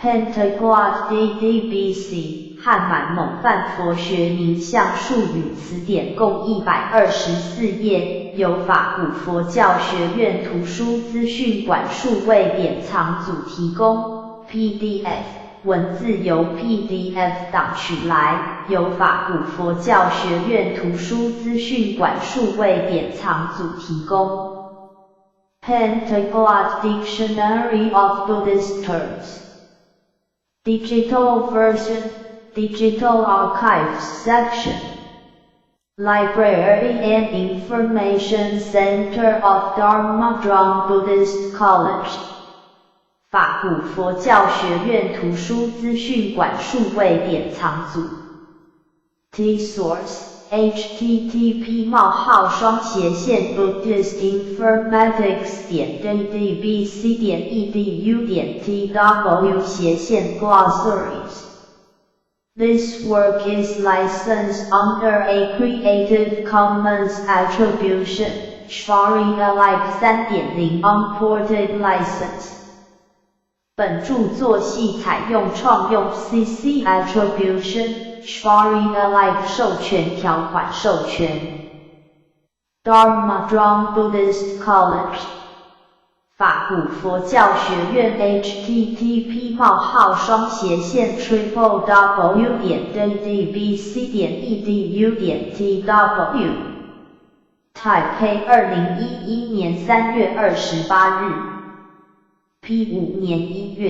Pentaglot DDBC 汉满蒙梵佛学名相术语词典共124页，由法鼓佛教学院图书资讯馆数位典藏组提供。PDF 文字由 PDF 档取来，由法鼓佛教学院图书资讯馆数位典藏组提供。Pentaglot Dictionary of Buddhist Terms Digital version, Digital Archives Section, Library and Information Center of Dharma Drum Buddhist College. 法鼓佛教学院图书资讯馆数位典藏组。T source http://buddhistinformatics.ddbc.edu.tw/glossaries. This work is licensed under a Creative Commons Attribution, Share Alike 3.0 Unported License. 本著作系采用创用 CC Attribution, Share Alike 授权条款授权。Dharma Drum Buddhist College 法鼓佛教学院 http://www.ddbc.edu.tw 台北2011年3月28日。P 5年1月，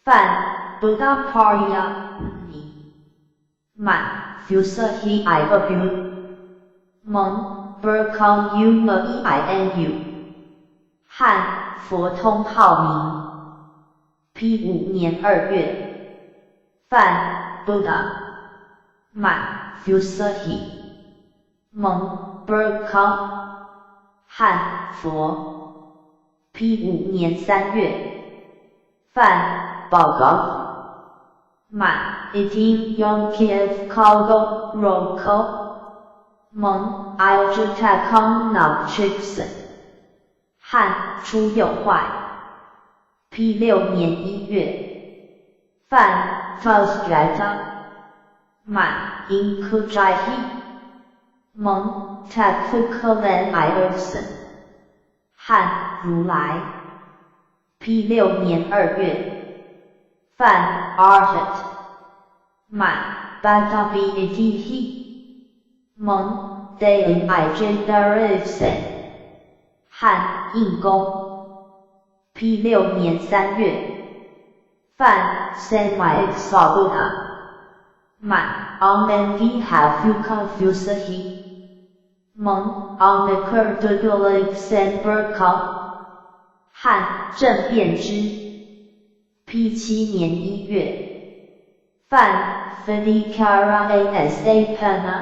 梵 Buddhaparya 满 Fusahi I W 蒙 Burkon U M E I N U 汉佛通号名。P 5年2月，梵 Buddha 满 Fusahi 蒙 Burkon 汉佛。P 5年3月，梵报告满 Itin Yom Kiev Kogo Roko 蒙 Iljutakon Navchikson 汉初有坏。P 6年1月，梵 Tusgata 满 Inkujahi 蒙 Takukalan Iverson 汉如来。P 6年2月，梵 Arhat 满 Batabi 蒙 Dain I J Darivsen 汉应公。P 6年3月，梵 Semi Sabuda 满 Onengi Hafuka Fusahi 蒙 Onikur Dugulik Senberka 汉正变之。P 7年1月，梵 Fidikara Asa Pana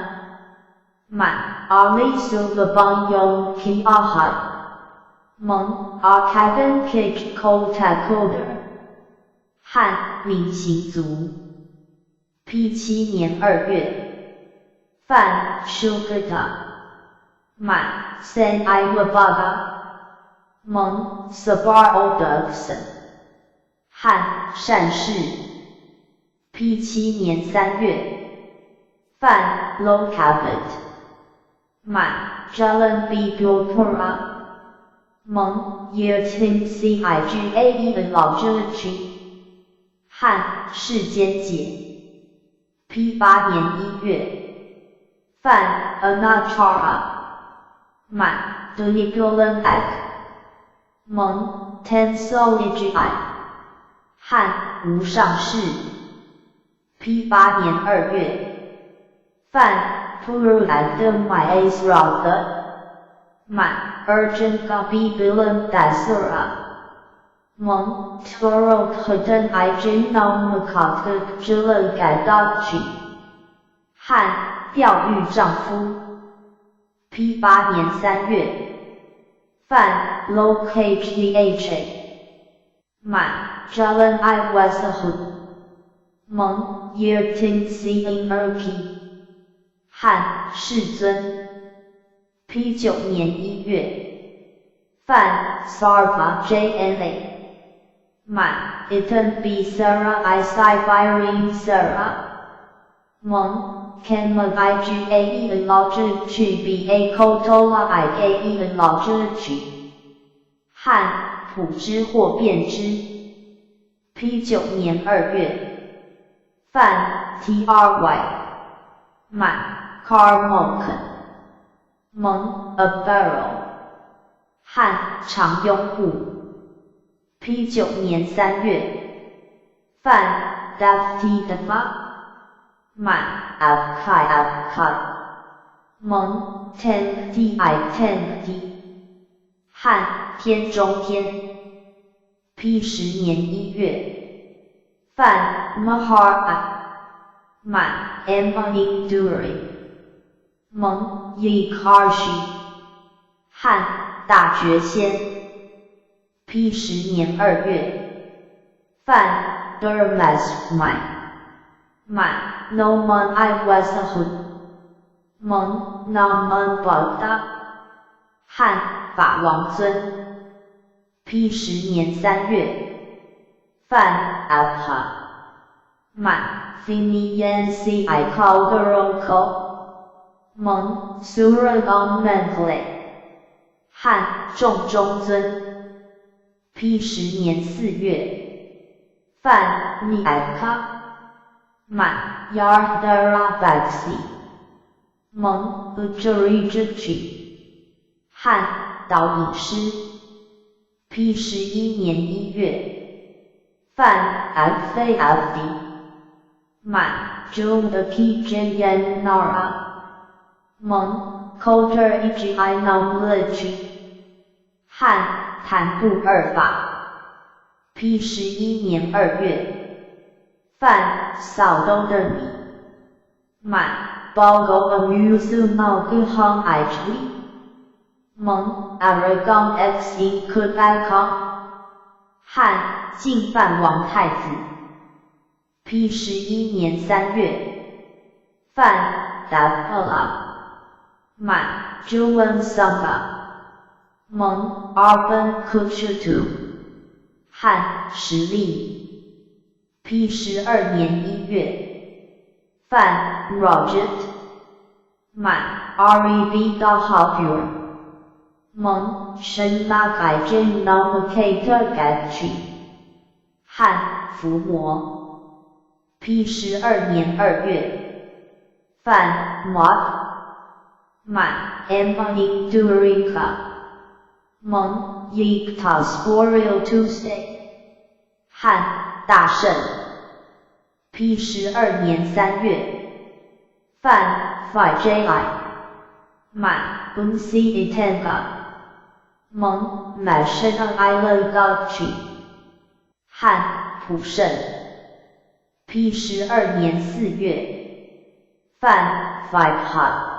满 Ali Sugabanyong Ki Ahad 蒙 Arkavan Kich Koltakoder 汉明行族。P 7年2月，梵 Shugata 满 Sen Iwabaga 蒙 Sabar Odugson 汉善逝。P 7年3月，梵 Lokavit 满 Jalan B Gopura 蒙 Year Tim C I G A E N 汉世间解。P 8年1月，梵 Anachara 满 Dunigulan Ak 蒙 Tensol I 汉无上士。P 8年2月，梵 Puru Adamyasratha 满 Urgent Gabi Bilam Dasura 蒙 Toro Khadan I Jinamakata Jila Gadakchi 汉钓鱼丈夫。P 8年3月，梵 Lokhha 满 Jalan I Wasahu 蒙 Year Tin C In Erki 汉世尊。P 9年1月，梵 Sarva JNA 滿 Iten B Sarah I Siberian Sarah 蒙 Kama I G A E Logic B A Kotola I K E Logic 漢卜之或變之。P 9年2月，范 T R Y 滿 Karmokan 蒙 A barrel 漢常擁護。P 9年3月，范 Dafti Dafa 滿 F K F K 蒙 Ten T I Ten T 漢天中天。P 10年1月，范 Mahar 滿 M Induri 蒙 Yikarshi 漢大覺仙。P 10年2月，范 Durmas 滿滿 Noman I Wasahud 蒙 Naman Bogda 漢法王尊。P 10年3月，范 Apha 滿 Finian C I Calderoko 蒙 Suragam Mangle 漢眾中尊。P 10年4月，范 Niaka 滿 Yardara Baxi 蒙 Ujarijachi 漢導引師。P 11年1月，范 F A F D 滿 June P J N Nara 蒙 Coulter E G I Knowledge 漢檀部二法。P 11年2月，范 Saudodani 滿 Bogo Amusu Guhong I 蒙 Aragon X in c o 汉进犯王太子。P 11年3月，范 Dapala 满 Juan Samba 蒙 Arban Kuchutu 汉实力。P 12年1月，范 Rajat 满 Reb Dahapur 蒙神拉盖真 Namakator Gachi 汉伏魔。P 12年2月，范 Mot 满 M Indurika 蒙 Yiktas Boreal Tuesday 汉大圣。P 12年3月，范 Phi J I 满 Unc Itenga 蒙 Mashina Island Gachi 汉普胜。P 12年4月，范 Five Ha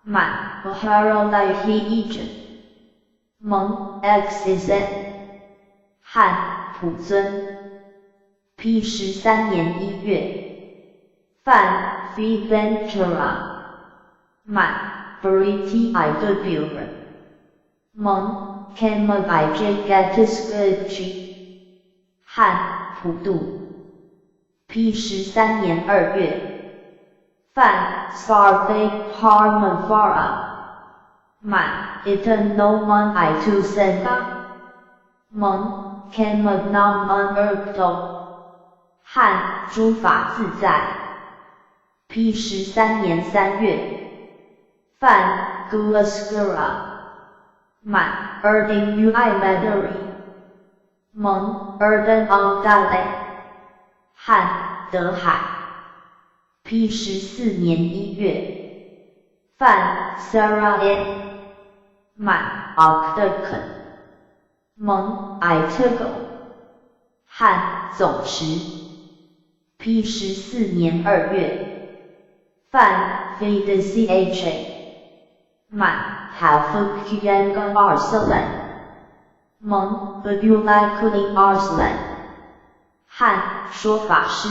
满 Baharolahi Egypt 蒙 X Z 汉普尊。P 13年1月，范 Phi Ventura 满 Briti I W 蒙 Kama I J Gatisguchi 汉普度。P 13年2月，范 Sarve Parmavara 满 Iten Noman I Tu Senga 蒙 Kama Naman Erto 汉诸法自在。P 13年3月，范 Guaskara 满 Erding Ui Madari 蒙 Erden Andale 汉德海。P 14年1月，范 Sarah N 满 Octagon 蒙 Itigo 汉总持。P 14年2月，范 V C H A 满 Hafukyanga Arsalan 蒙 Abulakuli Arslan 汉说法师。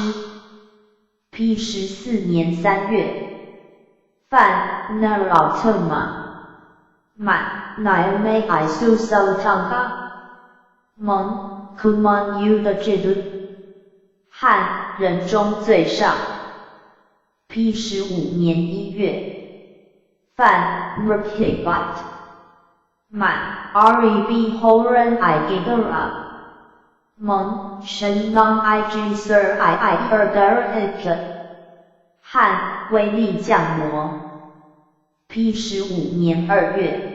P 14年3月，范 Narotama 满 Nyame Isu Sultanga 蒙 Kuman U 的制度。汉，人中最上。P 15年1月。范 Rpibot 满 Reb Horan I Gigara 蒙 Shen Nong I G Sir I I Er Der 汉，威力降魔。P 15年2月。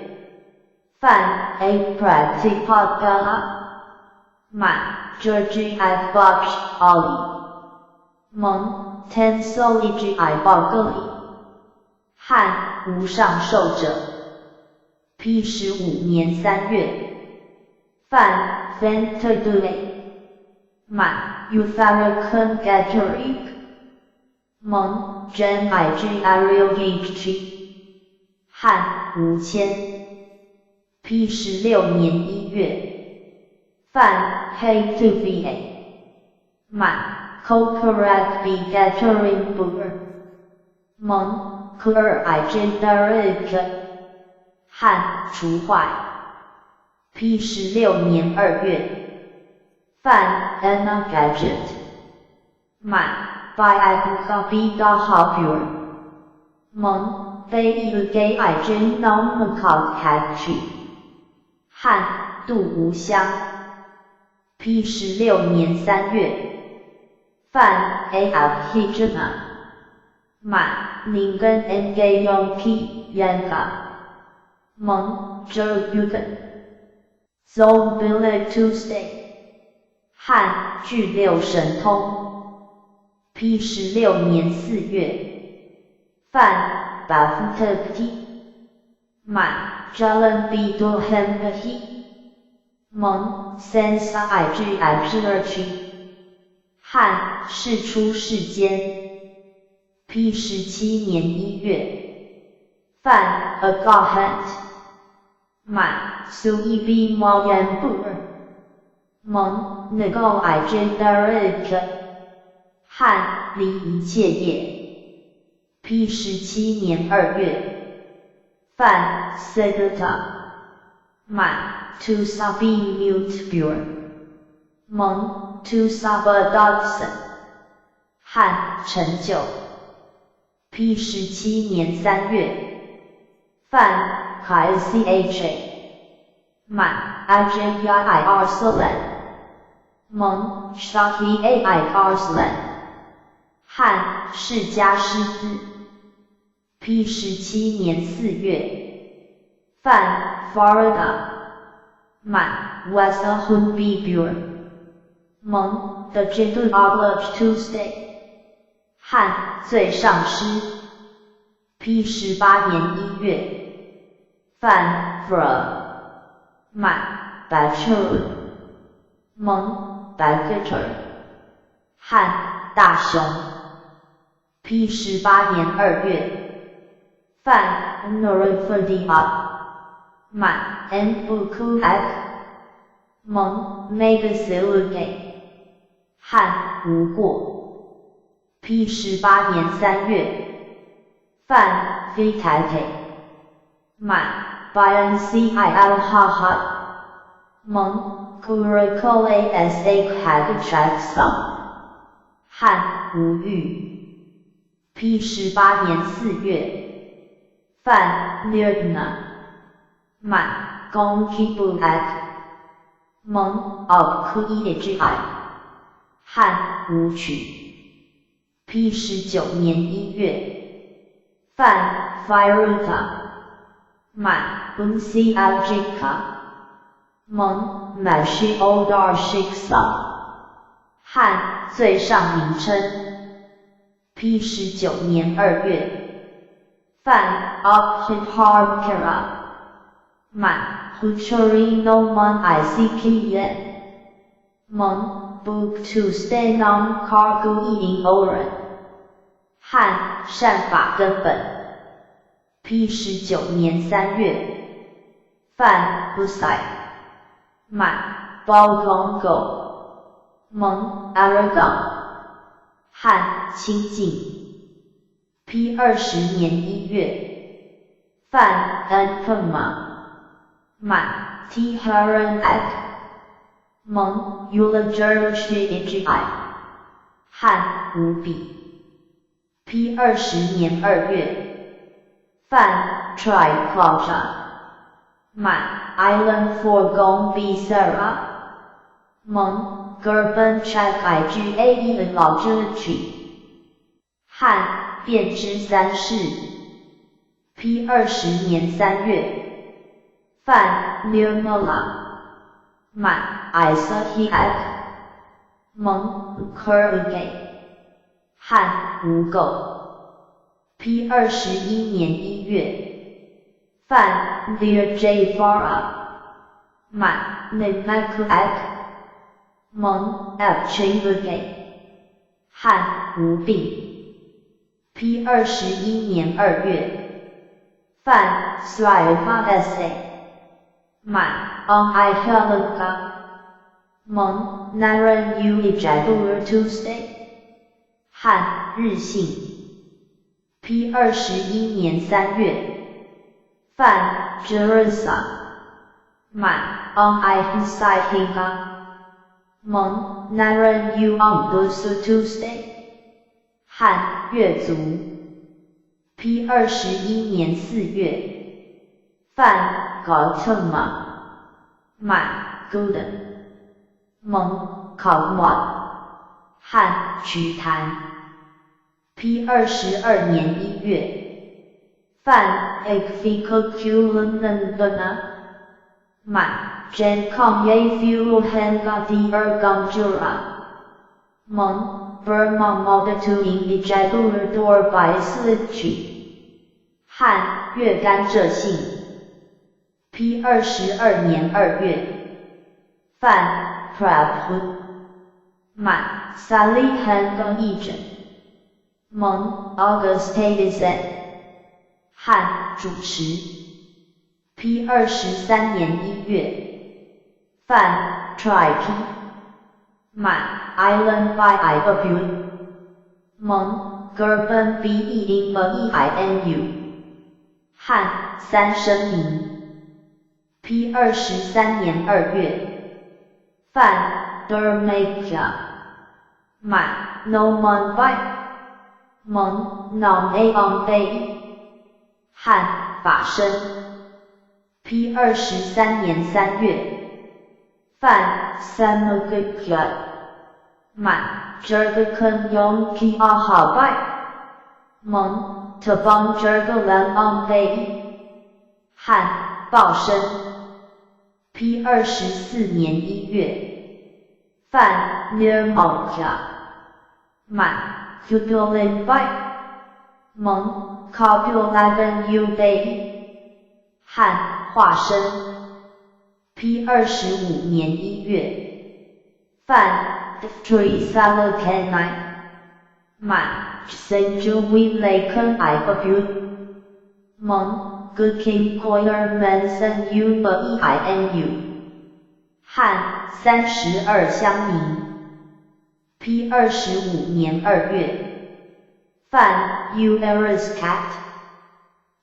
范 A Pratipada 满 George F Box Ali 蒙 Tensol E G I 报格里。汉，无上寿者。P 15年3月。范 Fentadue 满 Utharakhand Gatarik 蒙 Jen I G Ariel G 汉，无铅。P 16年1月。范 Hey to V A 满 Kokarak B Gatarin Bur 蒙 k 尔 I J Darik 汉，除坏。P 16年2月。范 Anna Gadget 满 By Abu B Da Hapur 蒙 Bay U Gay I J Nom Makak Katchi 汉，杜无香。P 16年3月。范 A F Hijana 满宁根 N G Yong P Yanka 蒙 Joe Yugen Zone Billy Tuesday 汉，具六神通。P 16年4月。范 b a f T 满 Jalan B Dohem He 蒙 Sensa I G F 汉，世出世间。P 17年1月。范 Agahant 满 Sui B Mayan Bur 蒙 Nagal I J Darik 汉，离一切业。P 17年2月。范 Siddhartha 满 To Sabi Mute Bur 蒙 To Saba Dodson 汉，成就。P 17年3月。范 Kai C H A 满 I J I Arslan 蒙 Shahi A I Arslan 汉，释迦师资。P 17年4月。范 Farada 满 Wesahun B Bur 蒙 The Jindu Oglach Tuesday 汉，最上师。P 18年1月。范 Fra 满 Bachur 蒙 Bagator 汉，大雄。P 18年2月。范 Norifadia 满 N Buku Ak 蒙 Megasiluke 汉，无过。P 18年3月。范 Vitate 满 Bian C I L 哈哈蒙 Kurakol A S A Hagachaksa 汉，无欲。P 18年4月。范 Nirna 满 Gongkibu Ak 蒙 Ob Ku E G I 汉，舞曲。P 19年1月。范 Firuta 满 Unsi Aljika 蒙 Mashi Odar Shiksa 汉，最上名称。P 19年2月。范 Abhidharkara 满 Huchuri no Mon I C K N 蒙 Book to Stay Nam Kargu E Oren 汉，善法根本。P 19年3月。范 Busai 满 Balgongo 蒙 Aragon 汉，清净。P 20年1月。范 Npuma 满 T Haran Ak 蒙 Ulagershigi 汉无比。P 20年2月，范 Triclosa 满 Island for Gong B Sarah 蒙 Gerben Chak I G A E 老之曲。汉变之三世。P 20年3月，范 Nirmala 满 Isahiak 蒙 Kurge 汉无垢。P 21年1月，范 Dear J Vara 满 Nimakuak 蒙 F Chinguke 汉无病。P 21年2月，范 Sriva S 满 On I Helga 蒙 Naren U Jagur Tuesday 汉日信。P 21年3月，范 Jerisa 满 On I Hisai Hinga 蒙 Naren U On Tuesday 汉越族。P 21年4月，范 Gautama 满 Good 蒙 Kogma 汉瞿昙。P 22年1月，范 Ekfikukulanandana 满 Jen Kong Ye Fuel Hanga D Ergonjura 蒙 Burma Modatu in Jagur Dor by Slichi 汉越甘蔗姓。P 22年2月，范 Prabhu 满 Salihan 义诊蒙 August 汉主持。P 23年1月，范 Tripi 满 Island by I W 蒙 Gerben B E In E I N U 汉三声明。P 23年2月，范 Dermakia 满 Noman by 蒙 Nam A On Bay 汉法身。P 23年3月，范 Samagukya 满 Jurgakun Yong Ki Aha by 蒙 Tabang Jurgalan On Bay 汉报身。P 24年1月，范 Nirmalkya 满 Kudolin by 蒙 Kabulavan U Bay 汉化身。P 25年1月，范 Trisalakanai 满 Senjui Laken I W 蒙 Gukim Koyer Manson U E I N U 汉32乡民。P 25年2月，范 U Eris Cat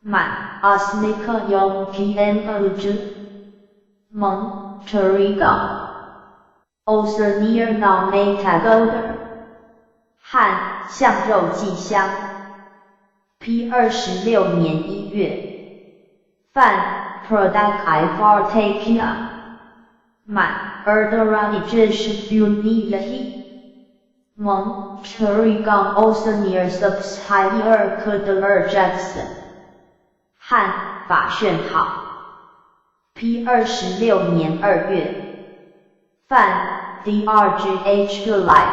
满 Asnika Yong P M O J 蒙 Teriga Osernir Name Tagoder 汉象肉寄乡。P 26年1月，范 Product I Fartakia 满 Erdera Ijishbuniyahi 蒙 Terigon Osernir Subshire Kudeler Jackson 汉法炫好。P 26年2月，范 DRGH 来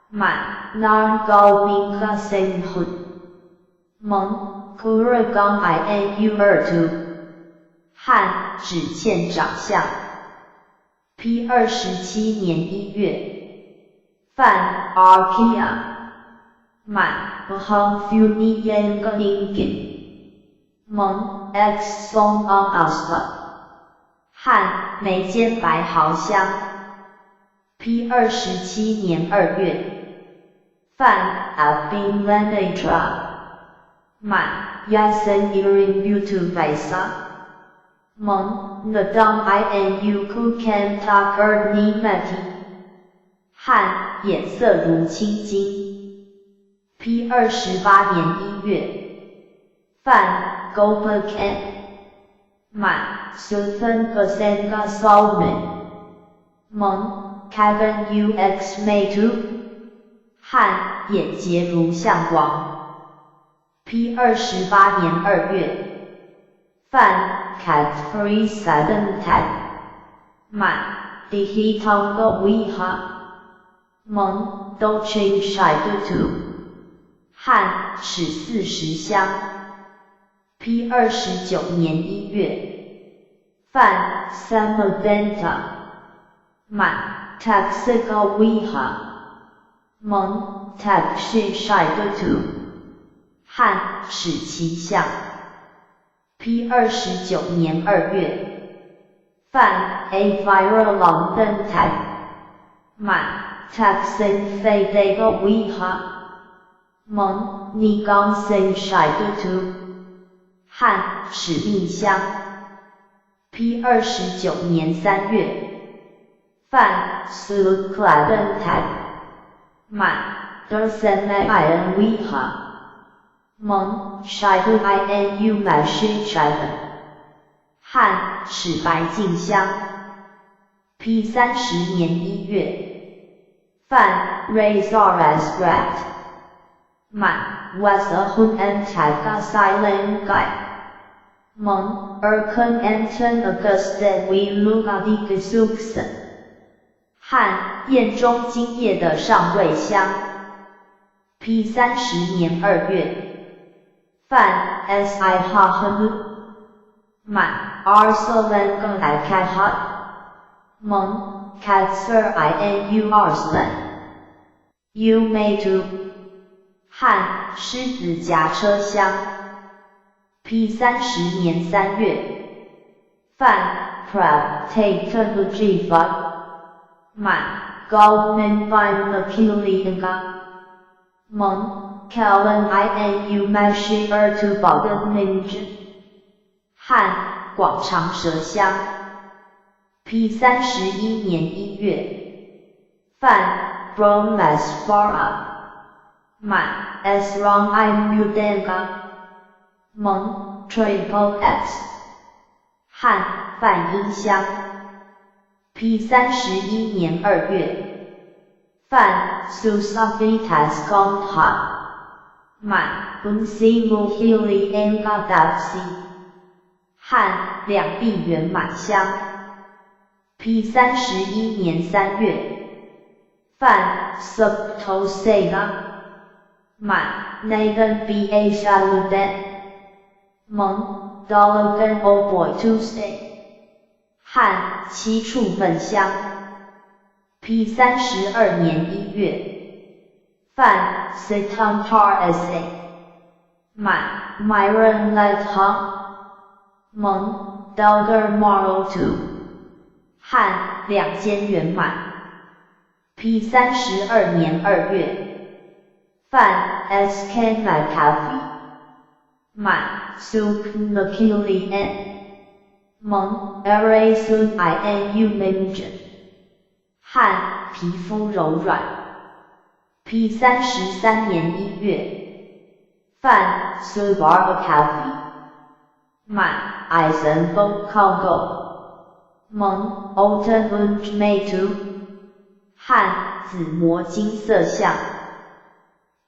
满 Narn Gao Minka Senhun 蒙 Kuragon I N U 2 汉只欠长相。P 27年1月，范 Arkia 满 Hong Funi Yang Ingin 蒙 X Song on Asla 汉眉间白毫香。P 27年2月，范 Abin Lanatra 满 Yasen Irin Butu Vaisa 蒙 Nadam inu kukan takerd ni mati 汉，眼色如青金。P 28年1月，范 Gopakan 满 Sultan Gasenga Salman 蒙 Kevin ux Matu 汉，眼睫如象王。P 28年2月，范 Cat Free Seven Tag 满 Dihitonga Wiha 蒙 Doching Shai Tu 汉，始40香。P 29年1月，范 Samaventa 满 Taxiga Wiha 蒙 Taxi Shai Tu 汉，始其相。P 29年2月，范 A Viral London Tag 满 Taxin Fei Dega Wiha 蒙 Nigon Sing Shai Tu 汉，始命香。P 29年3月，范 Suluk Kladen Tag 满 Dersen I N Wiha 蒙 Shai Inu Mashi Chaivan 汉，始白净香。P 30年1月，范 Razor Rat 满 Wasahun and Taga Silent Guy 蒙 Erken Anton Auguste We Lugadi Gesuksen 汉，宴中今夜的上位香。P 30年2月，范 S I 哈赫满 Arsalan Gakhat 蒙 Katser I N U Arslan U May Tu 汉，狮子夹车厢。P 30年3月，范 Prab Take G 满 Goldman by Makilianga 蒙 Kellen I N U Mashi Er Tu Bogan Ninja 汉，广长舌香。P 31年1月，范 Bromas Fara 满 S Wrong I Mudanga 蒙 Triple X 汉，梵音箱。P 31年2月，范 Susavitas Gongha 满 Unsi Muhili Engadapsi 汉，两臂圆满香。P 31年3月，范 Subtosega 满 Nathan B A Shaludan 蒙 Dologan O Boy Tuesday 汉，七处分香。P 32年1月，范 Sitantar S A 满 Myron Let Hong 蒙 Delger Morrow Two 汉，两间圆满。P 32年2月，范 S K McAfee 满 Suk Nakili N 蒙 Array Sun I N U Ninja 汉，皮肤柔软。P 33年1月，范 Subar Cafe 满 Eisen Congo 蒙 Olten und May 汉，紫魔金色相。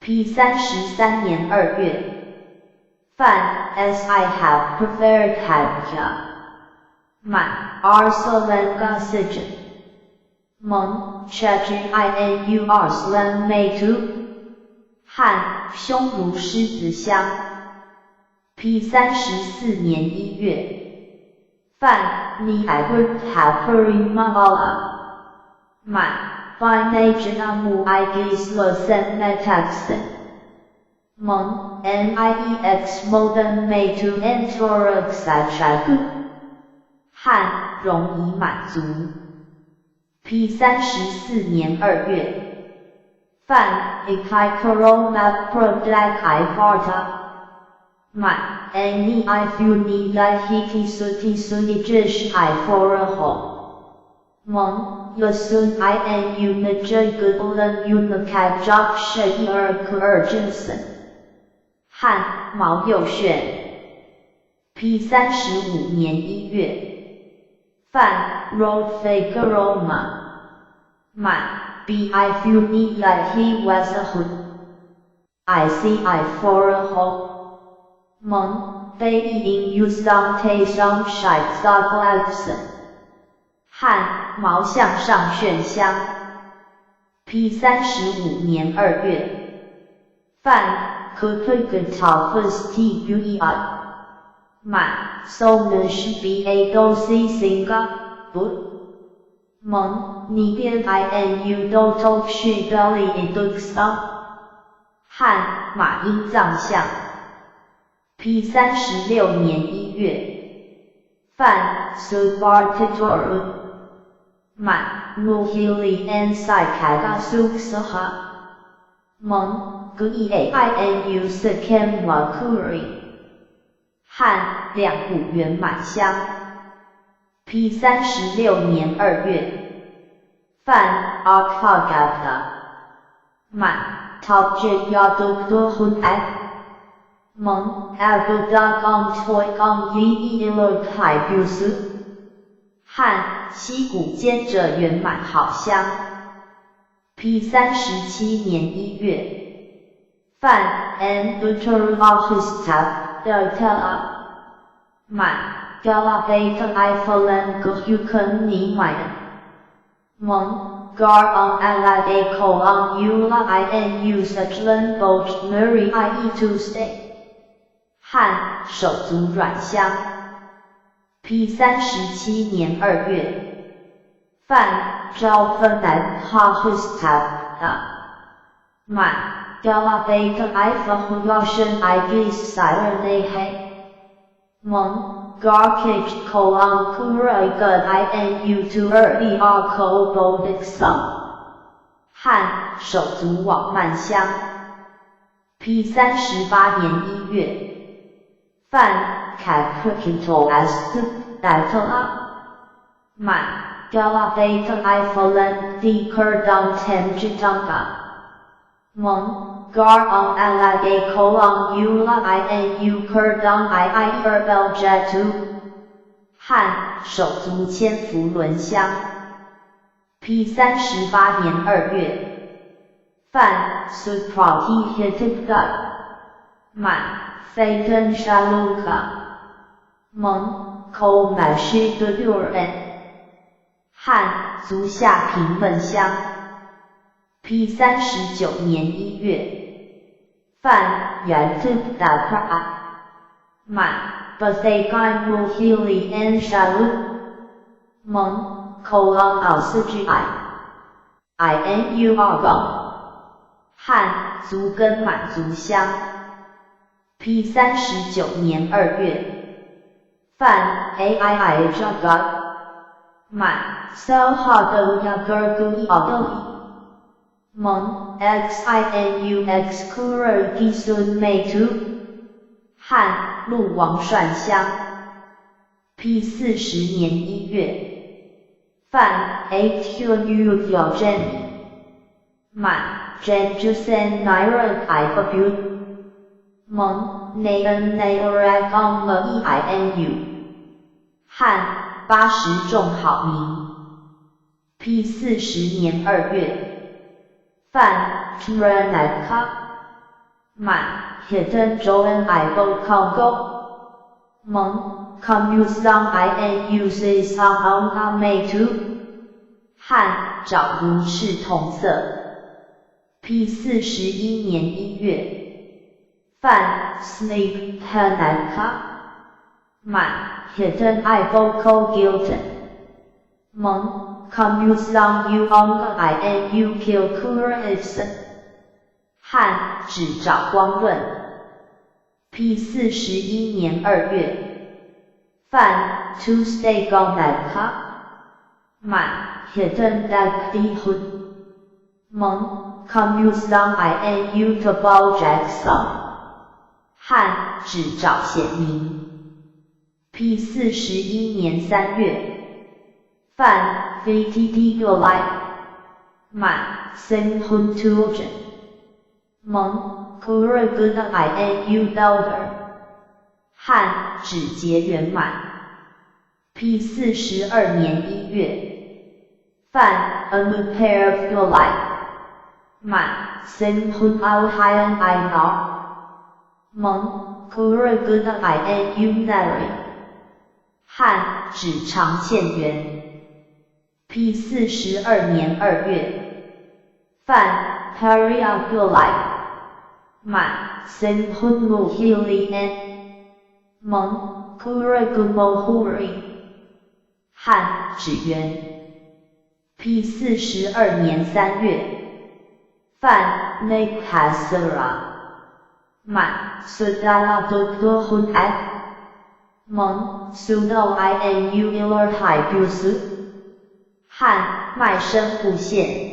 P 33年2月，范 S I have preferred Habja 满 Arsalan Gasijan 蒙 Chaj I N U Arslan May 汉，胸如狮子香。P 34年1月，范 Ni Edward Hapurimala 满 Finajamu Igisla Metaxen 蒙 Niex Modem May to Entoraxachagu 汉，容已满足。P 34年2月，范 Ikai Corona Prodak I Farta 滿 N I F N I H T S T S I J S I for 吼蒙 Yasun I N U N J G L N U N K J S E R K R Jensen 汉毛右炫 P 35年1月范 Road Figuroma 满 B I F U N I He was a hood I C I for a ho 蒙非 in U song T song Shite Dog 汉毛向上炫香 P 35年2月范 k p g t o f s T U E I 满 Somish B A Do C Singa 不蒙你变 I N U Do To 去 Belly I 汉马英藏相 P 36年1月范 Subartitor 满 Muhili N 赛凯嘎苏斯哈蒙 G E A I N U S K Makuri 汉两股圆满香 P 36年2月范 Arkagata 满 Top J Yaduk Hun I 蒙 Abu Da Gong Toy Gong Yi E Ilo Kai Busu 汉溪谷间者圆满好香 P 37年1月范 N Uteru Ahistap Delta 满 Gala Beta I Falan Guhukan Ni Mayan 蒙 Gar on Ala A Ko on Ula I N U Sachlan Boch Murray I E Tuesday 汉手足软香 P 37年2月范招芬南哈 Histap 满 Gala Beta I Fahuyashan I G Siren A Hey 蒙 Garkich Koan Kura Gud I N U 2 Er E R Ko Bo 汉手足网慢香 P 38年1月范 Capricanto S Data 满 Gala Beta I Falan D Kerdon Temjitanga 蒙 Gar on Ala A Kolon Ula I N U Kerdon I I Er Bel Jatu 汉手足千福轮香 P 38年2月范 Suprati Hitipda 满 Fatan Shaluka 蒙 Ko Mashi Duren 汉足下平分香 P 39年1月范原 Tip Da 满 Bathay Muhili N Shalu 蒙 Kolon 奥斯 G I I N U R 汉足根满足乡 P 39年2月范 A I I H G 满 So Ha Do Ya Ger Gu I 蒙 X I N U X Kura Gi Sun Mei Tu 汉鹿王涮香 P 40年1月范 A Q U 表真满 Jen Jusen Naira I Bu 蒙 Nan Naira Gong E I N U 汉80众好名 P 40年2月范 Tranaka 满 Hidden Joan I Bo Congo 蒙 Comusang I N U C Sang On May Tu 汉爪如赤铜色 P 41年1月范 Sleep Hanaka 满 Hidden I Vocal Gilton 蒙 Comusang U Ong I N U Kill Kura Ibsen 汉指爪光润 P 41年2月范 Tuesday Gonaka 满 Hidden Dak Hood 蒙 Comusang I N U Tabal Jackson 汉指爪显明。P 41年3月，范 VTT 来满 Sing Hun Tugen 蒙 Kura I N U Delta 汉指结圆满。P 42年1月，范 Anupair 来满 Sing Hun Al Hyan I Nao 蒙 Kura I N U Nary 汉指长欠圆。P 42年2月，范 Paria 来满 Sing Hun Mu Hilian 蒙 Kura Gumo 汉指圆。P 42年3月，范 Nakasara 满 Sudala Dukdul 蒙 Sudo I N U Iler Hai Busu 汉卖身布线。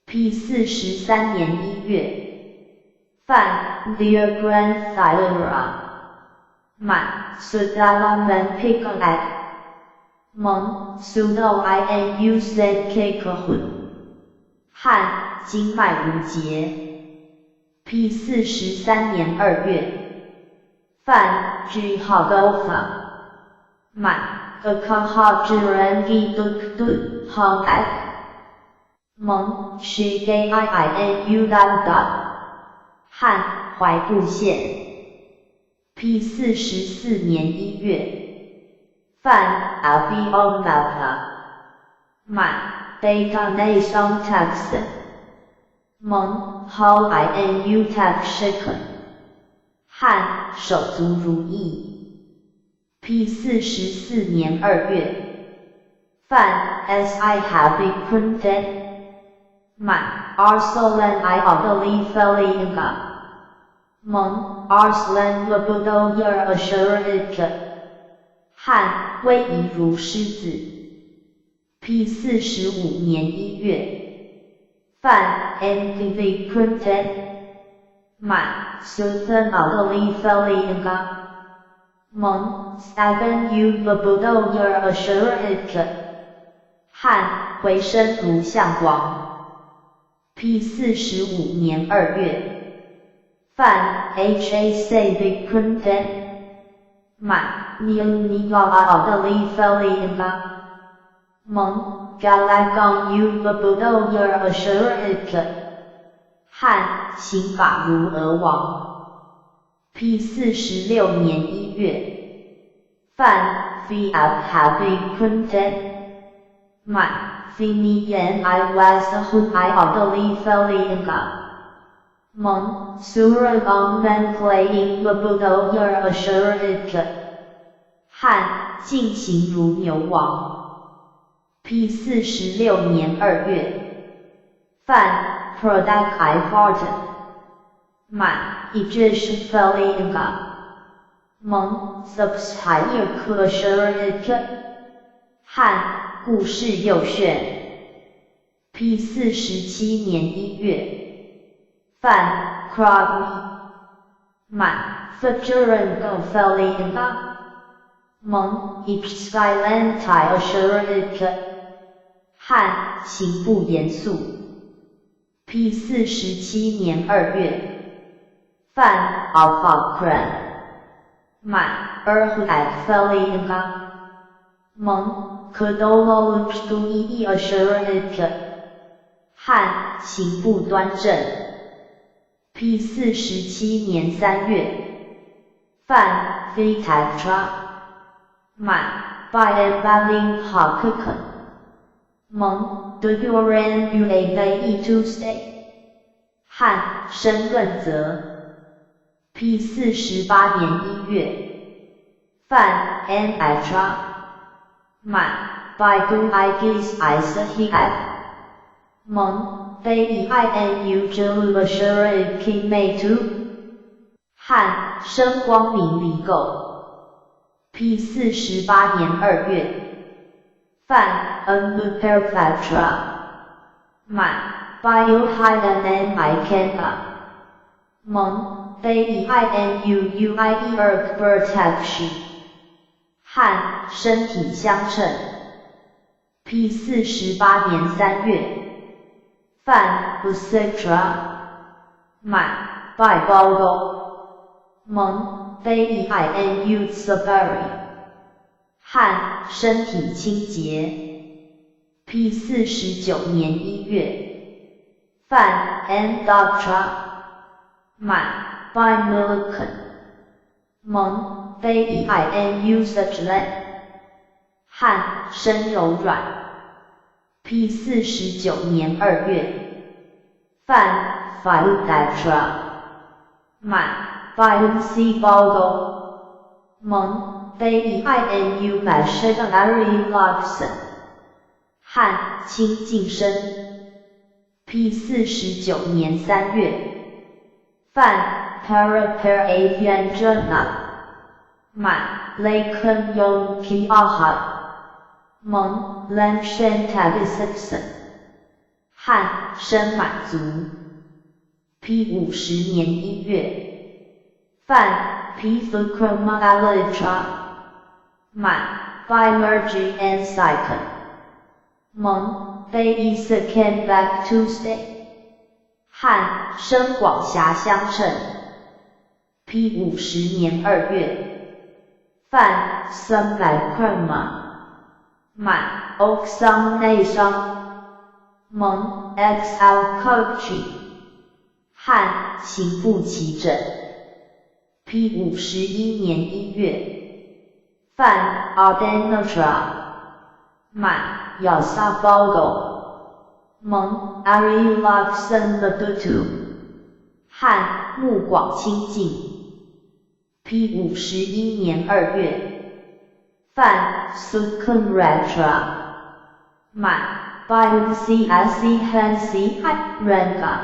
P 43年1月，范 Dear Grand Thilera 满 Sudala Man Pikaat 蒙 Sudo I N U Sen K 混汉经脉无节。P 43年2月，范 G 号 Golfa 满 Akaha Jirangi Duk Du Hong Ak 蒙 Shi Gay I I N U Dan Da 汉怀布线。P 44年1月，范 A V O Mappa 满 Beta Na Song Tax 蒙 Hall I N U Tak Shiken 汉手足如意。P 44年2月，范 S I have printed 满 Arsalan I Adali Feliinga 蒙 Arslan Labudo Yer Ashurit 汉威仪如狮子。P 45年1月，范 M P V printed 满 Sultan Adali Feliinga 蒙 Seven U Labudo Yer Ashurit 汉回声如象王。P 45年2月，范 H A C V printed 满 Nil Niga Adali Feliinga 蒙 Galagon U Labudo Yer Ashurit 汉刑法如鹅王。P 46年1月，范 V F have printed 满 Finian I was Hun I Adali Feliinga 蒙 Surah Man Playing Labudo Yer Ashurit 汉进行如牛王。P 46年2月，范 Product I Fart 满 Egypt Feliinga 蒙 Subshire Kushurit 汉故事右炫。P 47年1月，范 Kragmi 满 Futuran Go Feliinga 蒙 Ipskylanti Ashurit 汉刑部严肃。P 47年2月，范 Alpha 满 Erhu Feliinga 蒙 Kodolo Upstui Ashurit 汉刑部端正。P 47年3月，范 Vitatra 满 By Balin Hakuken 蒙 Duran U A V E Tuesday 汉申论责。P 48年1月，范 N Atra 满 By Gu I Gis I S He 蒙 B I N U J U Ashura K May Tu 汉生光明离构。P 48年2月，范 N Perfectra 满 Bio Hainan I Kena 蒙 Bei N U U I E Erk Bertaxi 汉，身体相称。P 48年3月，范 Usetra 满 By 包蒙 Bei N U Sabari 汉，身体清洁。P 49年1月，范 N Doctra 满 By Millikan 蒙 Bei N U Sutherland 汉，身柔软。P 49年2月，范 Fiudatra 满 By C 包蒙 Bei N U Mashidari Luxon 汉，清净身。P 49年3月，范 Parapar Avianjana 满 Laken Yong Kiaha 蒙 Lanshan Tavisixon 汉，身满足。P 50年1月，范 P Fukrama Alitra 满 By Mergy and Cycle 蒙 Bei Second Back Tuesday 汉，身广狭相称。P 50年2月，范 Samakrama 满 Oksang 内伤蒙 X Al Kochi 汉，行步齐整。P 51年1月，范 Ardenatra 满 Yasabogo 蒙 Ari Luxon Madutu 汉，目广清净。P 51年2月，范 Sukumratra 满 By C S C Han C I Renga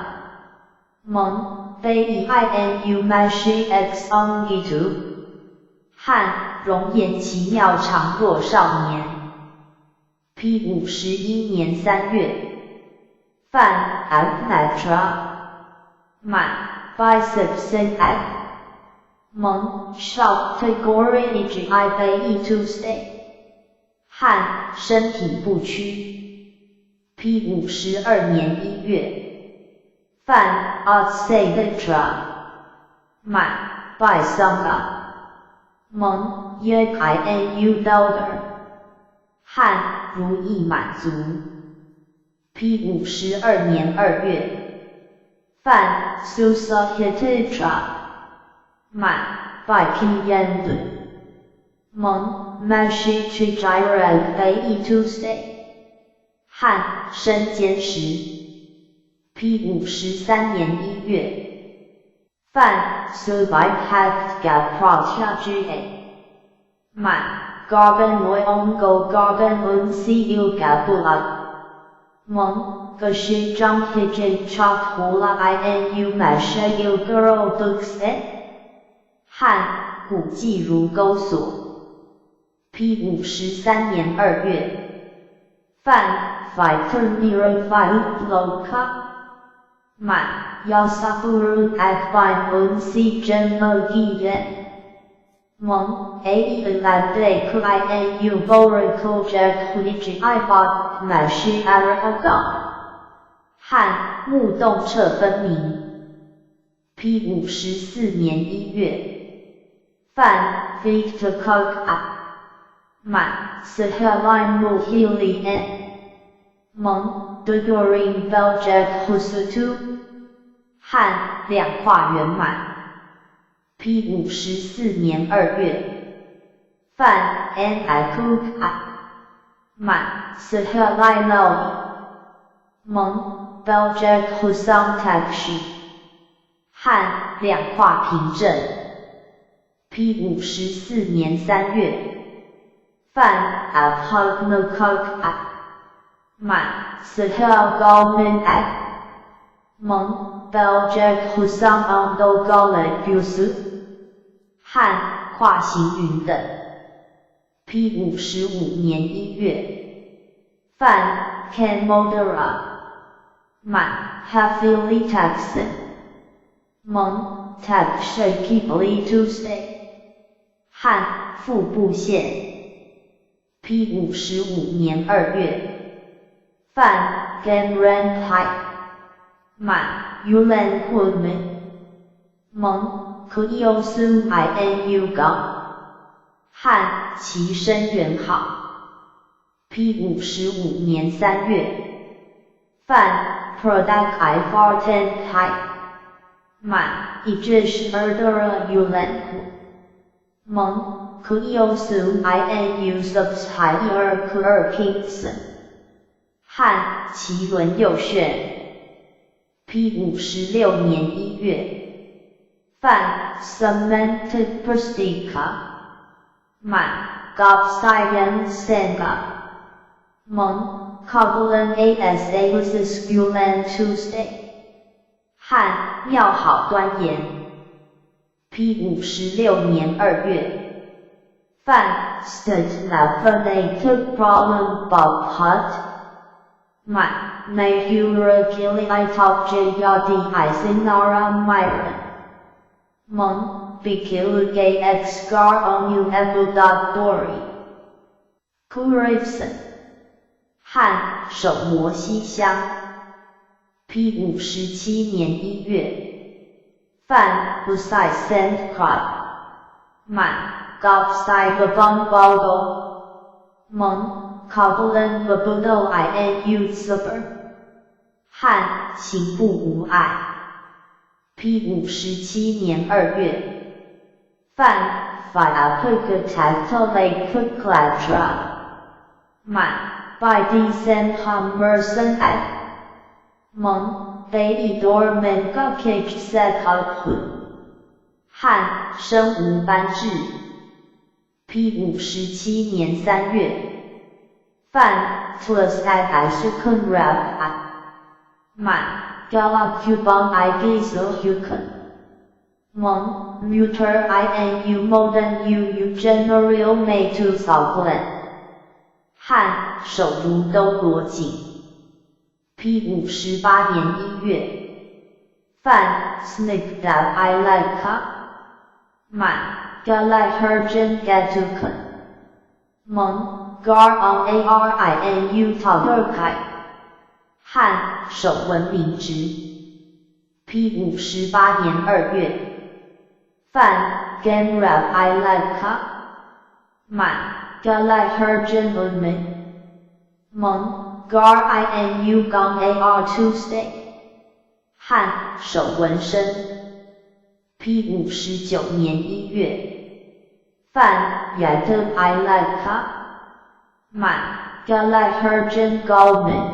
蒙 Bei N U Mashi X Ongitu 汉，容颜奇妙，常若少年。P 51年3月，范 Atmatra 满 Biceps F 蒙 Shop Category G I Bay Tuesday 汉，身体不屈。P 52年1月，范 Artsavitra 满 By Sangha 蒙 Yek I N U Belder 汉，如意满足。P 52年2月，范 Susa Hititra 满 By Kiyandu 蒙 Mashi Chijira Bay Tuesday 汉，身坚实。P 53年1月，范 Subai Hat Gap Ga 满 Garben Ongo Garben Un Cu Gabula 蒙 Gashi Jang Hijin Chop Hula Inu Masha U Girl Books 汉，古迹如钩锁。P 53年2月，范 Fighter Nero Five Loka 满 Yasafuru Akbine Un C Genmo 蒙 A E L D K I N U Boracle Jack Huiji I Bot Mashi Aragon 汉，目洞彻分明。P 54年1月，范 Victor Cook 满 Saheline Muhili N 蒙 Dugoring Beljack Husutu 汉，两跨圆满。P 54年2月，范 N I Cook 满 Saheline 蒙 Beljack Husang Taxi 汉，两跨平正。P 54年3月，范 Apogmokok 满 Sahel Goldman 蒙 Beljack Husang Ondo Golet Busu 汉，跨行云等。P 55年1月，范 Ken Modera 满 Hafili Taxon 蒙 Tab Shakibli Tuesday 汉富布县。P 55年2月，范 Gamran 派满 Ulan Human 蒙 Kyosu Inu 港汉其身元好。P 55年3月，范 Product I Farten 派满 Ijish Murderer Ulan 蒙 Kyosu Inu Subshire Kur Kingston 汉奇伦右炫。P 56年1月，范 Semantic Perstika 满 Gopsian Senga 蒙 Koglan Asa Skulan Tuesday 汉庙好端严。P 56年2月，范 State Lafonated Problem Bob Hut 满 Nahura Kili Top Jyadi Isinara Myron 蒙 Bikilu X Gar Onu Ebu Dot Dory Kurivson 汉手摩西乡。P 57年1月，范 Busai Sand Crab 满 Gopsai Babang 蒙 Koglan Babudo Inu Super 汉行不无碍。P 57年2月，范 Fiapagatatale Kuklatra 满 By D Sam Humberson F 蒙 Baydor Mengakich Sekhu 汉生无班制。P 57年3月，范 Plus at Ashkunrap 满 Galakubang Igisohukan 蒙 Muter Inu Modern U General May to Soglan 汉手如兜罗锦。P 58年1月，范 Snake that I like 满 Galaherjan Gatukan 蒙 Gar on Arinu Tagerkai 汉手文明直。P 58年2月，范 Gamrap I like 满 Galaherjan Unmin 蒙 Gar Inu Gong Ar Tuesday 汉手纹身。P 59年1月，范 Yatub I like 满 Galaherjan Goldman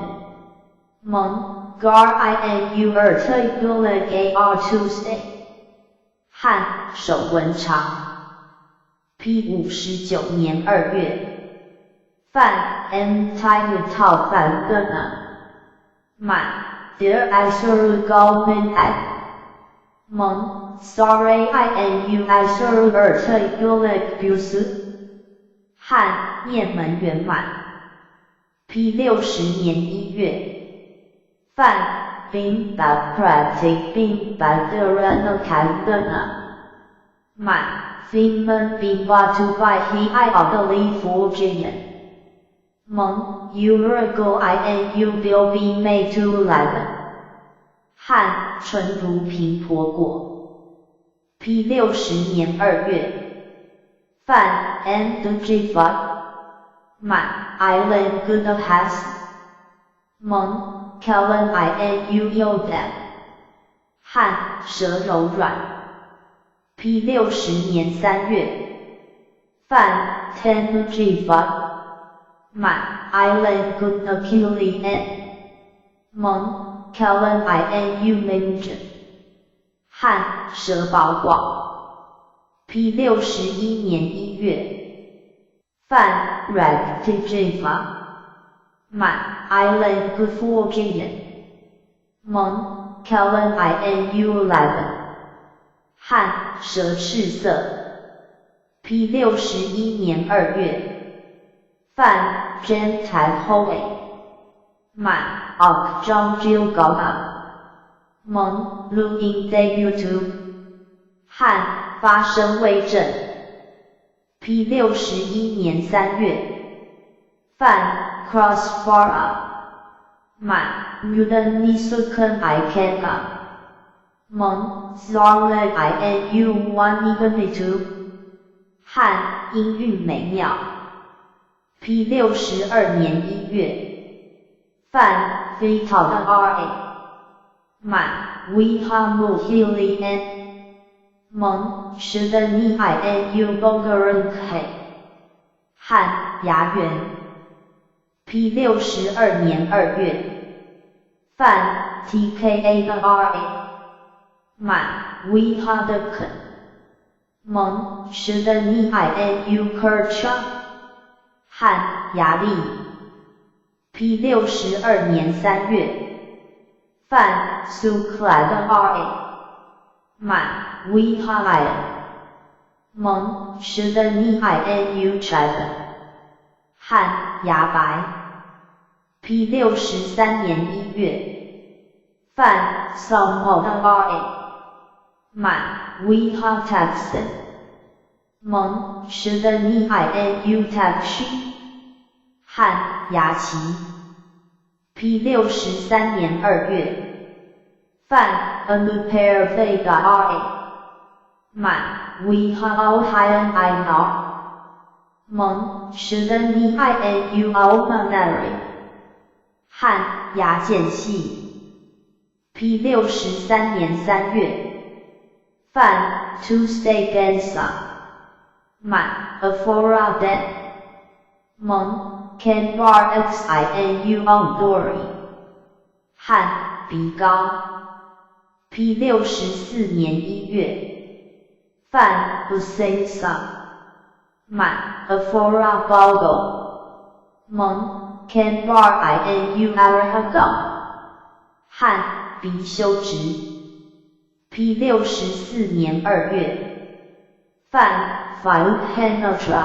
蒙 Gar Inu Ertagulag Ar Tuesday 汉手文长。P 59年2月，范 M Time 套范的满 Dear Asuru Goldman F 蒙 Sorry Inu Asuru Ertagulag Busu 汉念门圆满。P 60年1月，范 Bing Ba Pratik Bing Ba Durano Kandana 满 Finman Bing Batu By He I Odali Fujian 蒙 Urago Inu Bill B May to Eleven 汉纯如苹婆果。P 60年2月，范 M 的 G 发满 Island Good Has 蒙 Kellen Inu Yoda 汉舌柔软。P 60年3月，范 Ten G 发满 Island Good Akili N 蒙 Kellen Inu Ninja 汉舌宝广。P 61年1月，范 Rectijiva 满 Island Good Fujian 蒙 Kellen Inu 11 汉舌赤色。P 61年2月，范 Jan Tai Hoey 满 Ok Jong Jiu Goma 蒙录音 de YouTube 汉，发生微震。P 61年3月。范，Crossfara。满，Mudanisukan Ikanka。蒙，Zarle Inu One 汉，音韵美妙。P 62年1月。范，Vita Ra。满，Vihamuhilian。蒙，Shudani Inu Bogaran K。汉，牙圆。P 62年2月。范，Tkara。满，Vihadakan。蒙，Shudani Inu Kercha。汉，牙力。P 62年3月。范，Suklad Ra。满，Vihayan。蒙，Shudani Inu Chad。汉，牙白。P 63年1月。范，Somod Ra。满，Vihataxon。蒙，Shudani Inu Takshi。汉，牙齐。P 63年2月。范，Anuper Vega Ra。满，Vihaohian Inar。蒙，Shudani Inu Almanari。汉，牙间隙。P 63年3月。范，Tuesday Gansa。满，Afora Den。蒙，Canbar Xinu Ondori。汉，鼻高。P 64年1月。范，Usensa。满，Afora Bogo。蒙，Canbar Inu Arahagon。汉，鼻修直。P 64年2月。范，Fiuhenatra。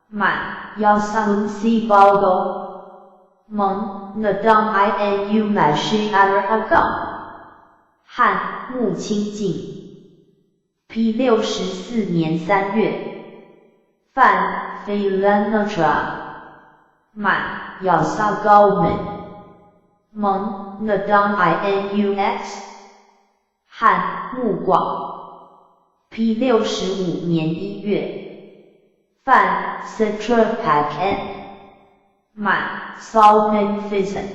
满，Yasunsi Bogo。蒙，Nadang Inu Mashi Arahagon。汉，目清净。P 64年3月。范，Philanatra。满，Yasagoman。蒙，Nadang Inux。汉，目广。P 65年1月。范，Citrapakan。满，Salman Fison。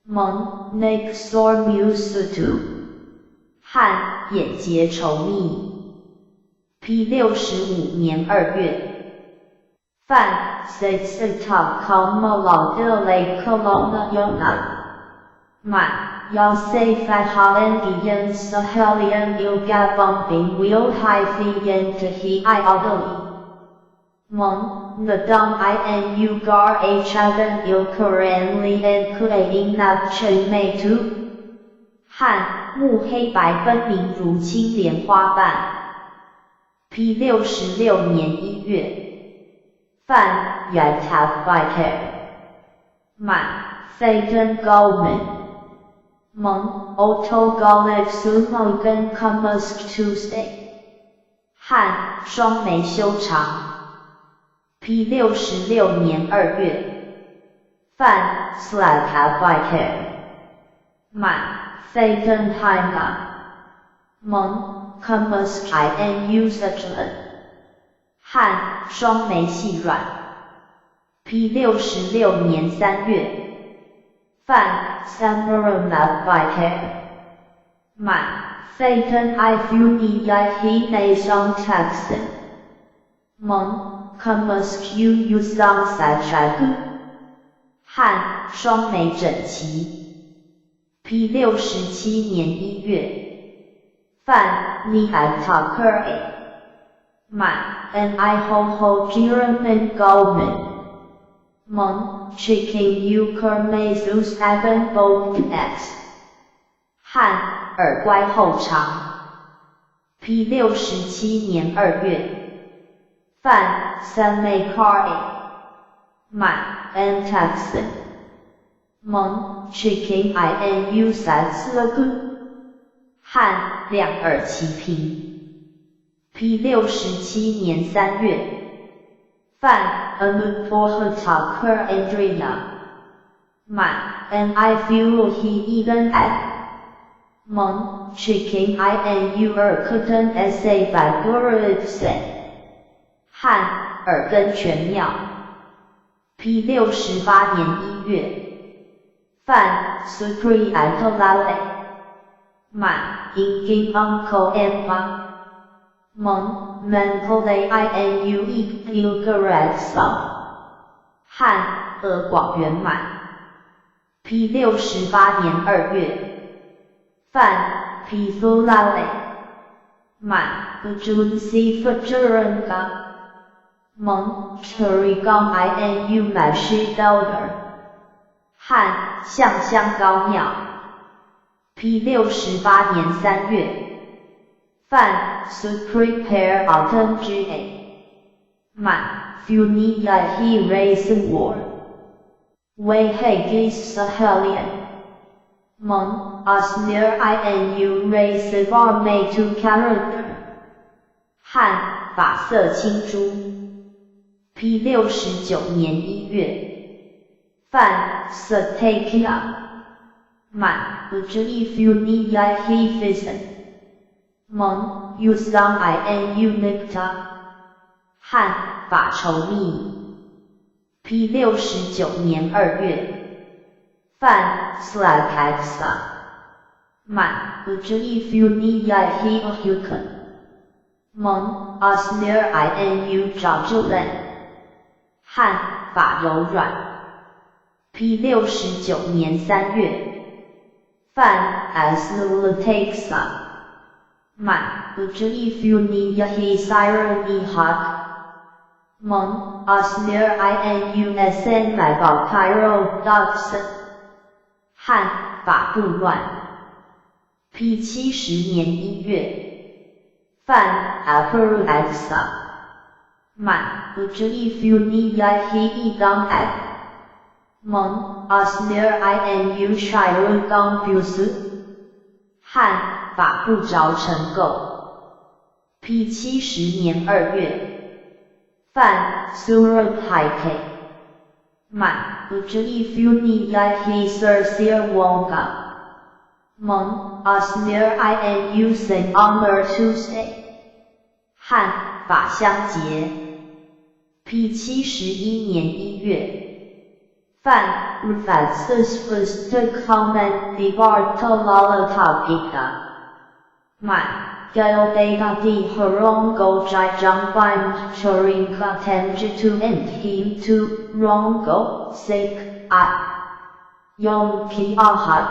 蒙，Nexor Musutu。汉，眼睫稠密。P 65年2月。范，Setsata Kamalodile Kolona Yona。满，Yasefahan Sahelian Ugabum Will Hyphen Tahi Iodali。蒙，Nadang Inu Gar Havan Il Koranlian Kuainap Chen Tu。汉，目黑白分明如青莲花瓣。P 66年1月。范，Yatavike。满，Fagan Goldman。蒙，Otogolic Sumogan Kumusk Tuesday。汉，双眉修长。P 66年2月。范，Slatavike。满，Fagan Haima。蒙，Kumusk Inu Sutherland。汉，双眉细软。P 66年3月。范，Samuramavike。满，Fagan Ifuni Yahi Song Taxon。蒙，Kumusk U Song Sachagu。汉，双眉整齐。P 67年1月。范，Niatakere。满，Ni Ho Ho Jiraman Goldman。蒙，Chicken Uker Mezus Evan Bolt X。汉，耳乖后长。P 67年2月。范，Samakare。满，Antaxon。蒙，Chicken Inu Satslagu。汉两耳齐平。P 67年3月，范 Anupohataka Andrea 满 Ni Fuel He Even At 蒙 Chicken Inu Er Sa Baguripse 汉耳根全庙。P 68年1月，范 Supri Atalale 满 Ingin Uncle M 蒙 Mankole Inu E Ugaretsa 汉俄广圆满。P 68年2月，范 P Fulale 满 Junsi Fajuranga 蒙 Churigang Inu Mashi Delder 汉向香高庙。P 68年3月，范 Suprepare Autumn Ga 满 Funia He Racing War Wei Hegis Sahelian 蒙 Osnir Inu Racivar May to Character 汉法色青珠。P 69年1月，范 Satakia 满 Uji Funia He Fison 蒙 Usang Inu Nikta 汉法稠密。P 69年2月，范 Slakaxa 满 Uji Funia He Hukan 蒙 Osnir Inu Jajulan 汉法柔软。P 69年3月，范 Asnulatexa 满 Uji Funia He Siren Hak 蒙 Osnir Inu Sn Cairo Dodson 汉法不乱。P 70年1月，范 Aperuaxa 满 Uji Funia He Dong At 蒙 Osnir Inu Shiru Gong Busu 汉法不着尘垢。P 70年2月，范 Surapike 满 Uji Funia He Sir Sir Wonga 蒙 Osnir Inu Sing Honor Tuesday 汉法相结。P 71年1月，范 Rufatsus First Comment Divartalala 满 Galbega di Horongo Jai Jangban Chorinka Tenjitu and Him to Rongo Sik I Yom Ki Ahat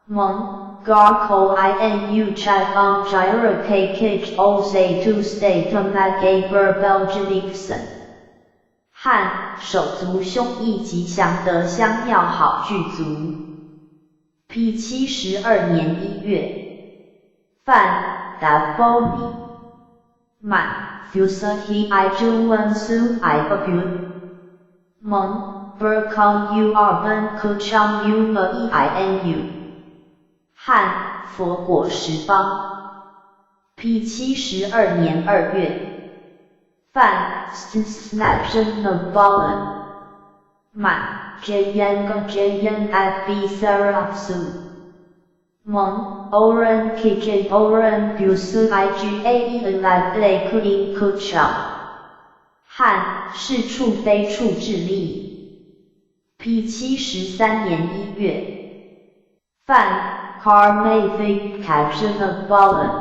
蒙 Garko Inu Chakong Gyra Kikij Ose to State Magaber Belgianixon 汉手足胸臆吉祥德香妙好具足。P 72年1月，范 Daboni 满 Fusahi I Juan Su I Bu 蒙 Berkong U Arban Kuchang U M E I N U 汉佛果十方。P 72年2月，范 Snaption of Bolan 满 Jayanga Jayan F B Sarapsu 蒙 Oren Kj Oren Busu I G A E L Lake Kuchang 汉是处非处智力。P 73年1月，范 Karmavik Caption of Bolan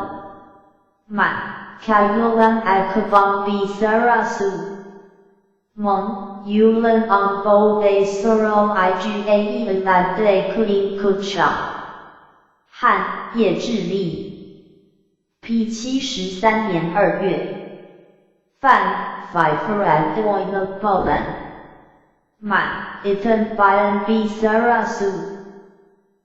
满 Kayulan Akabang B Sarasu 蒙 Ulan on Bo A Soro I G A E L Lake Kuchang 汉叶智力。P 73年2月，范 Fiferat Oina Bolan 满 Itan Bayan B Sarasu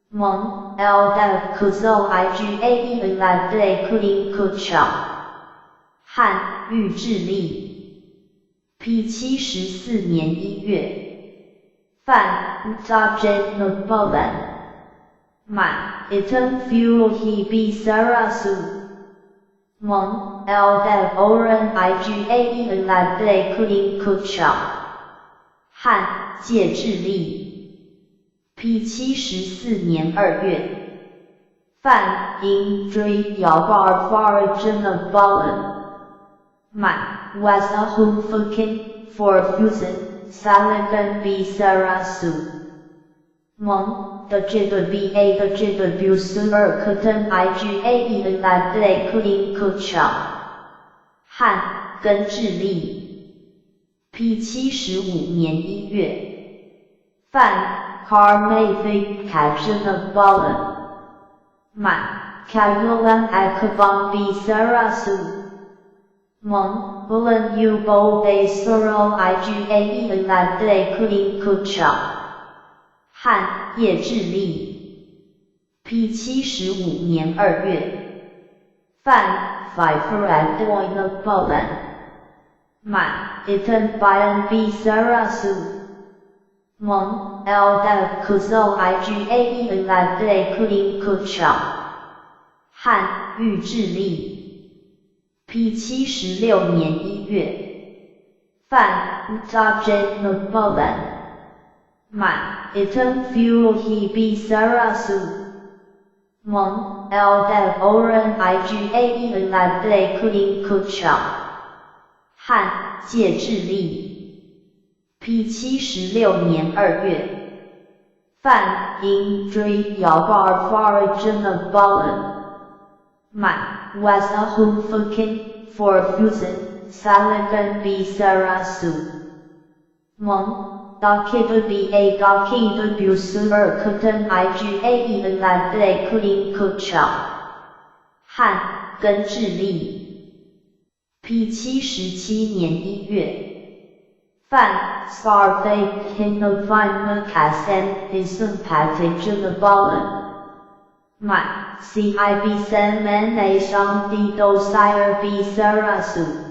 蒙 L F Kuzo I G A E L Lake Kuchang 汉玉智力。P 74年1月，范 Zajen Bolan 滿 Itan Fuel He B Sarasu Meng L F Oren I G A E N L D Clean Kucha 汉介智力 P 74年2月范 Indri Yabar Farajana Balan 满 Wasahum Fukin for Fusion Salagan B Sarasu 蒙的这个 B A 的這個 Busur Kuten I G A E N L D Clean Kucha 漢根智力 P 75年1月范 Carmathy Caption Balan 滿 Kayulan Akabang B Sarasu 蒙 Bulan U Bo Bay Soro I G A E N L D Clean Kucha 漢葉智力 P 75年2月范 Pfeiffer Adwina Balan 滿 Itan Bayan B Sarasu 蒙 L F Kuzo I G A E N L D Clean Kucha 漢玉智力 P 76年1月范 Utajen Balan 滿 Itan Fuel He B Sarasu 蒙 L F Oren I G A E N L D Clean Kucha 漢介智力 P 76年2月范 Indri Yabar Farajana Balan 滿 Wasahum Fukin for Fusion Salagan B Sarasu 蒙 Dakida B A Dakida Busur Kuten I G A E N L D Clean Kucha 漢根智力 P 77年1月范 Sarve Hinavina Kasan Hisun Patijana Balan 滿 C I B 三 N A 上 D Do Sire B Sarasu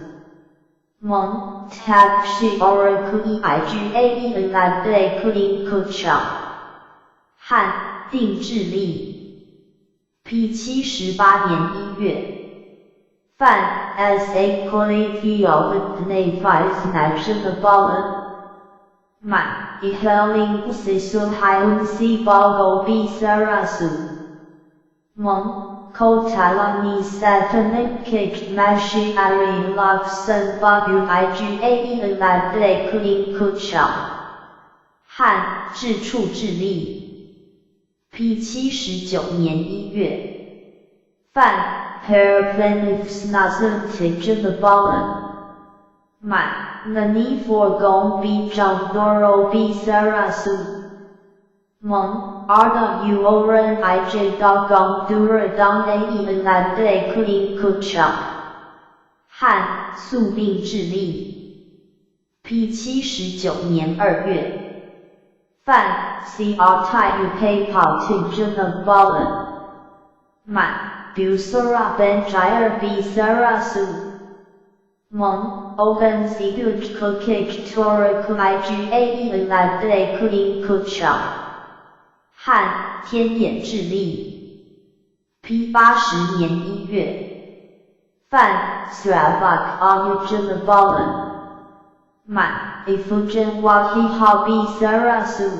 蒙 Tab Shi Oracle E I G A E N L D Clean Kucha 漢定智力 P 78年1月范 S A Quality of Nafis National Balan 滿 Iheling Sisu Hyun Si Bogo B Sarasu 蒙 Kotalani Satanik Kik Mashi Ari Laksan Babu I G A E N L D Clean Kucha 漢智處智力 P 79年1月范 Pervenifs Nazun Tijana Balan 滿 Nani for Gong B Doro B Sarasu 蒙 R W Oren I J Dog Dura Dong A E N L D Clean Kucha 漢宿命智力 P 79年2月范 C R Tai U K Patijana Balan 滿 Busura Benjair B Sarasu 蒙 Oven Siguj Kukik Torak I G A E N L D Clean Kucha 漢天眼智力 P 80年1月范 Sravak Ayujana Balan 滿 Ifujan Wahi Habi Sarasu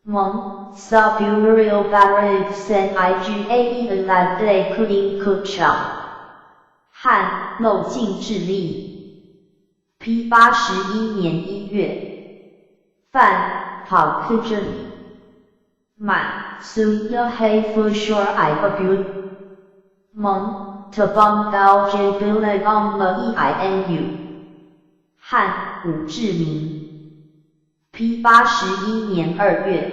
蒙 Saburial Barif Sen I G A E N L D Clean Kucha 漢漏盡智力 P 81年1月范 Parkijan 滿 Suya Hay Fushur I Bu 蒙 Tabang L J Bileg Om E I N U 漢武志明 P 81年2月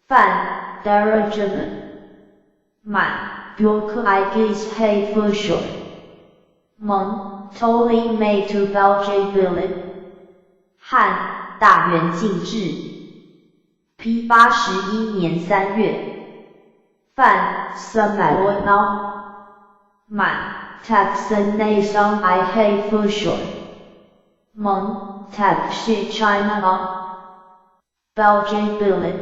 范 Darajaman 滿 Bjork I Gis Hay Fushur 蒙 Toli May to Belj Billet 漢大元敬志 P 81年3月范 Samalona 滿 Texan Nation I Hay Fushur 蒙 Tab Shi China Belj Billet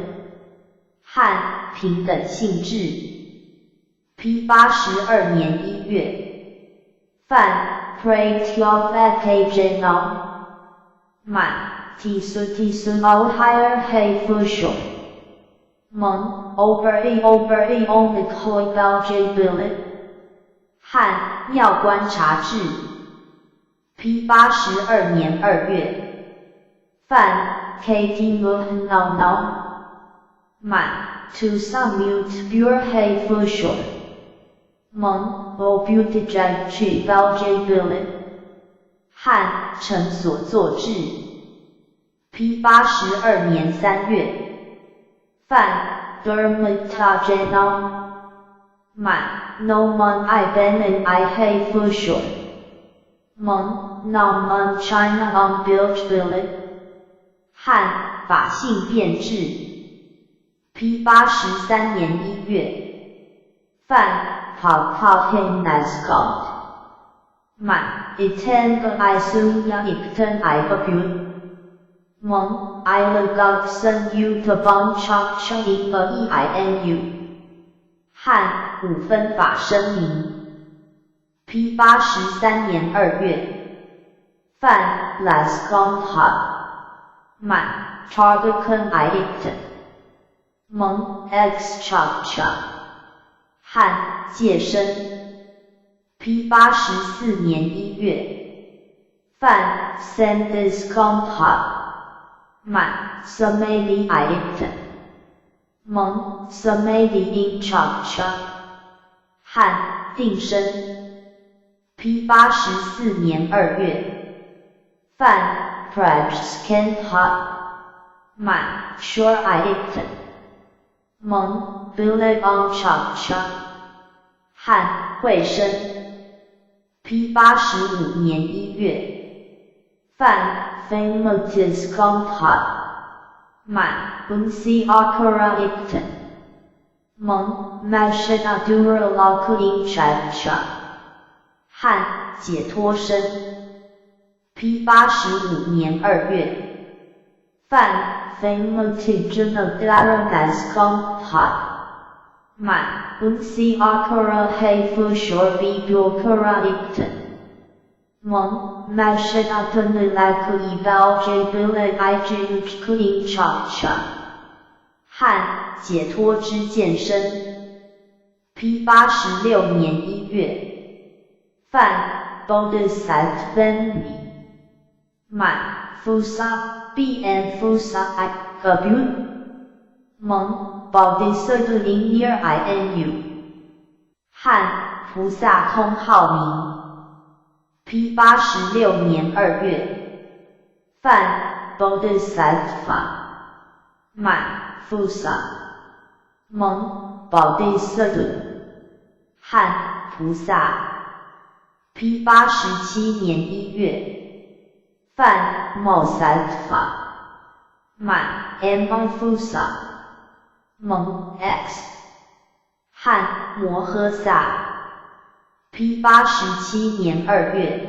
漢平等性智。P 82年1月，梵 Pratyavekjnam 滿 Tisu Tisu O higher Hey Fushou 蒙 Over E Over E On the Koi Bao J Billet 汉妙观察智。P 82年2月，梵 KT Muhnao Nao 滿 To Samute Pure Hey Fushou 蒙 O Beauty Jack Chi Bao J Billet 汉成所作智。P 82年3月，梵 Dharmatajanam 滿 No Mon I Ben I Hey Fushou 蒙 Nam China on Bilge Billet 汉法性变智。P 83年1月，梵 Papa Nascot 滿 Iten I Sunya Ipten I Bu 蒙 I Lagoksen U Tabang Chok Cha E E I N U 汉五分法声明。P 83年2月，梵 Lascom Hub 滿 Chargakan I Ipten 蒙 X Chok Cha 汉戒身。P 84年1月，梵 Sandiscom Hub 滿 Samadhi I Ipten 蒙 Samadhi in Chok Cha 汉定身。P 84年2月，梵 Prabscan Hub 滿 Sure I Ipten 蒙 Billet on Chok Cha 汉慧身。P 85年1月，梵 Famotis Compa 滿 Unsi Akara Ipten 蒙 Mashina Dura Lakuin Chak 汉解脱身。P 85年2月，梵 Famoti Janodaranas Compa 滿 Unsi Akara Hey Fushor B Bukara Ipten 蒙 Mashinatun Bao J Billet I J Kuin Chok Cha 汉解脱之见身。P 86年1月，梵 Bodhisattva 滿 Fusa B N Fusa I W 蒙 Bodhisattva Near I N U 汉菩萨通号名。P 86年2月，梵 Bodhisattva 滿 Fusa 蒙 Bodhisattva 汉菩萨。P 87年1月，梵 Mosattva 滿 M Fusa 蒙 X 汉摩诃萨。P 87年2月，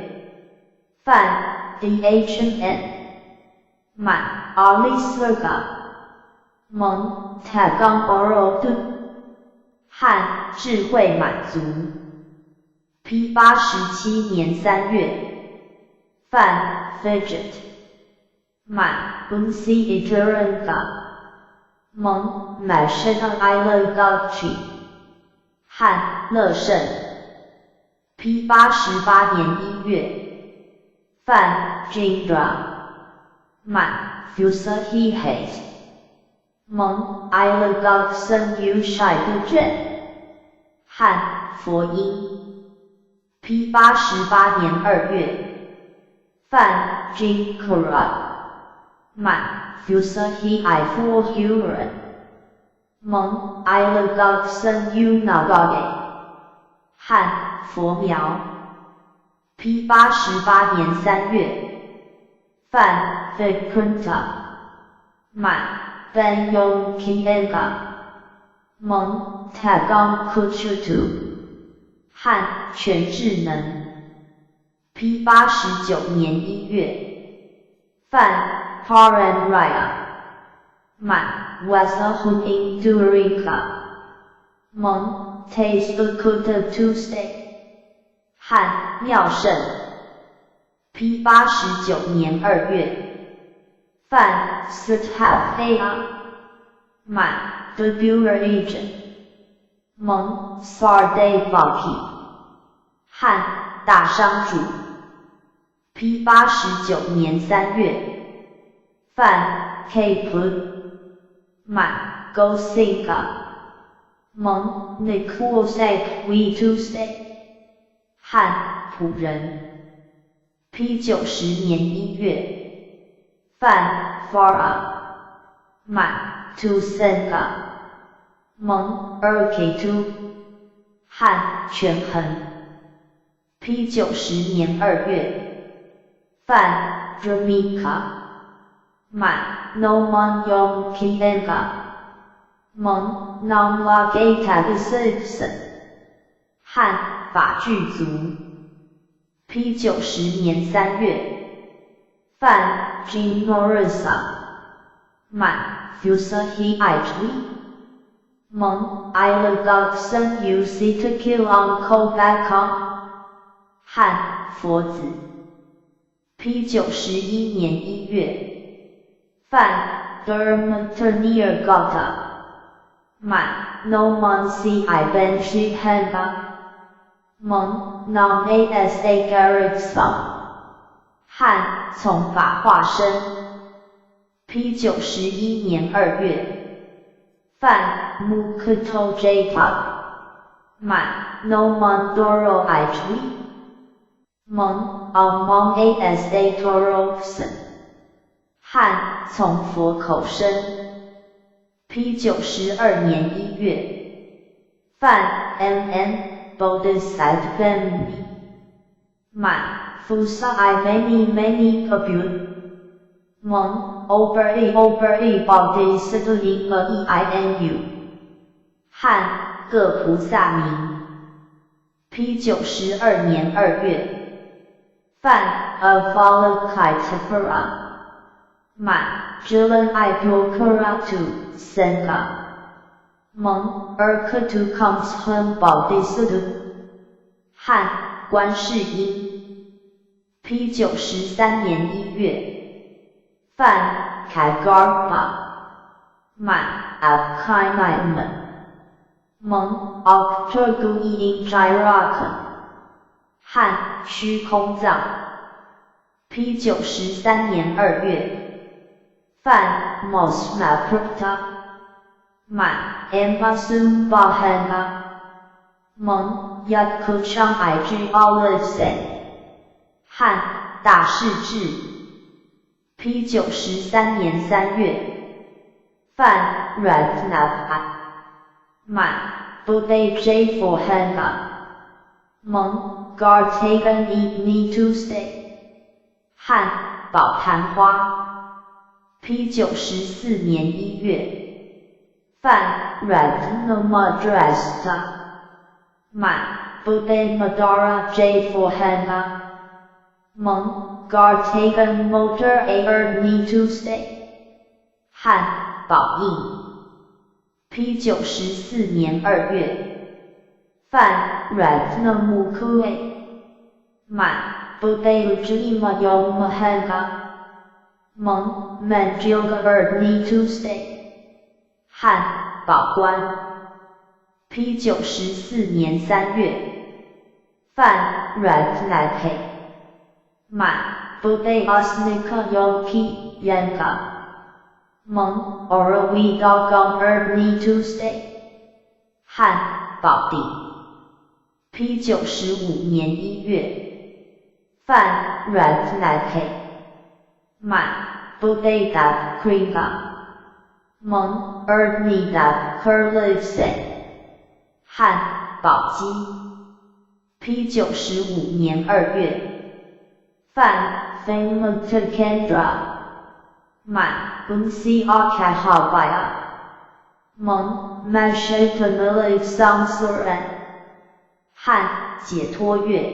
梵 DHN 滿 Alisarga 蒙 Tagang Oro 汉智慧滿足。P 87年3月，梵 Fidget 滿 Unsi Iteranga 蒙 Mashina Ilagachi 汉乐圣。P 88年1月，梵 Jindra 滿 Fusa He Haze 蒙 Ilagaksen U Shai 汉佛音。P 88年2月，梵 Jinkara 滿 Fusa He I For Huron 蒙 Ilagaksen U Nagage 汉佛苗。P 88年3月，梵 Vikunta 滿 Banyong Kienga 蒙 Tagang Kuchutu 汉全智能。P 89年1月，梵 Paran Raya 滿 Wasahun Indurika 蒙 Taste Tuesday 汉妙胜 P 89年2月范 Sutha 满 February 蒙 Sarday 汉大商主 P 89年3月范 K 满 Gosinga 蒙 Nikulsek We Tuesday 汉仆人 P 90年1月范 Fara 满 Tusenga 蒙 Erk 汉权衡 P 90年2月范 Dramika 满 Noman Yong Kienga 蒙 Namlagata 汉法具足 P 90年3月范 Jim Morrison 满 Fusahi I 蒙 Ilagokson U C to kill on Kobakon 汉佛子 P 91年1月范 Dermaternier Gata 满 Noman C I Ben Shihanga 蒙 Nam Asa Garrison 汉从法化身 P 91年2月范 Mukuto Jacob 满 Noman Doro I 蒙 Among Asa Torokson 汉从佛口生 P 92年1月范 M N Bodhisattva 满 Fusa I many many Kabul 蒙 Over E Over E Bodhisattva E I N U 汉各菩萨名 P 92年2月范 Avalokitesvara 满 Jilan I Pyokaratu Senga 蒙 Erkatu comes home Bodhisattva 汉观世音 P 93年1月范 Kagarpa 满 Abkaimaiman 蒙 Octoguiing Jirakan 汉虚空藏 P 93年2月范 Mosmapurta 满 Ambasumbahana 蒙 Yakuchang I G Olivesen 汉大势至 P 93年3月范 Ratnapa 满 Bude J for Hanga 蒙 Gartagan E Me Tuesday 汉宝昙花 P 94年1月范 Ratnamadrasta 满 Bude Madara J for Hanga 蒙 Gartagan Motor Air Me Tuesday 汉宝应 P 94年2月范 Ratnamukue 满 Bude Ujima Yom Mahanga 蒙 Manjilga Me Tuesday 汉宝冠 P 94年3月范 Ratnake 满 Bude Asnika Yonki Yanka 蒙 Orawi Dogong Me Tuesday 汉宝顶 P 95年1月范 Ratnake 满 Bude Kriga 蒙 Erdnida Kurlivsen 汉宝鸡 P 95年2月范 Fengmukendra 满 Unsi Akahabaya 蒙 Mashatamili Samsuran 汉解脱月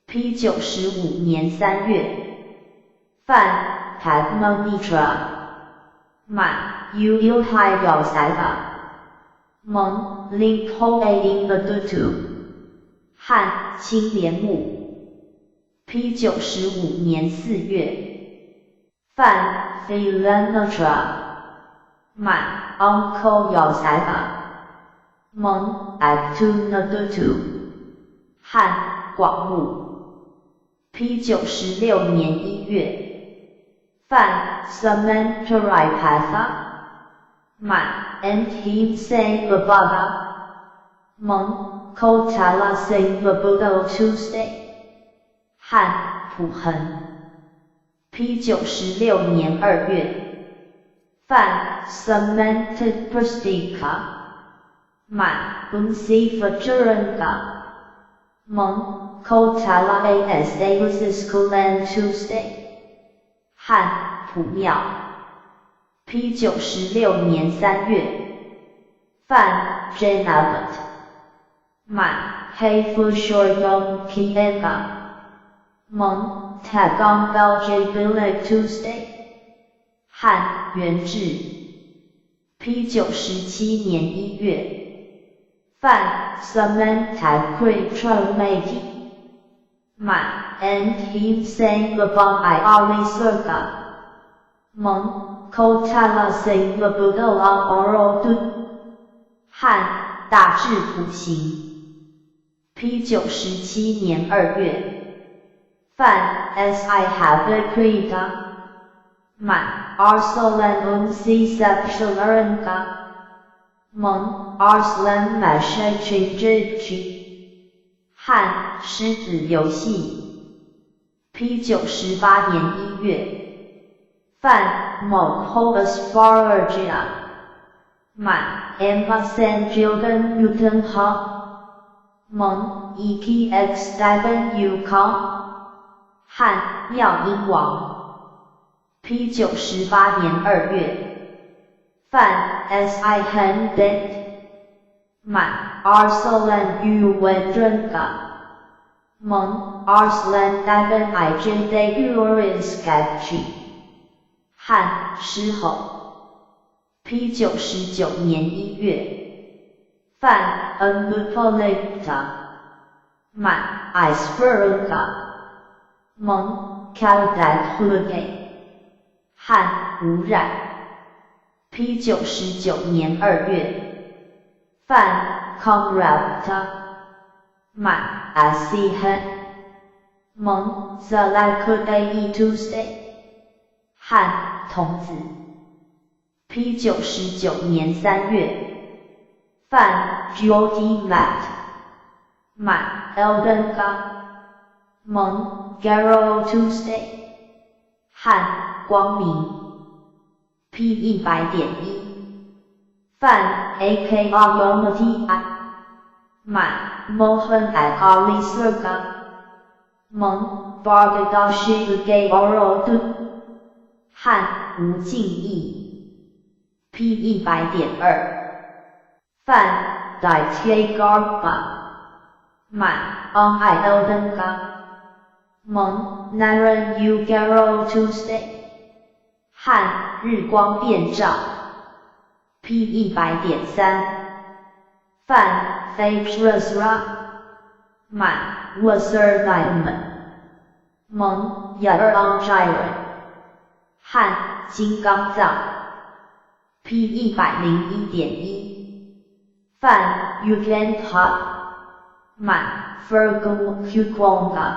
P 95年3月范 Padmamitra 滿 U Hi Yosaiba 蒙 Link Ho A in the Dutu 漢青蓮木 P 95年4月范 Philanatra 滿 Uncle Yosaiba 蒙 Actunadutu 漢廣木 P 96年1月范 Samantaripatha 滿 Ntim Sang 蒙 Kotala Sing Buddha Tuesday 漢普恆 P 96年2月范 Samantha 滿 Unsi Fajuranga 蒙 Kotala Asa Usiskulan Tuesday 漢普廟 P 96年3月范 Janavat 滿 Hey Fushor Kienga 蒙 Tagong Belj Bilek Tuesday 漢元治 P 97年1月范 Samantha Mati 滿 Ntim Sang Labang I Ali Surga 蒙 Kotala Sing Buddha Oro Du 漢大智普行 P 97年2月范 Si Have Krita 滿 Arsalan Unsi Sepshalaranga 蒙 Arslan Mashachinjichi 漢獅子遊戲 P 98年1月范 Mokhoas Fargia 滿 Emma San Gildan Newton Ha 蒙 EPX Divan U 康漢妙音王 P 98年2月范 Si Han Bent 滿 Arsalan U Wendrenga 蒙 Arslan Divan I J De Uris Gachi 漢獅吼 P 99年1月范 Anupalikta 滿 Iceberga 蒙 Kaldat Huge 漢無染 P 99年2月范 Comrapta 滿 Asihan 蒙 Zalakudae Tuesday 漢童子 P 99年3月范 Jyoti Mat 滿 Eldenga 蒙 Garo Tuesday 漢光明 P 100.1范 AK R I 滿 Mohan at Ali Surga 蒙 Bargadashi Gay Oro Du 漢無盡意 P 100.2范 Daite Garba 滿 On I Eldenga 蒙 Naran U Garo Tuesday 漢日光遍照 P 100.3范 Fakrasra 滿 Wasser Diamond 蒙 Yar On Gyron 漢金剛藏 P 101.1范 Uganda 滿 Fergal Hukwonga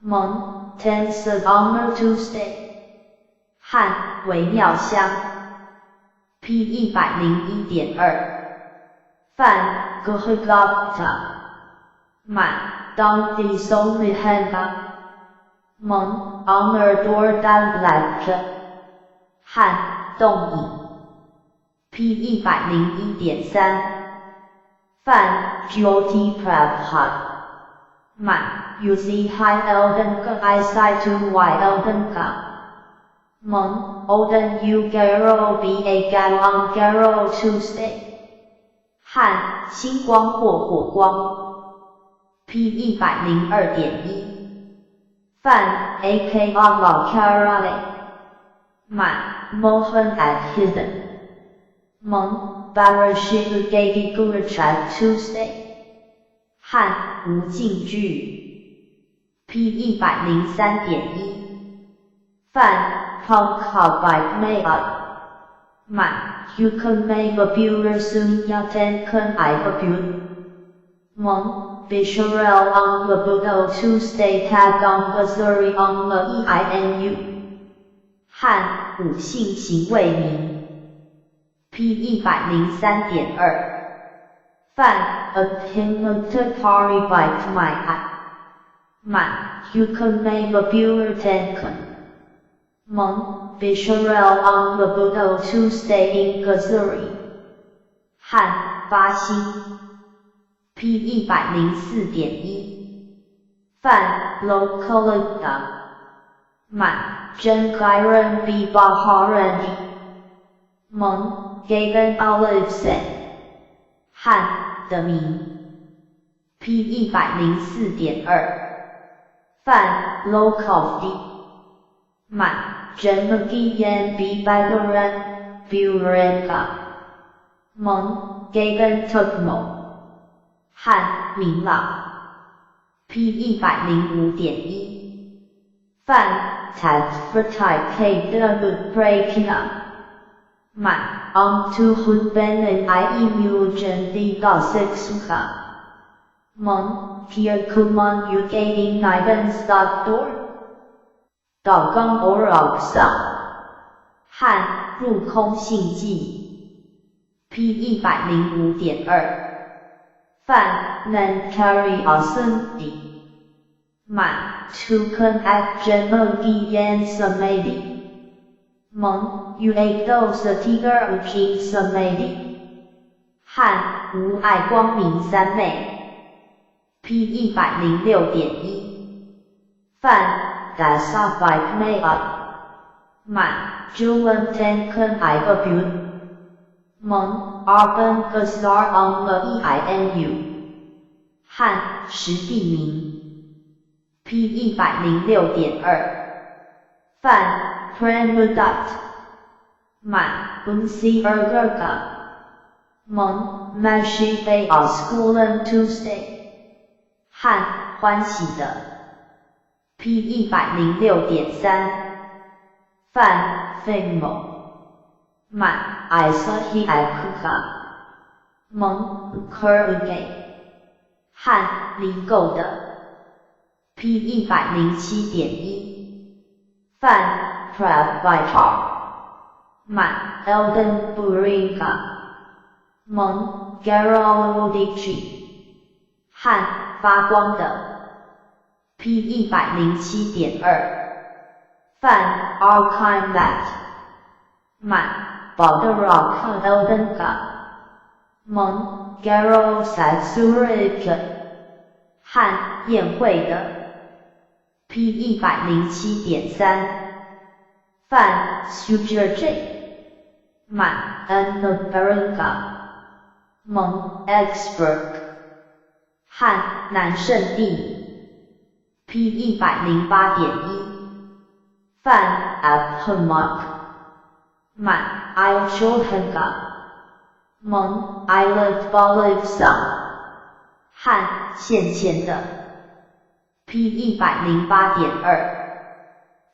蒙 Tense Honor Tuesday 漢微妙香 P 101.2范 Guhagapta 滿 Donkey Sonihanga 蒙 Honor Door Dan 漢動影 P 101.3范 Jyoti Prabhat 滿 Uzi Hi Elden I Si 2 Y Elden 蒙 Oden U Garo B A Galon Garo Tuesday 漢星光或火光 P 102.1范 A K R La Carale 滿 Mohan at Hidden 蒙 Barashid Gagi Gurachat Tuesday 漢無盡句 P 103.1范 Pongka by May 滿 Hukameva Sunya Kun I 蒙 Bisharel on the Budo Tuesday Tag on Gazuri on the EINU 漢五性行未明 P 103.2范 Abhimutakari by My 滿 Hukameva Tenkan 蒙 Bisharel on the Budo Tuesday in Gazuri 漢發心 P 104.1范 Lokalada 滿 Jenkiran B Baharandi 蒙 Gagan Olive 漢的名 P 104.2范 Lokov D 滿 Jemagiyan B Bagaran Burenka 蒙 Gagan Tukmo 漢明朗 P 105.1范 Tatfratai K the Breaking 滿 On to Hun Ben I Mugen D Six 蒙 Kierkuman U Niven Stop Door 道刚 Orog 漢入空性寂 P 105.2范 Nankari Asundi 滿 Tukan at Jemogiyan Samadhi 蒙 Uado Satigar Ujin Samadhi 漢無礙光明三昧 P 106.1范 Dasa by May 滿 Julan Tenkan I 蒙 Arban Gazar on the EINU 漢實地名 P 106.2范 Pramudat 滿 Unsi Ergerga 蒙 Mashi Bay School Tuesday 漢歡喜的 P 106.3范 Femo 滿 Isahi Akuka 蒙 Kuruge 漢離垢的 P 107.1范 Prabhar 滿 Elden Buringa 蒙 Garolodichi 漢發光的 P 107.2范 Archimat 滿 Baldarok Eldenga 蒙 Garo Satsurik 漢宴會的 P 107.3范 Sujer 滿 Annabarenga 蒙 Expert 漢南聖地 P 108.1范 Abhamak 滿 Ilchohanga 蒙 Island Bolivsa 漢現前的 P 108.2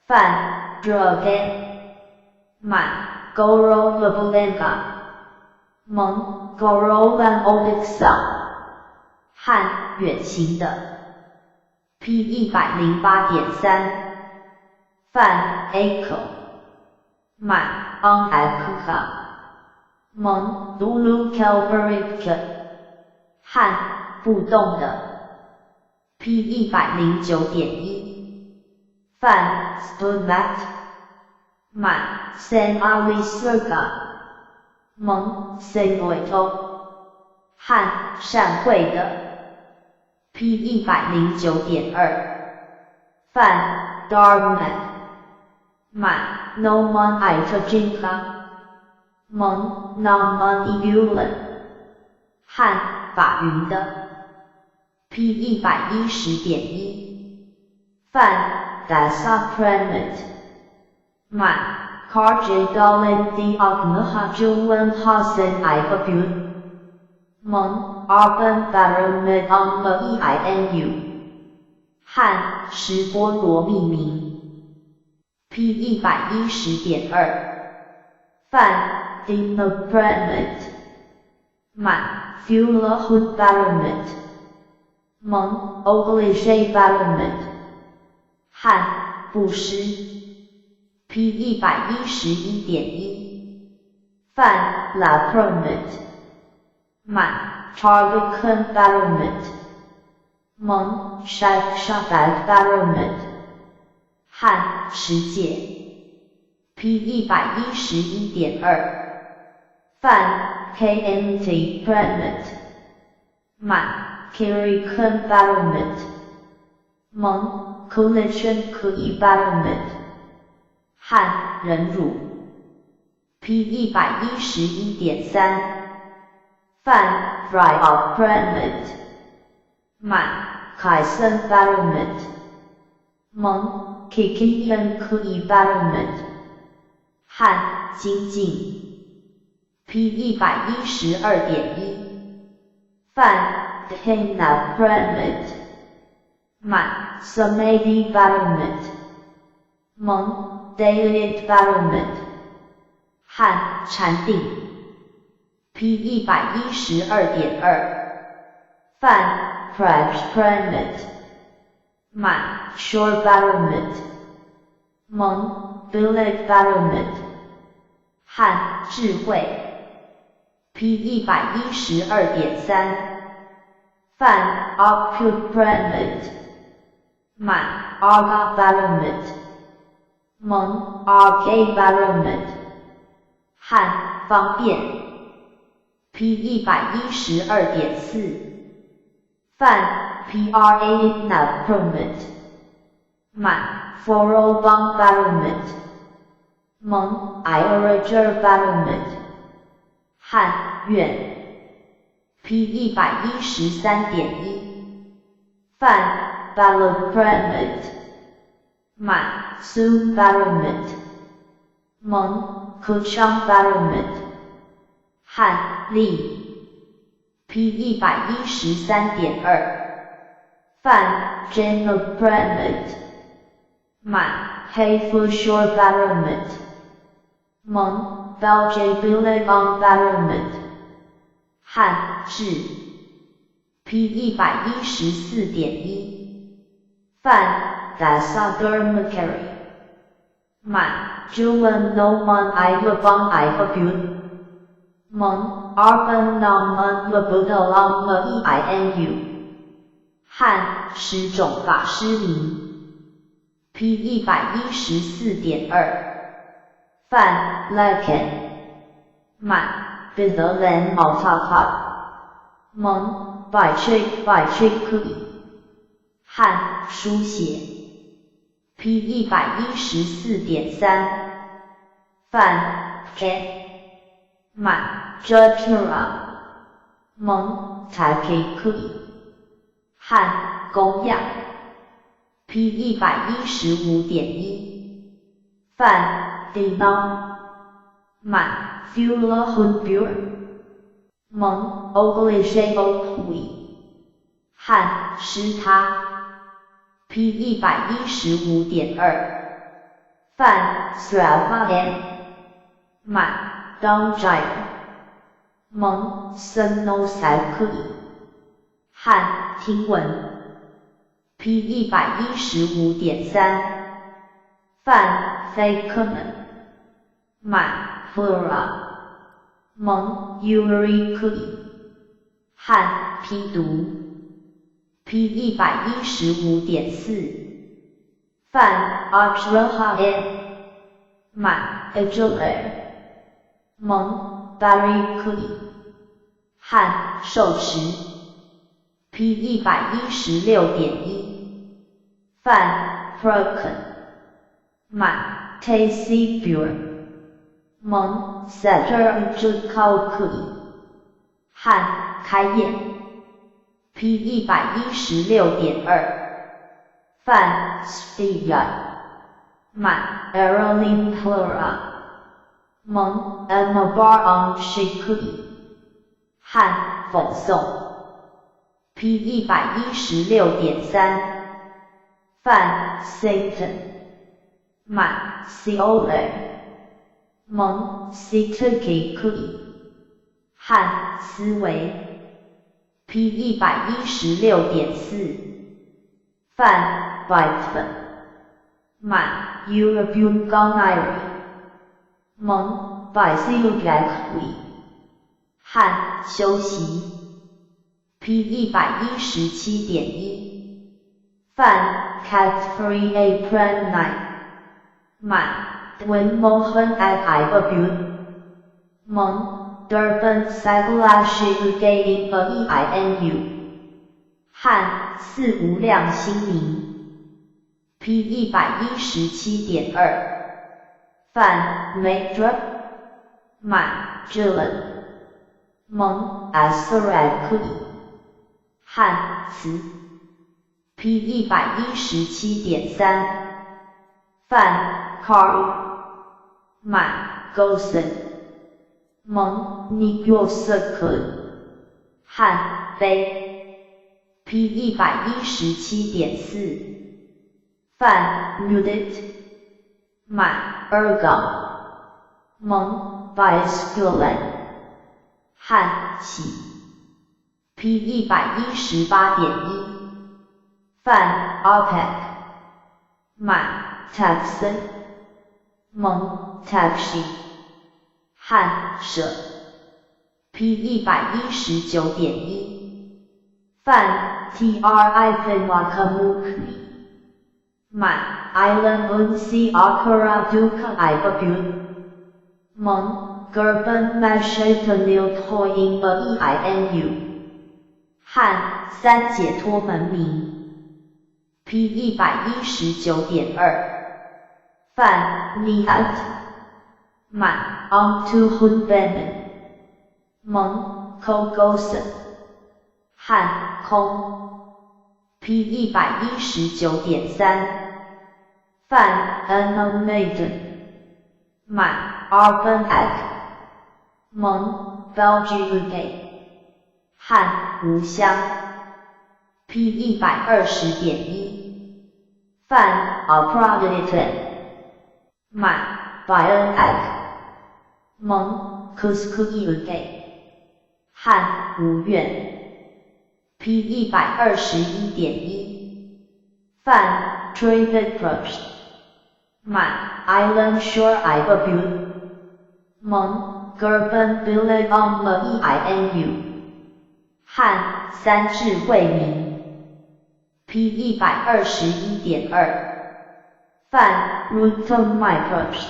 范 Dragan 滿 Goro Labulenga 蒙 Gorolan Odixa 漢遠行的 P 108.3范 Echo 滿 On Akuka 蒙 Lulu Kelverike 漢不動的 P 109.1范 Stomat 滿 San Ali Surga 蒙 Sengoito 漢善會的 P 109.2范 Dharma 滿 Noman Itajinka 蒙 Naman Ibulan 漢法雲的 P 110.1范 Dasapramat 滿 Karje Dolan Diok Mahajuan Hasan I Habu 蒙 Arban Baromet On E I N U 汉十波罗蜜名 P 110.2 范 Dina Pramit 满 Fula Hun Baromet 蒙 Oblige Baromet 汉布施 P 111.1 范 La Permit 满 Charvikan Baromet 蒙 Shak Baromet 汉持戒 P 111.2 范 KMT Permit 满 Kirikan Baromet 蒙 Kulichen Kui Baromet 汉忍辱 P 111.3 范 Fry of Permit 满凯森 Baromet 蒙 Kikian Kui Baromet 汉精进 P 112.1 范 Dhana Permit 满 Samadhi Baromet 蒙 Dalit Baromet 汉禅定 P 112.2 范 Praj Pramit 满 Shore Baromet 蒙 Billet Baromet 汉智慧 P 112.3 范 Oput Pramit 满 Arga Baromet 蒙 RK Baromet 汉方便 P 112.4 范 PRA Nav Permit 满 Forobang Baromet 蒙 Irager Baromet 汉愿 P 113.1 范 Balapramit 满 Su Baromet 蒙 Kuchang Baromet 汉力 P 113.2 范 Jena Pramit 满 Hayfushore Baromet 蒙 Belj Bilagong Baromet 汉智 P 114.1 范 Dasadermakari 满 Juan Noman I Labang I Habun 蒙 Arban Naman Labudalam E I N U 汉十种法师名 P 114.2 范 Laken 满 Bidalen Altahat 蒙 Baichik Baichik Kui 汉书写 P 114.3 范 K 满 Judgera 蒙 Take Kui 汉供养 P 115.1 范 Dinam 满 Fula Hunbur 蒙 Oblige Hui 汉施他 P 115.2 范 Sravahan 满 Dongjai 蒙 Senosaku 汉听闻 P 115.3 范 Fakeman 满 Flora 蒙 Uri 汉批读 P 115.4 范 Archrahan 满 Ajuler 蒙 Barry Kui 汉受持 P 116.1 范 Proken 满 Tacy Bur 蒙 Setter Jukao Kui 汉开业 P 116.2 范 Stia 满 Erolin Plura 蒙 Mbar Shikui 汉讽诵 P 116.3范 Saint 满 Cole 蒙 Citiki 汉思维 P 116.4范 Byte 满 European Gunnery 蒙 Bicycle 汉修习 P 117.1范 Cat Free A Pran Nine 满 Dwayne Mohan at I 蒙 Durban Saglashi Gay A E I N U 汉四无量心明 P 117.2范 Major 满 Jilin 蒙 Asarak 汉词 P 117.3范 Carl 满 Gosen 蒙 Nigosakun 汉碑 P 117.4范 Nudit 满 Ergon 蒙 Bicycle 汉喜 P 118.1范 OPEC 满 Taxon 蒙 Taxi 汉舍 P 119.1范 Tri Pinwakamukni 满 Island Unsi Akara Duka Ibabu 蒙 Gerben Mashatanil Toyin A E I N U 汉三解脱门名 P 119.2范 Niat 满 Onto Hun 蒙 Kogosen 汉空 P 119.3范 Anomaden 满 Arben Ek 蒙 Belgique 汉无相 P 120.1范 Apraditen 满 Bayern Ek 蒙 Kuskuiuke 汉无愿 P 121.1范 Travid Probst 满 Island Shore Ibabu 蒙 Gerben Billet on the E I N U 汉三智慧名 P 121.2范 Ruton Microbes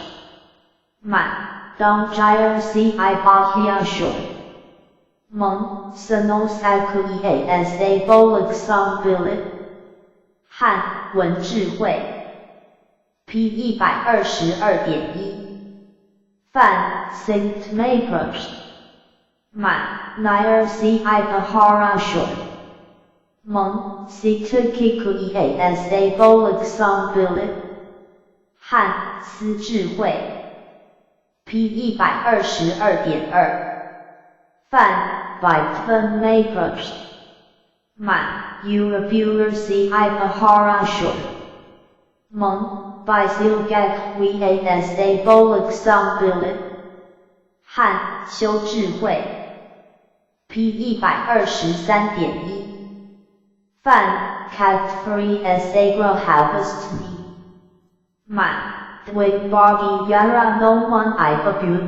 满 Dongjire C I Bahia Shore 蒙 Senosak E A S A Bolak Billet 汉文智慧 P 122.1范 Saint Microbes 满 Nair C I Bahara Shore 蒙 Citakiku E A S A Bolak Billet 汉思智慧 P 122.2范 Byte Microbes 满 European C I Bahara Shore 蒙 Bicycle V A S A Bolak Billet 汉修智慧 P 123.1范 Cat Free S A Grohavastni 满 Dwin Bargi Yara No One I Abu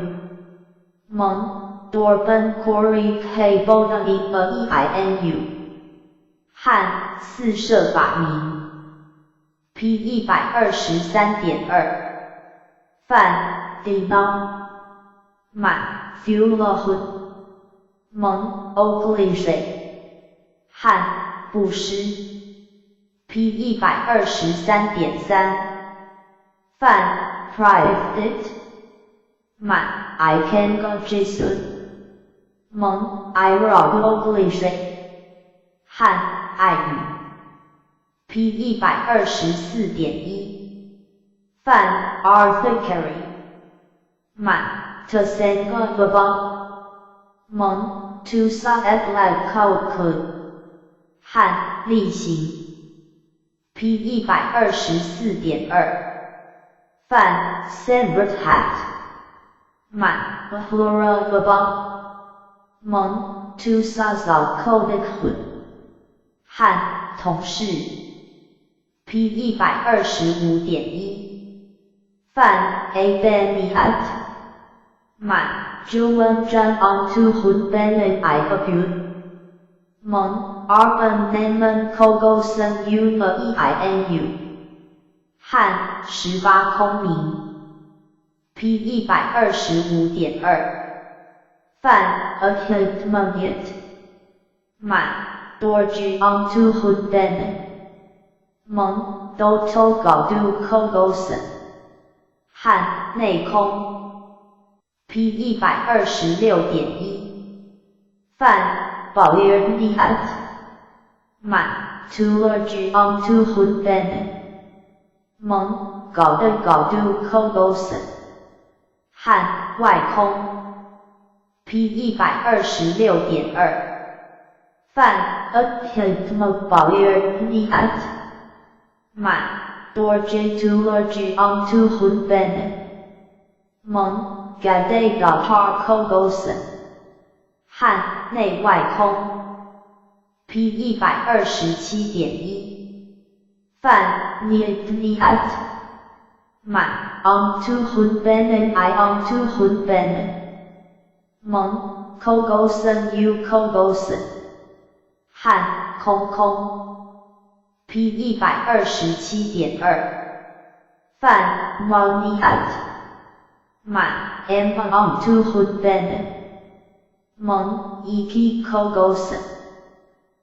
蒙 Dorban Corey K Boda E A E I N U 汉四摄法名 P 123.2范 Dina 满 Fulahun 蒙 Oaklishe 汉布施 P 123.3范 Private 满 I can go Jason 蒙 Iraq Oaklishe 汉爱语 P 124.1范 Arthur Carey 满 Tsenga Bang Meng Tu Sa Et Lag Kao Ke 汉例行 P 124.2 范 Sembert Hat 满 Flora Bang Meng Tu Sa Zao Ko 汉同事 P 125.1 范 A Ben Hat 满 Juan Zhan On Tu Hun Ben I Abu Meng Arban Neman Kogo Sen U E I N U 汉18空明 P 125.2 范 A Hit Monyet 满 Dorji On Tu Hun Ben 蒙 Do To 高度 Kogosen 汉内空 P 126.1 范保尔尼 at 满 Tulorji On Tu Hun Ben 蒙高的高度 Kogosen 汉外空 P 126.2 范 A Hit 保尔尼 at 满 Dorje Tulorji On Tu Hun Ben 蒙 Gade Gatar Kogosen 汉内外空 P 127.1 范 Niet Niet 满 On Tu Hun Ben I On Tu Hun Ben 蒙 Kogosen U Kogosen 汉空空 P 127.2 范 Moniat 满 M On Tu Hun Ben 蒙 E P Kogosen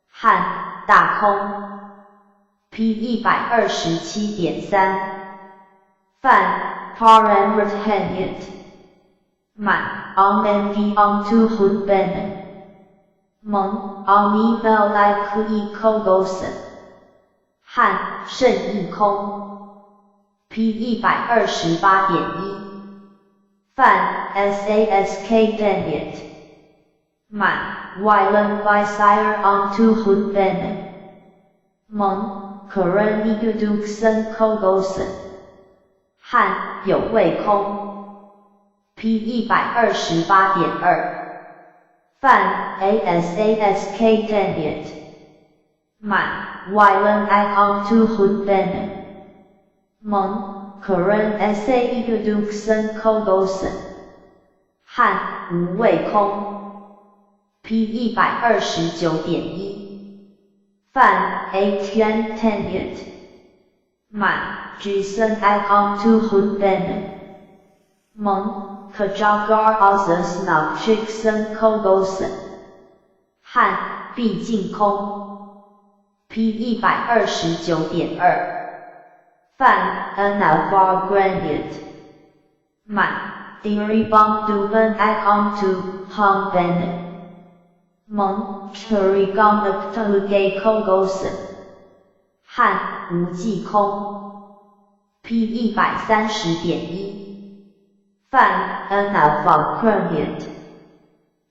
汉大空 P 127.3 范 Paran Rthenyet 满 On N V On Tu Hun Ben 蒙 On Email Like E Kogosen 汉胜义空 P 128.1 范 S A S K Denyet 满 Wylan Visire On Tu Hun Ben 蒙 Koran Duksen Kogosen 汉有位空 P 128.2 范 A S A S K Denyet 满 Wylan I On Tu Hun Ben 蒙 Koran S A Duksen Kogosen 汉无位空 P 129.1 范 A Tian Tenyet 满 Jason I On Tu Hun Ben 蒙 Kajagar Azas Nok Kogosen 汉毕竟空 P 129.2 范 Anafar Granite 满 Diribang Duban I On Tu Hong Ben 蒙 Churigang Gay Kogosen 汉无际空 P 130.1 范 Anafar Granite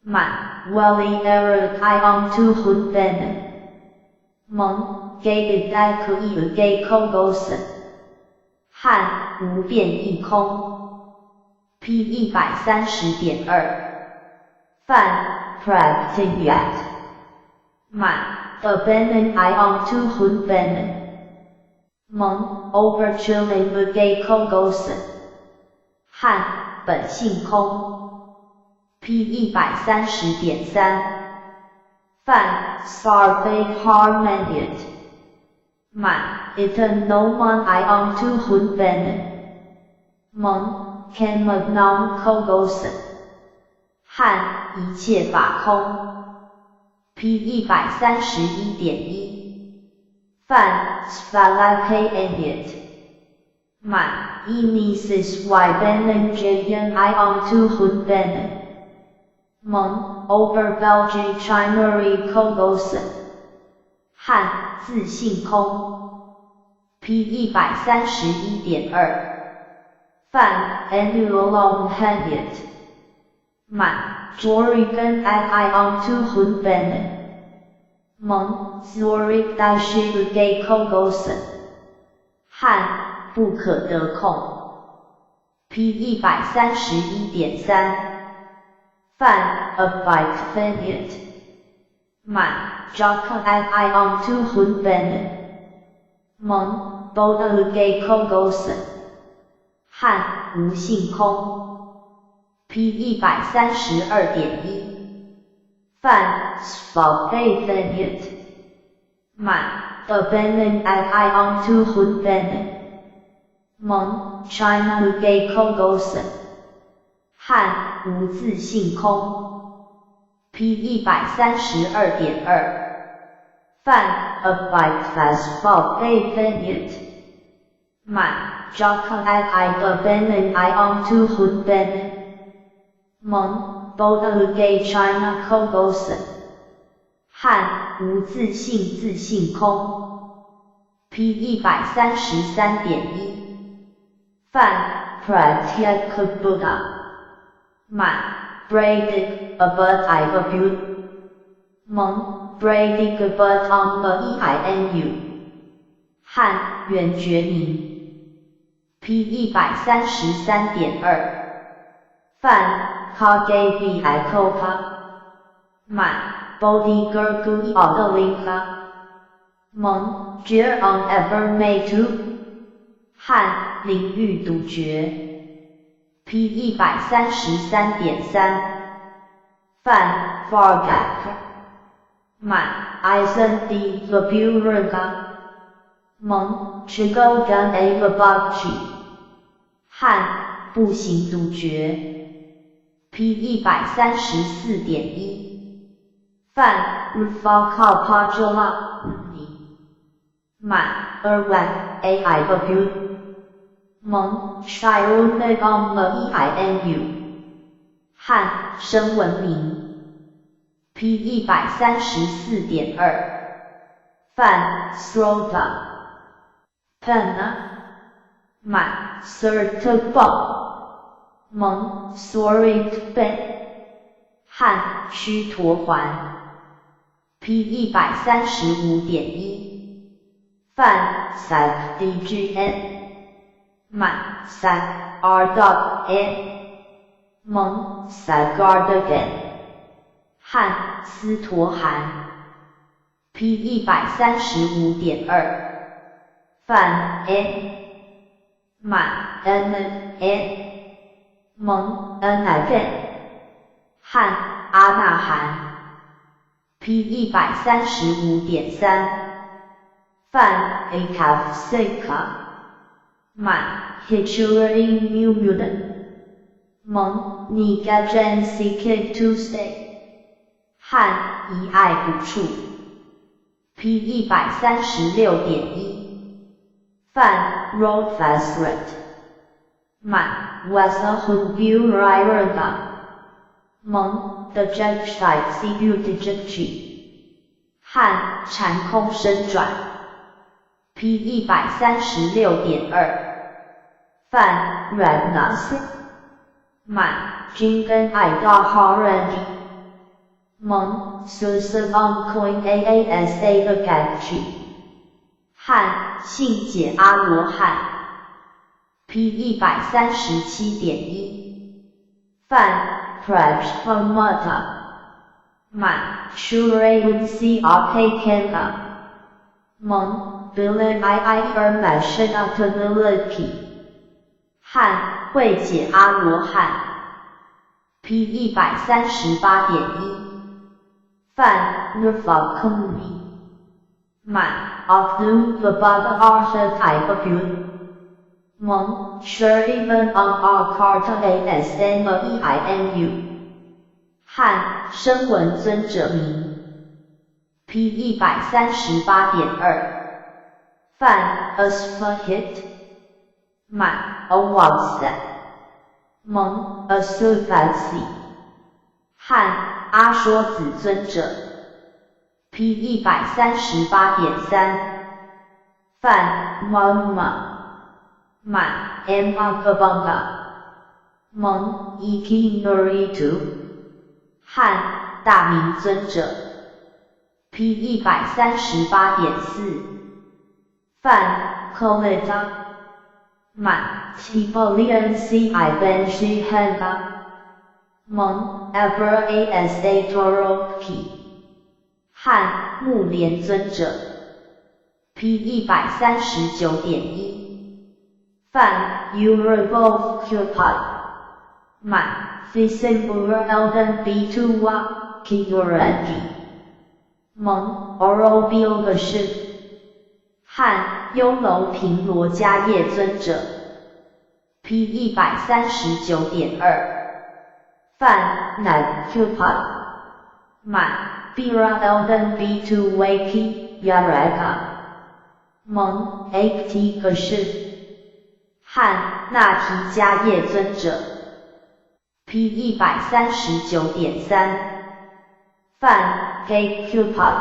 满 Welly Error I On Tu Hun Ben 蒙 Gay I 可 Gay Kogosen 汉无变异空 P 130.2 范 Practinyat 满 A Ben I On Tu Hun Ben 蒙 Overchilling Gay Kogosen 汉本性空 P 130.3 范 Sarve Harmoniet 满 Iten No Mon I On Tu Hun Ben 蒙 Ken Magnam Kogosen 汉一切法空 P 131.1 范 Svalake Enyet 满 Enisis Y Ben Jayan I On Tu Hun Ben 蒙 Over Belgi Chinary Kogosen 汉自性空 P 131.2 范 Annualong Hanyet 滿 Jorigan I on to Hun Ben 蒙 Zorik Dashi Gay Kogosen 漢不可得空。P 131.3范 Abite 滿 Jaka I on to Hun Ben 蒙 Boda Gay Kogosen 漢無性空。P 132.1范 Svalbard 滿 Abandon I on to Hun Ben 蒙 China Gay Kogosen 漢無自性空。P 132.2范 Abite Svalbard 滿 Jaka I Abandon I on to Hun Ben 蒙 Boda Gay China Kogosen 漢無自性自性空。P 133.1范 Pratyekabuddha 滿 Bradig Abut I Abut 蒙 Bradig Abut on the E I N U 漢圓覺明。P 133.2范 Kage B I Kopa 滿 Bodhi Gurgu Odalinka 蒙 Jir on Ever May To 漢靈域獨覺。P 133.3范 Fargak 滿 Eisen D Laburanga 蒙 Chigo Gun A Labakchi 漢不行獨覺。P 134.1范 Rufalka 尼滿 Erwan A I W 蒙 Shirunagam E I N U 漢聲聞名。P 134.2范 Srota Penna 滿 Sertabang 蒙 Sorit Ben 漢須陀洹。P 135.1范 Sac D G N 滿 Sac R dot N 蒙 Sagardagan 漢斯陀含。P 135.2范 N 滿 N N 蒙 N I 漢阿那含。P 135.3范 A k a f s i k a 滿 Hichuring Mumudan 蒙 Nigajan C K to stay 漢一愛補處。P 136.1范 Road Fastret 滿 Wasa Hun Riranga 蒙 The Judge C U D 漢禪空身轉。P 136.2范 Radnas 滿 Jingan I Da Harandi 蒙 Susan Coin A A S A Akachi 漢信解阿羅漢。P 137.1范 Prajpamata 滿 Shure C R K Kenka 蒙 Bilin I I Er Mashinata 漢慧解阿羅漢。P 138.1范 Nurfakumi 滿 Afnu Vabada Arha Type 蒙 Sure even on R Carta A S N E I N U 漢聲聞尊者名。P 138.2范 Asfahit 滿 Awasa 蒙 Asufasi 漢阿說子尊者。P 138.3范 Mama 滿 M 阿克邦嘎蒙 E K Nuritu 漢大明尊者，P 138.4。范 Kolita 滿 Tibolian C I Ben Shi Hanga 蒙 Abra Asa Toro K 漢目連尊者，P 139.1。范 Urabov Kupad 滿 Thisambura Elden B Tuwa Kigurangi 蒙 Orobilga 漢優樓頻羅迦葉尊者，P 139.2。范南 Kupad 滿 Bira Elden B Two Waki Yaraka 蒙 Akt 格式。漢那提迦葉尊者，P 139.3。范 K Kupad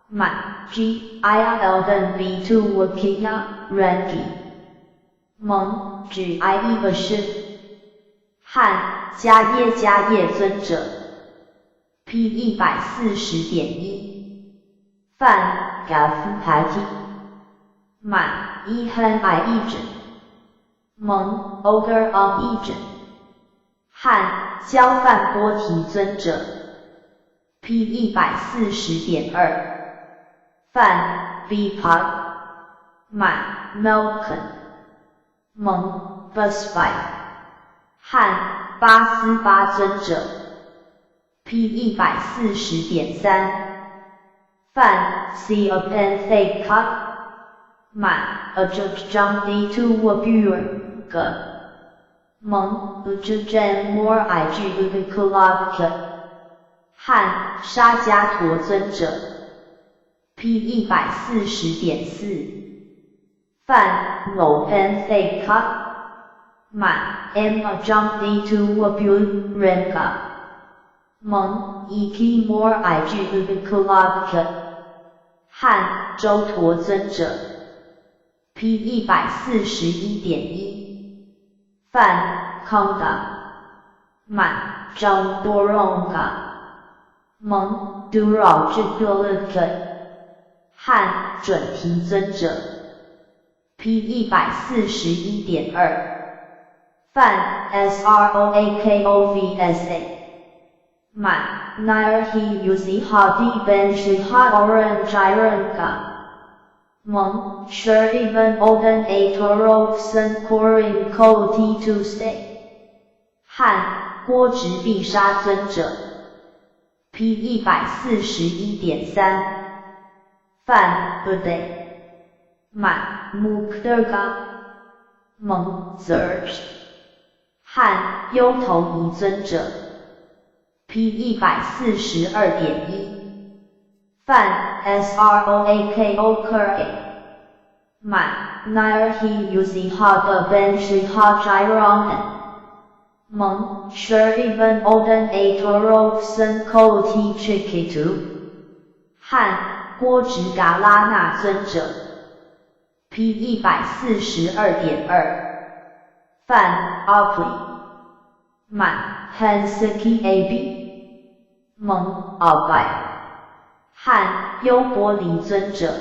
滿 G I Elden B Two Wakiya Rangi 蒙 G I E 格式。漢迦耶迦葉尊者，P 140.1。范 Gaf Pati 滿 E 汉 I 一者蒙 Ogre on 一者。漢憍梵波提尊者，P 140.2。范 B Pot 滿 Melkon 蒙 Busby 漢八思巴尊者，P 140.3。范 C Open Fake Cup 滿 A Judge John D Two Wabur 个蒙 Ujujan More I G Ubikulaka 漢沙迦陀尊者，P 140.4。范 Open Fake Cup 滿 M John D Two Wabu Renga 蒙 E K More I G Ubikulaka 漢周陀尊者，P 141.1。范 Konda 滿 John Doronga 蒙 Durajagulaka 漢準提尊者，P 141.2。范 S R O A K O V S A 滿 Nair He Uzi Ha Ben Shi Ha Orange Ironga 蒙 Sure Even Olden A Toro Sen Korin Ko T To Stay 漢郭直必沙尊者，P 141.3。范 Uday 滿 Mukderga 蒙 Zerch 漢優頭夷尊者，P 142.1。范 S R O A K O K A 滿 Nair He Uzi Ha Ben Shi Ha Jiron 蒙 Sure Even Olden A Toro Sen Ko T Chikitu 漢郭直嘎拉那尊者，P 142.2。范 Opli 滿 Hansaki A B 蒙奥拜漢優波離尊者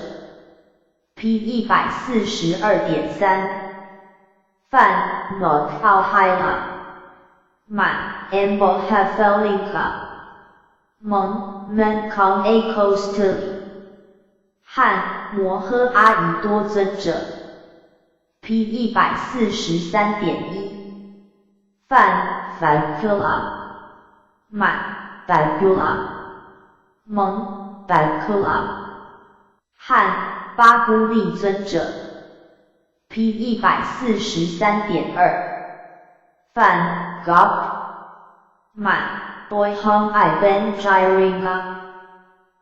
，P 142.3。范 Nok 奧海拉滿 Ambo Hafelinka 蒙 Mankong A Coast 漢摩訶阿逸多尊者，P 143.1。范 Fakula 滿 Bakula 蒙 Bakula 漢巴孤利尊者，P 143.2。范 Gop 滿 Boy Hong I Ben Jiringa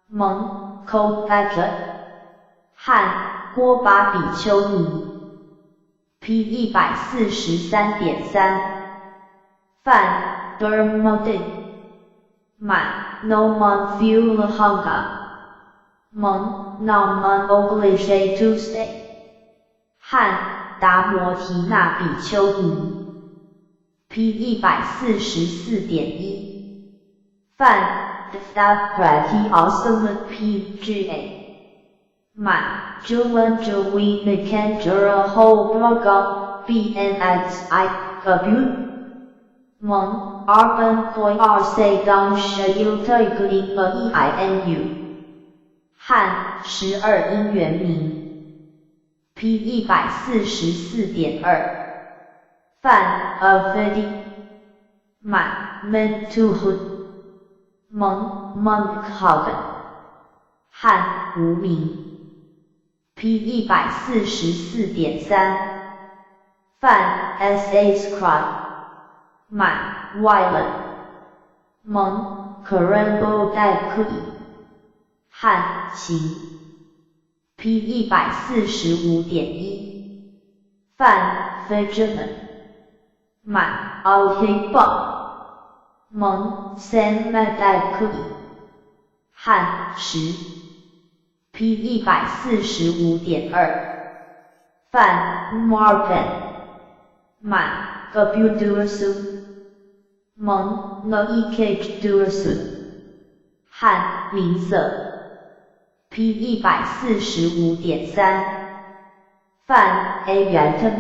蒙 Kopaka 漢郭巴比丘尼，P 143.3。范 Dermodin 滿 No Mon Fulahanga 蒙 Naman Oblige to Stay 漢達摩提那比丘尼，P 144.1。范 Prati Awesome PGA 满 Juan Jui Nikanjura Ho Boga BNXI W 蒙 Arban Koi R C 当 Shu T I E I N U 汉十二因缘名 P 144.2范 Avedi 满 Mentuhut 蒙 Monkhoven 汉无名 P 144.3范 S A Scribe 满 Wylan 蒙 Karenbo 代克汉行 P 145.1范 Fijian 满 Alhiba 蒙 San 代克汉十 P 145.2范 Marvin 满 Gabuduasu 蒙 N E K Duasu 汉名色 P 145.3范 A 元特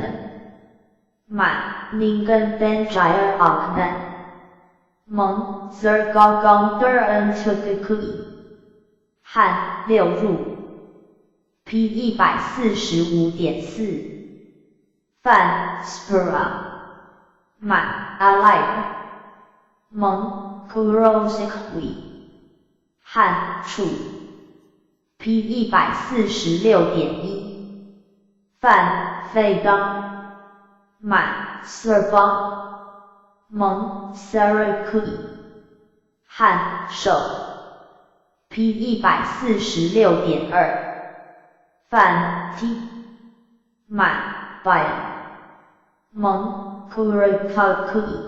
满 Ningen Benjair Akman 蒙 Zergong Duran Tukui 汉六入 P 145.4范 Spura 满 Alive 蒙 Kurosikui 汉处 P 146.1范费当满 Serba 蒙 Sarakui 汉手 P 146.2范 T 满 By 蒙 Kurakui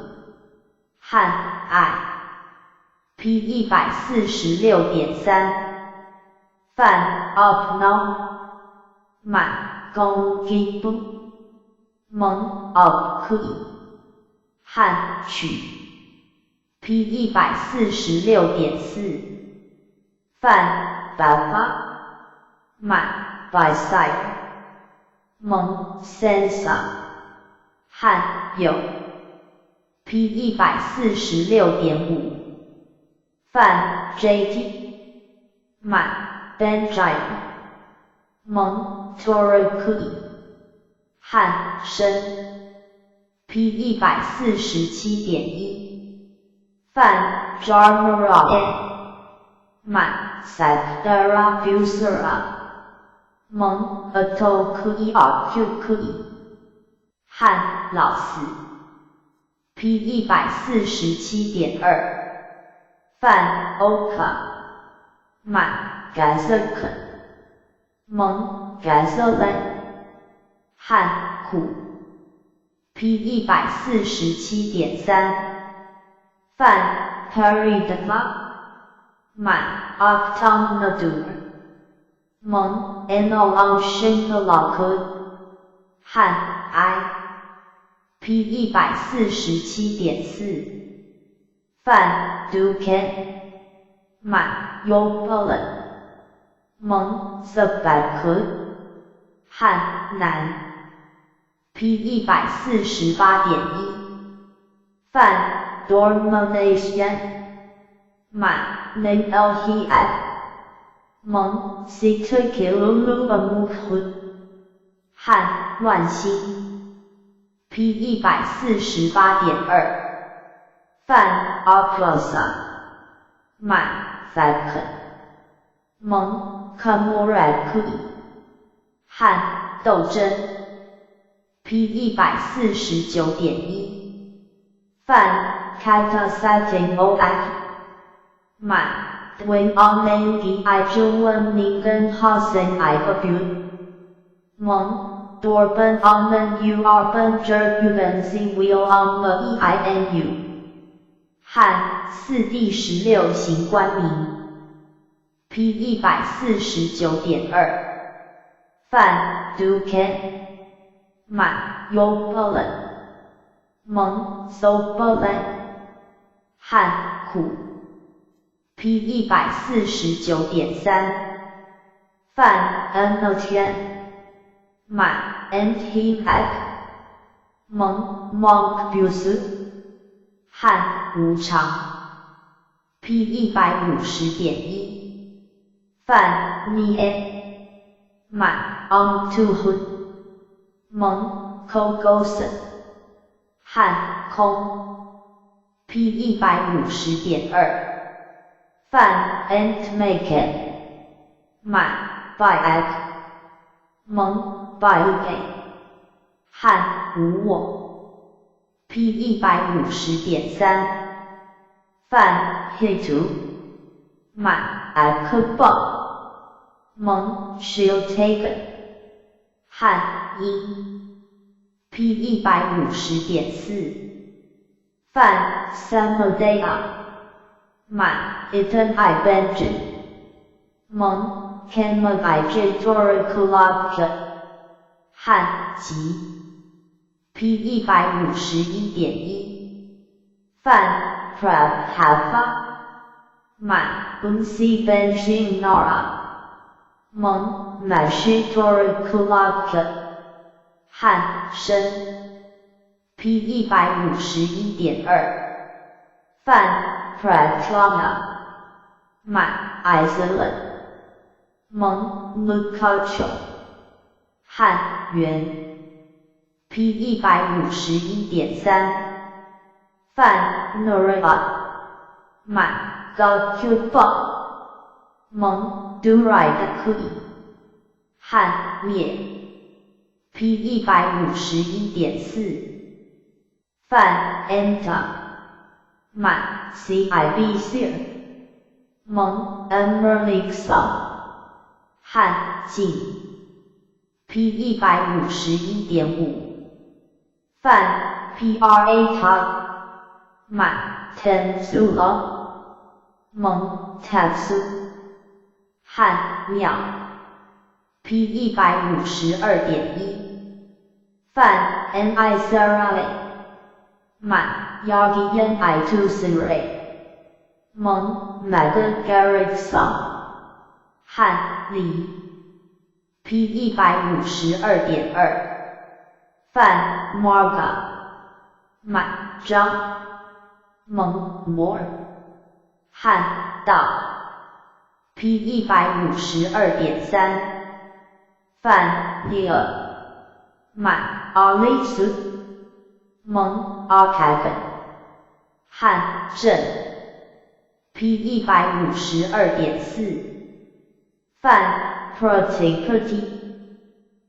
汉 I P 146.3范 Upno 满 Gong 蒙 Up 汉曲 P 146.4范 Baba 满 Biside 蒙 Sensa 汉有 P 146.5范 JT 满 Benjai 蒙 Torikui 汉生 P 147.1范 Jarmara 满 Sakdara Busara 蒙 Atokui Akukui 汉老死 P 147.2范 Oka 满 Gazaka 蒙 Gazolan 汉苦 P 147.3范 Paridava 满 Octomnadur 蒙 Analong Shinkalakut 汉 I P 147.4范 Duken 满 Yopolan 蒙 Zabakut 汉南 P 148.1范 Dormanasian 满 Nen L 蒙 Sitakilulu Amukhut 汉乱星 P 148.2范 Aplasa 满 Falcon 蒙 Kamurakui 汉斗争 P 149.1范 Katasatin Oak 满 Dwayne Onengi I Juan Ningen Hasen I Abu 蒙 Dorban Onen U Arban Jer Z Wheel On E I N U 汉四第十六行官名 P 149.2范 Duken 满 Yopolan 蒙 Sobolan 汉苦 P 149.3。梵 Anotian 满 NT Mac 蒙 Monk Bus 汉无常。P 150.1。梵 Nie 满 Onto 蒙 Kogosen 汉空。P 150.2。梵 Ant Make 满 By 蒙 By 汉无我。P 150.3。梵 Hitu 满 Akba 蒙 Shiltaken 汉因。P 150.4。梵 Samudaya 满 Iten I Benjin 蒙 Kamagai Torakulabja 汉吉。P 151.1。梵 Prabhava 满 Unsi Benjin Nara 蒙 Mashitora 汉生。P 151.2。梵 Pratlana 满 Iceland 蒙 Lukacho 汉元。P 151.3。梵 Nora 满 Gakuba 蒙 Duride 可以汉灭。P 151.4。梵 Enta 满 CIBC 蒙 Emerlixa 汉晋。P 151.5。梵 PRA 满 Tensula 蒙 Tatsu 汉庙。P 152.1。梵 Ni Sarai 满 Yagiyan I to Sire 蒙 Madagariksa 汉离。P 152.2。梵 Marga 满张蒙 More 汉道。P 152.3。梵 Nia 满 Alisu 蒙 Arkavan 汉正。P 152.4。梵 Pratikati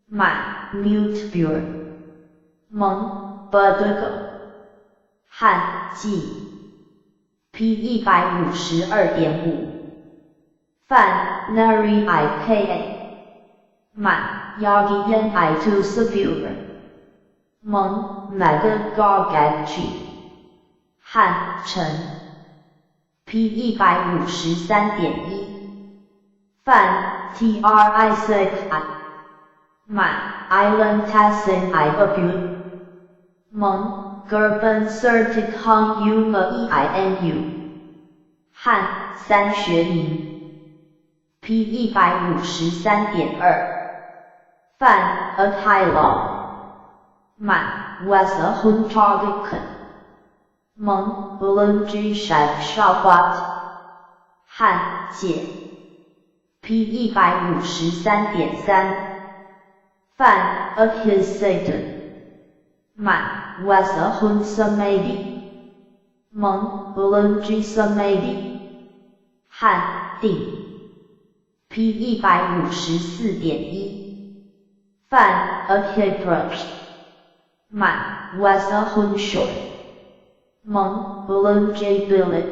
满 Mutebur 蒙 Badugo 汉记。P 152.5。梵 Nari Ika 满 Yagiyan I to Sabur 蒙 Magagagachi 汉城。P 153.1。梵 Tri I 满 Island Tassin I W 蒙 Gerben Certic Hong U M E I N U 汉三学名。P 153.2。梵 Attila 满 Wesa Huntargikan 蒙 Ulunji Shab Shawat 汉解。P 153.3。梵 Akhisatan 满 Wesa Hunsamadi 蒙 Ulunji Samadi 汉定。P 154.1。梵 Akhiprach 满 Wesa Hunshor 蒙 Ulunji Billet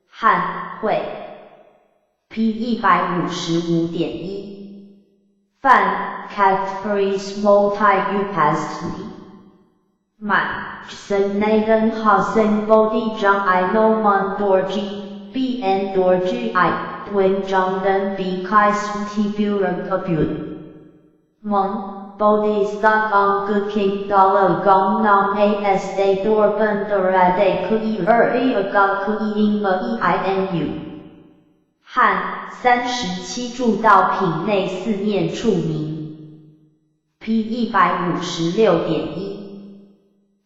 汉会。P 155.1。梵 Catfree Multi Upasni 满 Senagan Hasen Bodhi Jang I No Mon Dorji B N Dorji I Dwayne Jong B Kai T Buren Kabut 蒙 Bodhisattva Gong Gu King Dalo Gong Nam Asa Dorban Dorade Kui Er E Ga Kui Ing E I N U 汉37助道品内四念处名。P 156.1。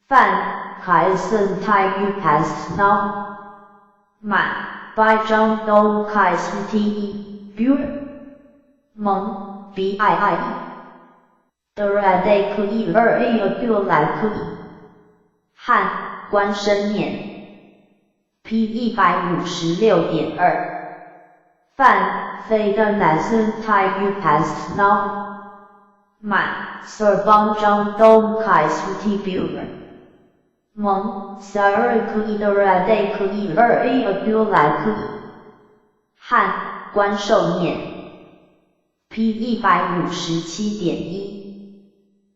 梵 Kaisan Tai Upasana 满 By John Dong Kai T Pure 蒙 B I I 的可以二 A 二来可以。汉观身念。P 156.2。梵非的男生 Tai Upasana 满 Sarbang Dong Kai T Pure 蒙 Sar 可以的 Rade 可以二 A 二来可以。汉观受念。P 157.1。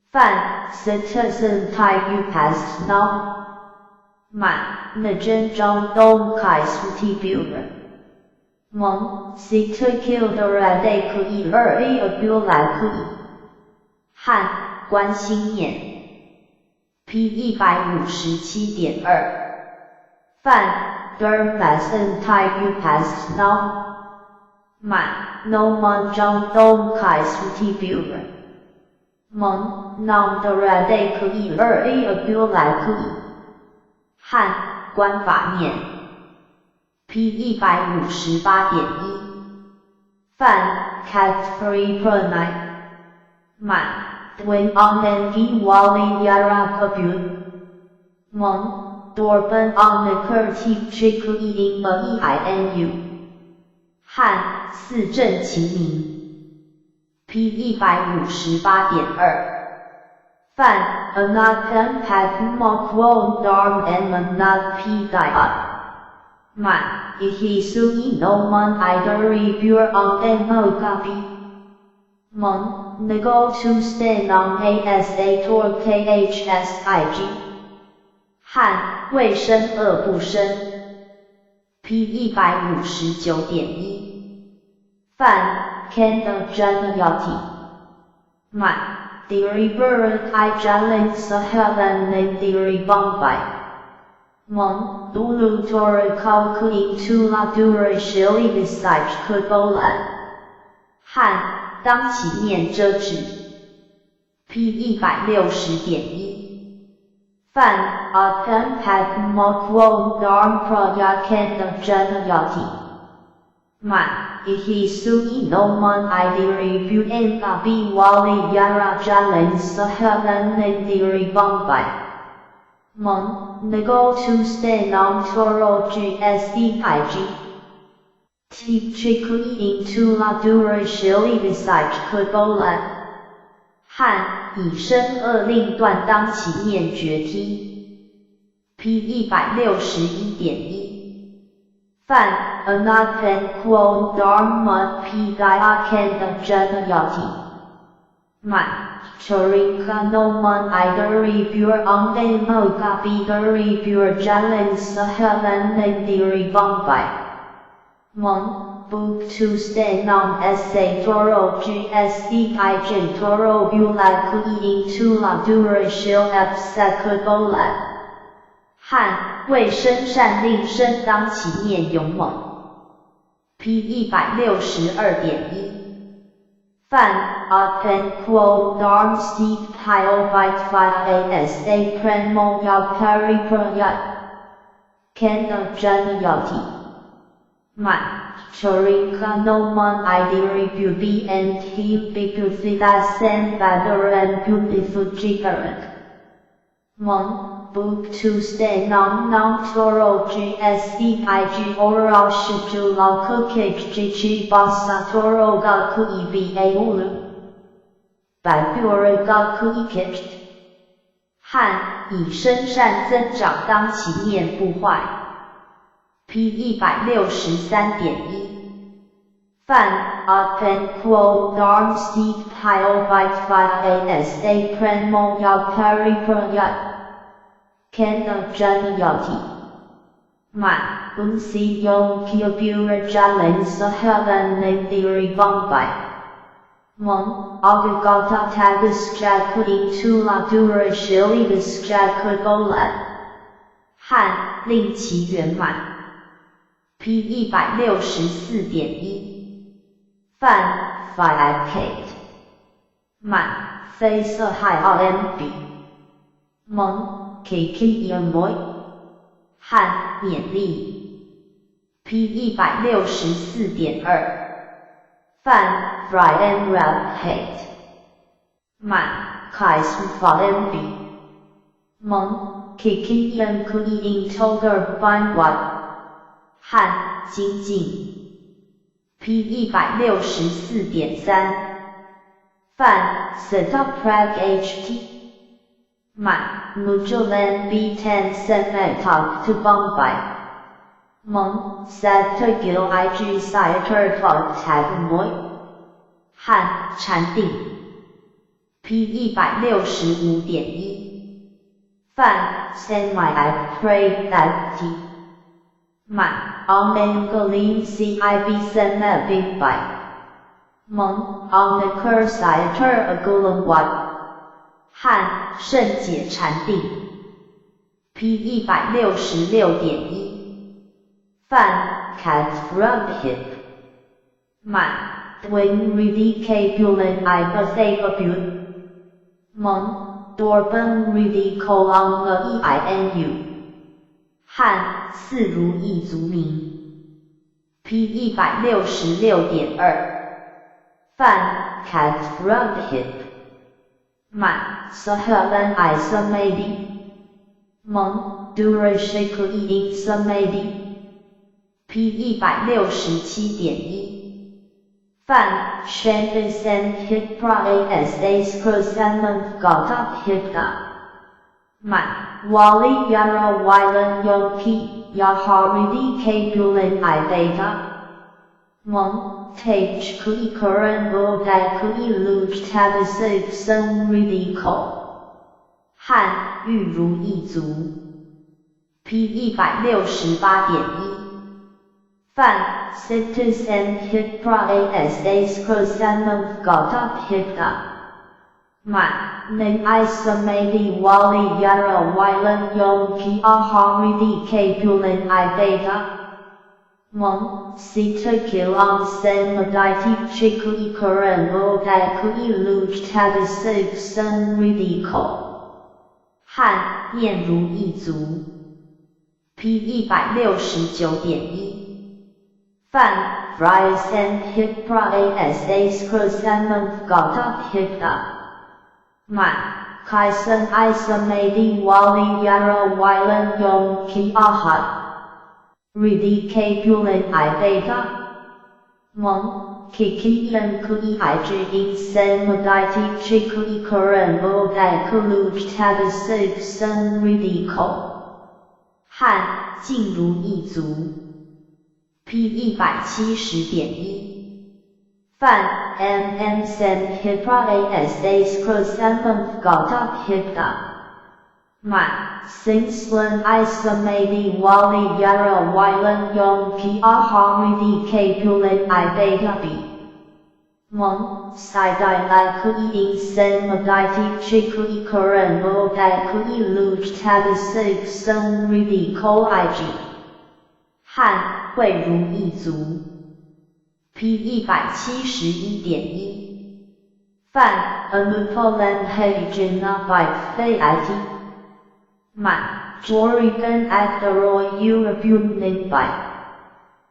梵 Citizen Tai Upasana 满 Najan John Dong Kai T Pure 蒙 Cita Kill 的 Rade 可以二 A 二来可以。汉观心念。P 157.2。梵 Dharmasan Tai Upasana 满 No Man John Dong Kai T Pure 蒙 Nam 的 Rade 可以二 A 二来可以。汉观法念。P 158.1。梵 Cat Free Pranay 满 Dwayne Anangi Wali Yarakabu 蒙 Dorban Anakurti Chiku E I N U 汉四正勤明。P 158.2。梵 Anakan Padmakwon Dharm Manat P Dia 满 Ihi No Man Idari Pure on Mo Gabi 蒙 Nego to stand on ASA Tor KHSIG 汉未生恶不生。P 159.1。梵 Kanda Janayati 满 Diriburat I Jalan Sahalan Nindiri Bombay 蒙 Ulu Tora Kalkuin Tula Dura Shili Visaj Kubolan 汉当起念遮止。P 160.1。梵 Apan Padmakwon Dharm Prayakanda Janayati 满 Ihi Sui No Man Idiri Bu N B Wali Yara Jalan Sahalan Nindiri Bombay 蒙 Nego to stand on Toro G S E I G T Chikui in Tula Dura Shili Visaj Kubolan 汉以身恶令断当起念觉梯。P 161.1。梵 Anapan Kwon Dharma P Gayakanda Janayati 满 Charinka No Man Idari Pure Ande Moga Bidari Pure Jalan Sahalan Nindiri Bombay 蒙 Book to stand on SA Toro G S E I J Toro Bula Kui Tula Dura Shil F Sekubola 汉未生善令生当起念勇猛。P 162.1。梵 Apan Quo Dharm Steep Pile Bite Phi Asa Premo Ya Pariprayat Kanda Janayati 满 Charinka No Man Idiri Bubi and T Bipufida Sen Badaran Bubifujigarak 蒙 Book to stand on non Toro G S E I G Ora Shiju K G G Basa Toro Ga Ku E B A Ulu 白 Ga Ku E K 汉以身善增长当起念不坏。P 163.1。梵 Apan Quo Dharm Steep Pile Bite Phi Asa Premo Ya Pariprayat Kanda Janayati 满 Unsi Yong Kyabura Jalan Sahalan Nindiri Bombay 蒙 Agagata Tagus Jakuin Tula Dura Shilibus Jakubolan 汉令其圆满。P 164.1。范 Five 满非色海 RMB 蒙 Kiki M 汉勉励 P 164.2。范 Brian Hate 满 Kais M B 蒙 Kiki M K In Toger Bind 汉精进 P 164.3。范 Setup Prag HT 满 Mujulan B10 Semetok to Bombay 蒙 Satagil IG Citer Tag Moy 汉禅定 P 165.1。范 Semi Pray That T 满 Onengalim CIB Seme Big By 蒙 On the Citer Agulam Wat 汉圣解禅定 P 166.1。范 Cat Front Hip 满 Dwin Ridi K Bulan I Bu 蒙 Dorben Ridi Kolong E I N U 汉四如意足名 P 166.2。范 Cat Front Hip 满 Sahalan I Samadhi 蒙 Durashik In Samadhi P 167.1。范 Shanti Hipra Asa Skrosamon Gata Hipta 满 Wali Yara Wylan Yonki Yaharidi K Bulan I Beta 蒙 Tage Kui Kuran Oda Kui Luj Tabasik Sung Ridi Ko 汉欲如意足 P 168.1。范 Citus M Hipra Asa Skrosamon Gata Hipta 满 Nin I Samadhi Wali Yara Wylan Yong Ki Aharidi K Bulan I Beta 蒙 Sita Kilang Samadhi Chikui Kuran Oda Kui Luj Tabasik Sung Ridi Ko 汉念如意足 P 169.1。范 Bryson Hipra Asa Skrosamon Gata Hipta 满 Kaisen Isamadi Wali Yara Wylan Yong Ki Ahad Ridi K Bulan I Beta 蒙 Kiki M Kui I G In Samadhi Chikui Kuran Oda Kuluj Tabasik Sung Ridi Ko 汉静如意足 P 170.1。范 M M Sam Hipra Asa Skrosamon Gata Hipta 满 Singslan I Samadhi Wali Yara Wylan Yong Ki Aharidi K Bulan I Beta B 蒙 Sidai I Kui In Samadhi Chikui Kuran Oda Kui Luj Tabasik Sung Ridi Ko IG 汉慧如意足 P 171.1。范 Anupolan Hejina by Fat 满 Jorigan Atheroy European by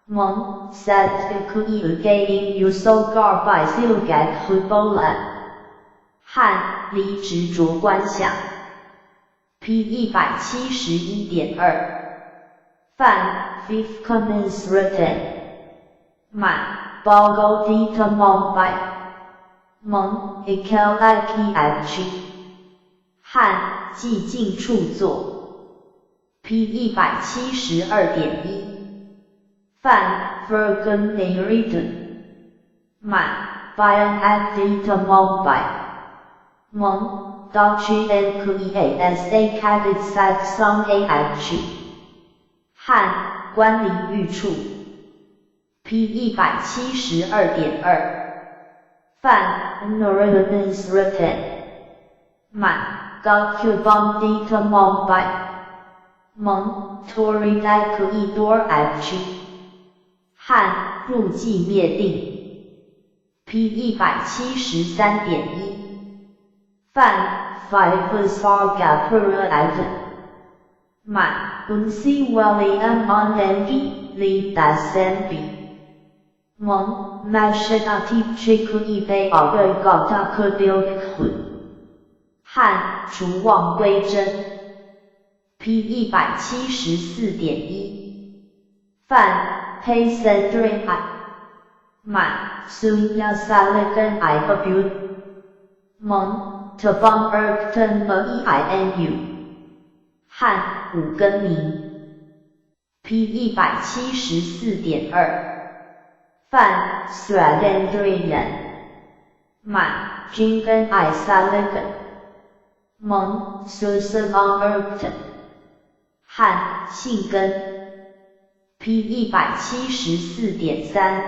蒙 Sat Kui Gain Usogar by Silgat Hubolan 汉离执着观想 P 171.2。范 Fifth Comments written 满 Bogo Dita Mumbai 蒙 Ekel I P 汉寂静处坐 P 172.1。范 Virgin Narrator 满 Bayan at Dita Mumbai 蒙 Dachi N K E A S A Kadit Sat Song A H 汉观离欲处 P 172.2。范 Norimans written 满 高 Q 邦 Dita Mumbai 蒙 Tori Da K E Dor H 汉入寂灭定。P 173.1。范 Five Sargapura 满 Unsi William Onengi Li Dasenbi 蒙 Mashinati Chiku 被奥高塔克丢汉除妄归真。P 174.1。范 Pasendri 满 Sunya Salagan I Bu 蒙 Tabang Erkton M E I N U 汉五更名。P 174.2。范 Sradendrian 满 Jingan I Salagan 蒙 Susan Erkton 汉信根。P 174.3。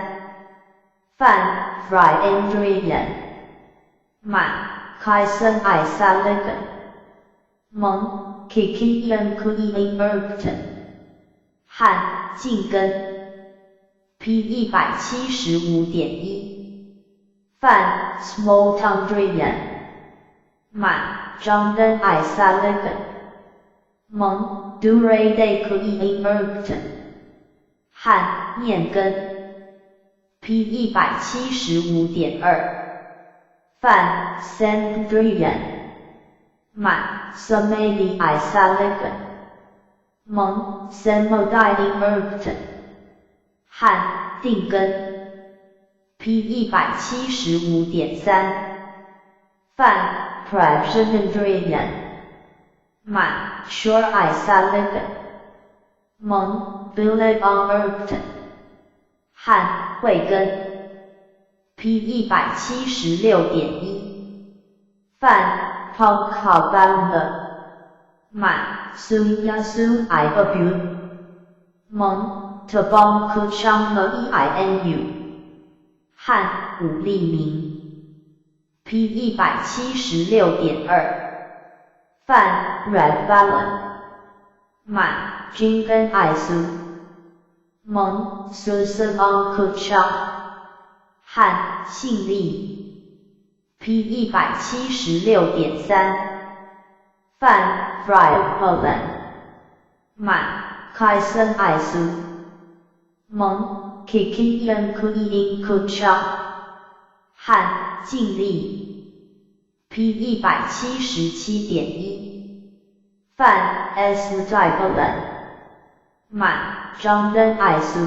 范 Fryandrian 满 Kaisen I Salagan 蒙 Kikian Kui Erkton 汉净根。P 175.1。范 Small Tundrian 满 Jondan I Salagan 蒙 Dure De Kui Erkton 汉念根。P 175.2。范 Sandrian 满 Samedi I Salagan 蒙 Samodai Erkton 汉定根。P 175.3。范 Prajnandrian 满 Sure I Salagan 蒙 Billy on Erkton 汉慧根。P 176.1。范 Ponkabalna 满 Sunyasu I Bu 蒙 Tabang Kuchang E I N U 汉武立明。P 176.2。范 Red Valley 满 Jingan I Su 蒙 Susan on Kuchang 汉信力。P 176.3。范 Fry Poland 满 Kaisen I Su 蒙 Kikian Kui Kuchang 汉净力。P 177.1。范 S 在 满 Jondan I Su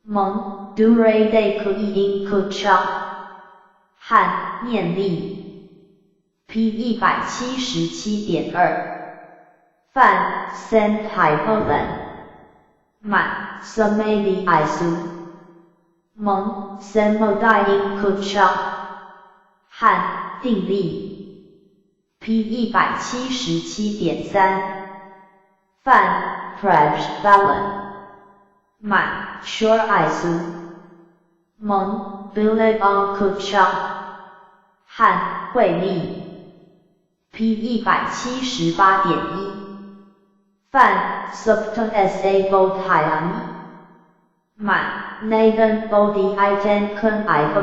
蒙 Dure De Kui Kuchang 汉念力。P 177.2。范 San Poland 满 Samedi I Su 蒙 Samodai Kuchang 汉定力。P 177.3。范 Praj Valley 满 Sure I Su 蒙 Billy on Kuchang 汉慧力。P 178.1。范 Subton S A Bodhyami 满 Nathan Bodhi I Ten Kun I Bu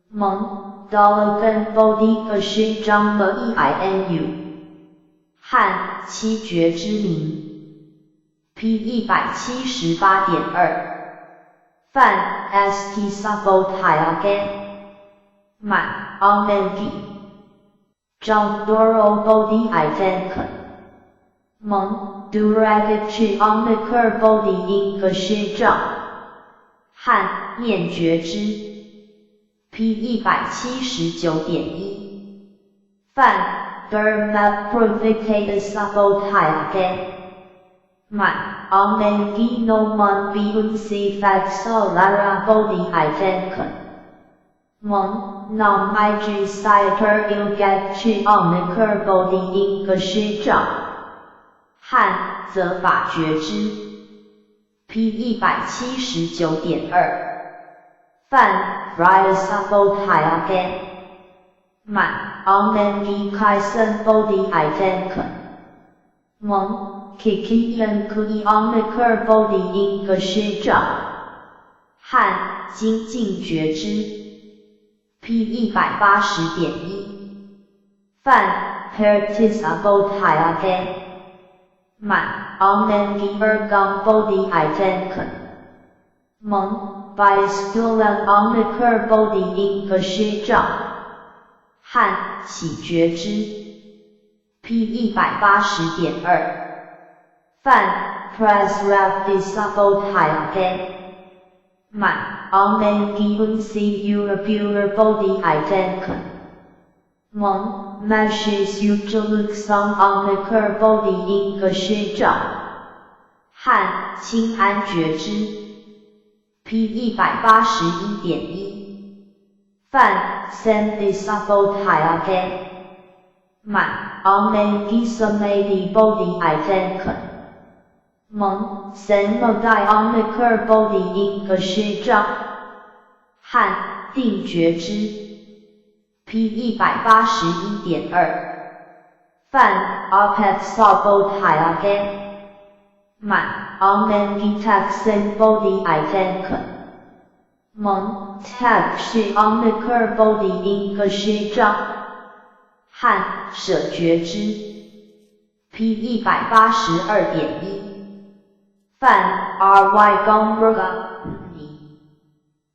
蒙 Dologan Bodhi 可是张了 E I N U 汉七觉之名。P 178.2。范 S T Sabodhyagan 满 Onengi John Doro Bodhi I Ten Kun 蒙 Duragich Oniker Bodhi 因个是长汉念觉支。P 179.1。范 Dharma Provicata Sabodhyagan 满 Onengi no mon Bunsi Fatsolara Bodhi I Ten Kun 蒙 Nam Ig Siter Ilgat Oniker Bodhi 因个是长汉则法觉支。P 179.2。范 Ryasabodhyagan 满 Onengi Kaisen Bodhi I Ten Kun 蒙 Kikian Kui Bodhi in 个汉精进觉知 P 180.1范 Hertisa Bodhi 满 Onengi Ergon Bodhi Itenken 蒙 By Stulan Oniker Bodhi in 个汉起觉知 P 180.2范 Prasrafisa Bodhi 满 Onengi Unsi Pure Bodhi Itenken 蒙 Mashis Ujaluxang Oniker Bodhi in 个汉清安觉知 P 181.1范 Sandisa Bodhi 满 Onengi Samadhi Bodhi Itenken 蒙 Samadhi Oniker Bodhi in 个汉定觉知 P 181.2范 Apeksa Bodhi 满 Onengi Taxin Bodhi Itenken 蒙 Tak Oniker Bodhi in 个汉舍觉知 P 182.1范 Ry Gongberga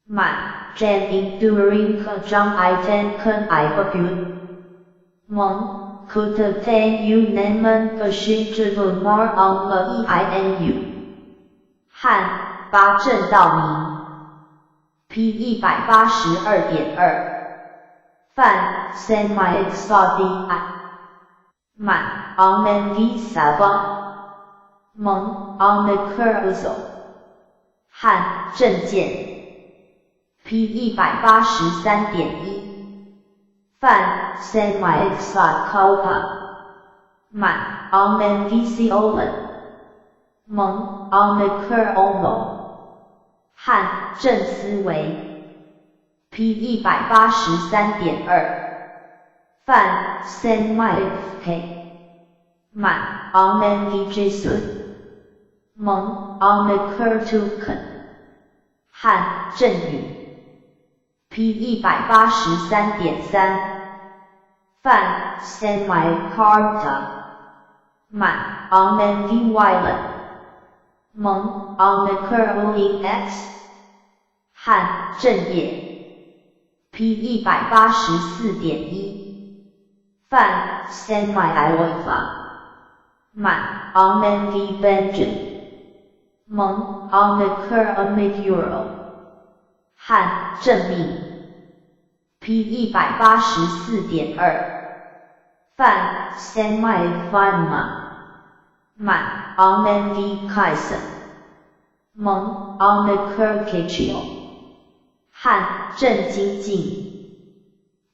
满 Jan Enduring 张 Iten I Bu 蒙 Kutate U Neman 个是这个 Mar on the E I N U 汉八正道明 P 182.2范 Semi Exadi 满 Onengi Sava 蒙 Oniker Uzo 汉正见 P 183.1范 Semi Exad 满 Onengi Siolan 蒙 Oniker Omo 汉正思维 P 183.2范 Semi K 满 Onengi Jisun 蒙 Oniker Tuken 汉正语 P 183.3范 Semi Carta 满 Onengi Wylan 蒙 Oniker Ling X 汉正业 P 184.1范 Semi Alpha 满 Onengi Benjin 蒙 Oniker Amiguro 汉正命 P 184.2范 Semi Fama 满 Onengi Kaisen 蒙 Oniker Kichio 汉正精进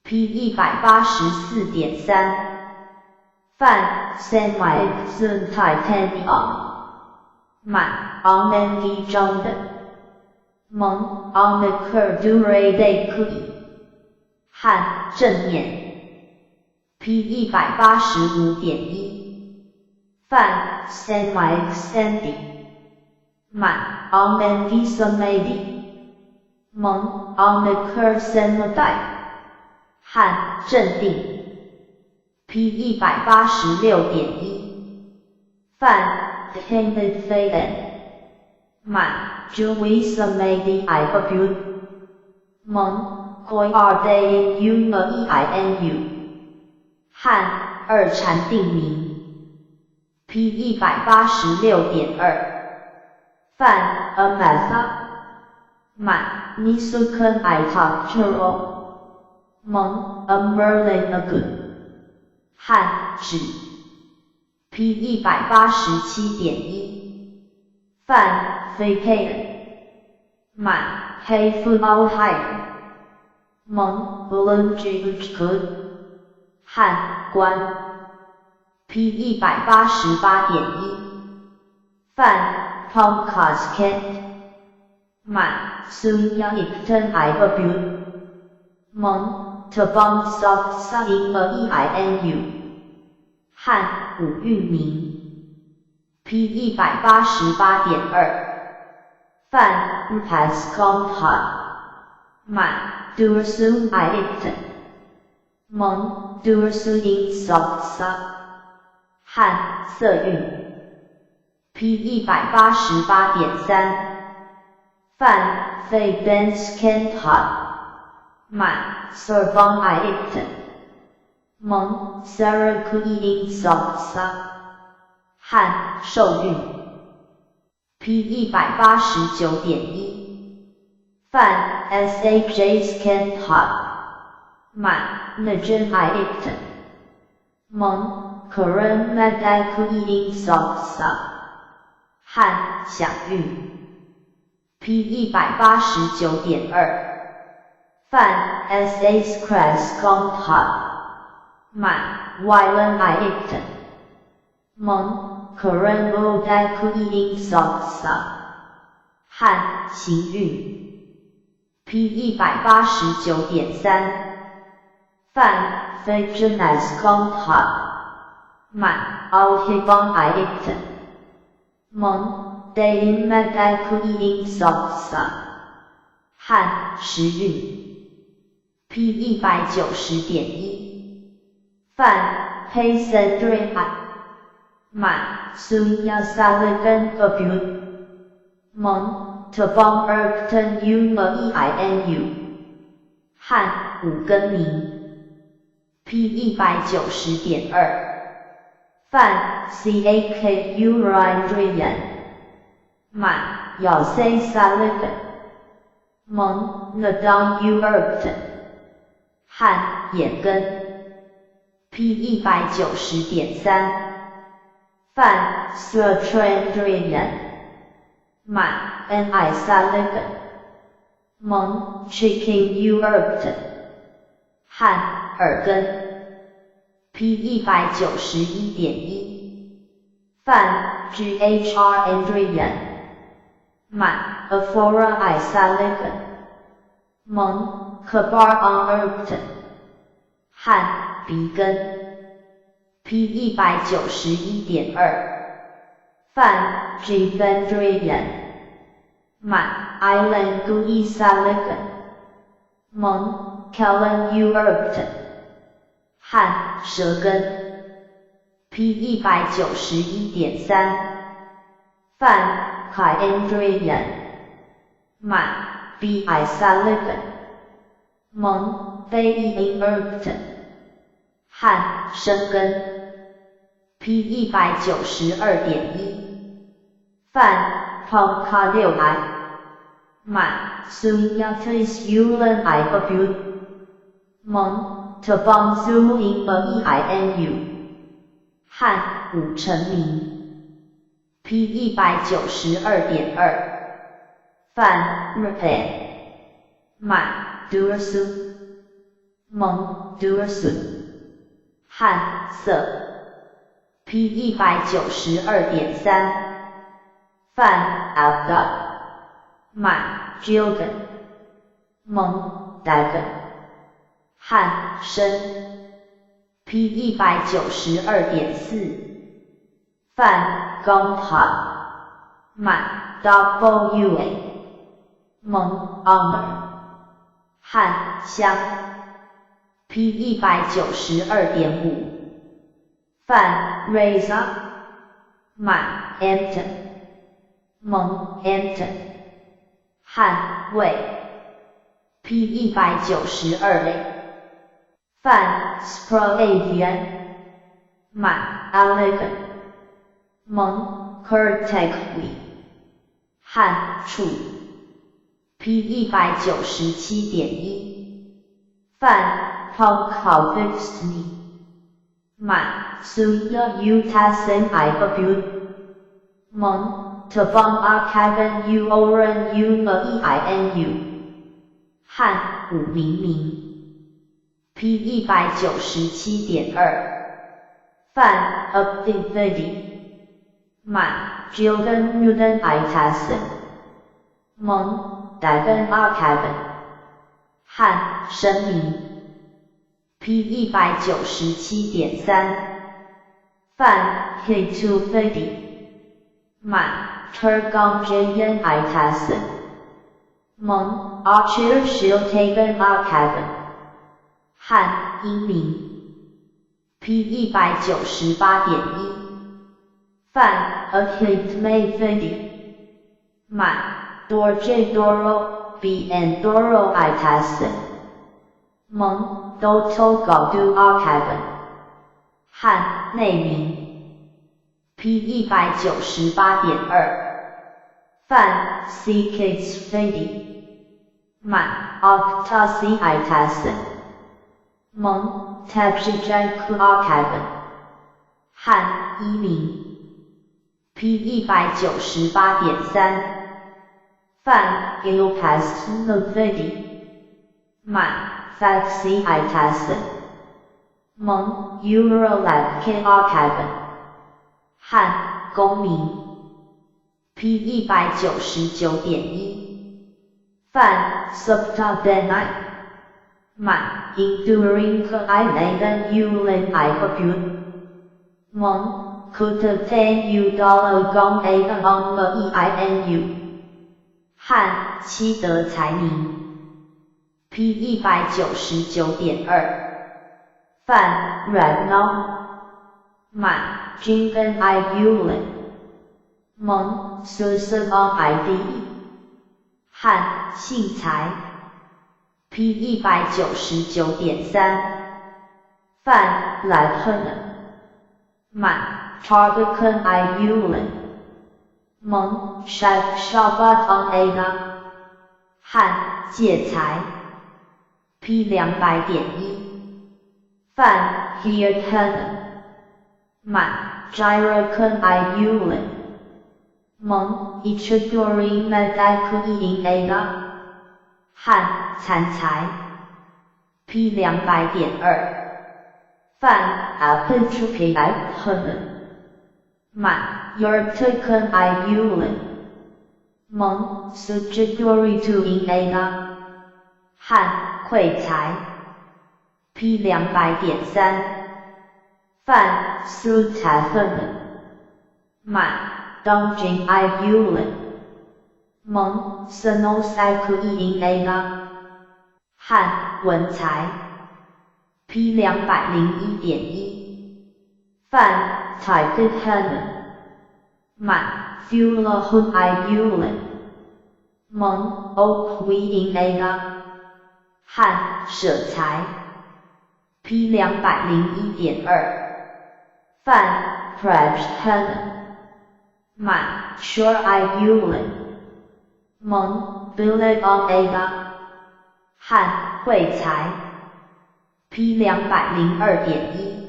P 184.3范 Semi Zun Titanium 满 Onengi Jondan 蒙 Oniker Dure De Kui 汉正念 P 185.1范 Semi Sandy 满 Onengi Samadhi 蒙 Oniker Samadhi 汉镇定 P 186.1范 Kenneth Faden 满 Jui Samadhi I Bu 蒙 Koi R Day U N E I N U 汉二禅定名 P 186.2范 Amatha 满 Nisukan I Talk 蒙 Amerlin Agun 汉指 P 187.1范 非佩满黑富奥海蒙 Bulunji 汉关 P 188.1范 Pomcasket 满 Sunya Ipton I Bu 蒙 Tabang Soft Sa In E I N U 汉五蕴名 P 188.2。范 Rpas Gongha 满 Dursu I 蒙 Dursu in Soksa 汉色韵 P 188.3。范 Fei Ben Skentha 满 Sorbon I 蒙 Saraku in Soksa 汉受孕 P 189.1。范 Saj Skentha 满 Najan I 蒙 Koran Madaku in Soksa 汉响韵 P 189.2。范 S A Scras Gongha 满 Wylan I 蒙 Koran Odaku in Soksa 汉行运 P 189.3。范 Fajanas Gongha 满 Alhibon I 蒙 Dain Madaku in Soksa 汉时运 P 190.1。范 Paysandre 满 Sunya Salagan Abu 蒙 Tabong Erkton U M E I N U 汉五更名 P 190.2。范 C A K U Ryan 满 Yao C Sullivan 蒙 Nadon U Erkton 汉眼根 P 190.3。范 Sir Trendrian 满 N I Sullivan 蒙 Chicken U Erkton 汉耳根 P 191.1。范 G H R Andrian 满 Aphora I Sullivan 蒙 Kabar on Erkton 汉鼻根 P 191.2。范 G Vendrian 满 Island Gui Sullivan 蒙 Kellen U Erkton 汉舌根 P 191.3。范 Kai Andrian 满 B I Sullivan 蒙 Bay in Erkton 汉生根 P 192.1。范 Ponka 六 I 满 Sunyatis Ulan I Abu 蒙 Tabong Zu in E I N U 汉五成名 P 192.2。范 Repair 满 Dursu 蒙 Dursu 汉色 P 192.3。范 Abda 满 Gilgan 蒙 Dagon 汉生 P 192.4。范 Gongpa 满 W A 蒙 Honor 汉香 P 192.5。范 Reza 满 Anton 蒙 Anton 汉魏 P 192 A 范 Spravian 满 Allegan 蒙 Kurtekwi 汉处 P 197.1。范 Ponkovitsny 满 Suya Utasen I Abu 蒙 Tabong Arkavan U Oran U M E I N U 汉五明明 P 197.2。范 Update 满 Gildan Mudan Itasen 蒙 Dagan Arkavan 汉声明 P 197.3。范 K two 飞底。滿 Tergong Itasen 蒙 Archer Shiltagan Arkavan 漢英名 P 198.1范 Akit 滿 Dorje Doro B N Doro Itasen 蒙 Doto Gaudu Arkavan 漢內名 P 198.2范 C K Fady 滿 Octasi Itasen 蒙 Tabshijai Arkavan 漢醫名 P 198.3范 Ilpas Novidi 滿 Faxi Itasen 蒙 Eurolab K Arkavan 漢公名 P 199.1范 Subtadenai 滿 Enduring I Nadan Ulin I 蒙 Kutate U Dollar Gong A On E I N U 漢七德才名 P 199.2范 Radno 滿 Jingan I Ulin 蒙 Susan On I D 漢信才 P 199.3范來亨滿 Tarbakan I Ulin 蒙 Shaf Shabat On Ada 漢借財 P 200.1范 Here 滿 Gyrakan I Ulin 蒙 Ichidori Medaku In Ada 漢殘財 P 200.2范 Apentrupi I 滿 Yertakan I Ulin 蒙 Sujidori To In Ada 漢饋財 P 200.3范 Sutafen 滿 Dongjing I Ulin 蒙 Senosaku In Ada 漢文才 P 201.1范 Type 滿 Fula Hun I Ulin 蒙 O V In Ada 漢舍財 P 201.2范 Prajhan 滿 Sure I Ulin 蒙 Billet on Ada 漢會財 P 202.1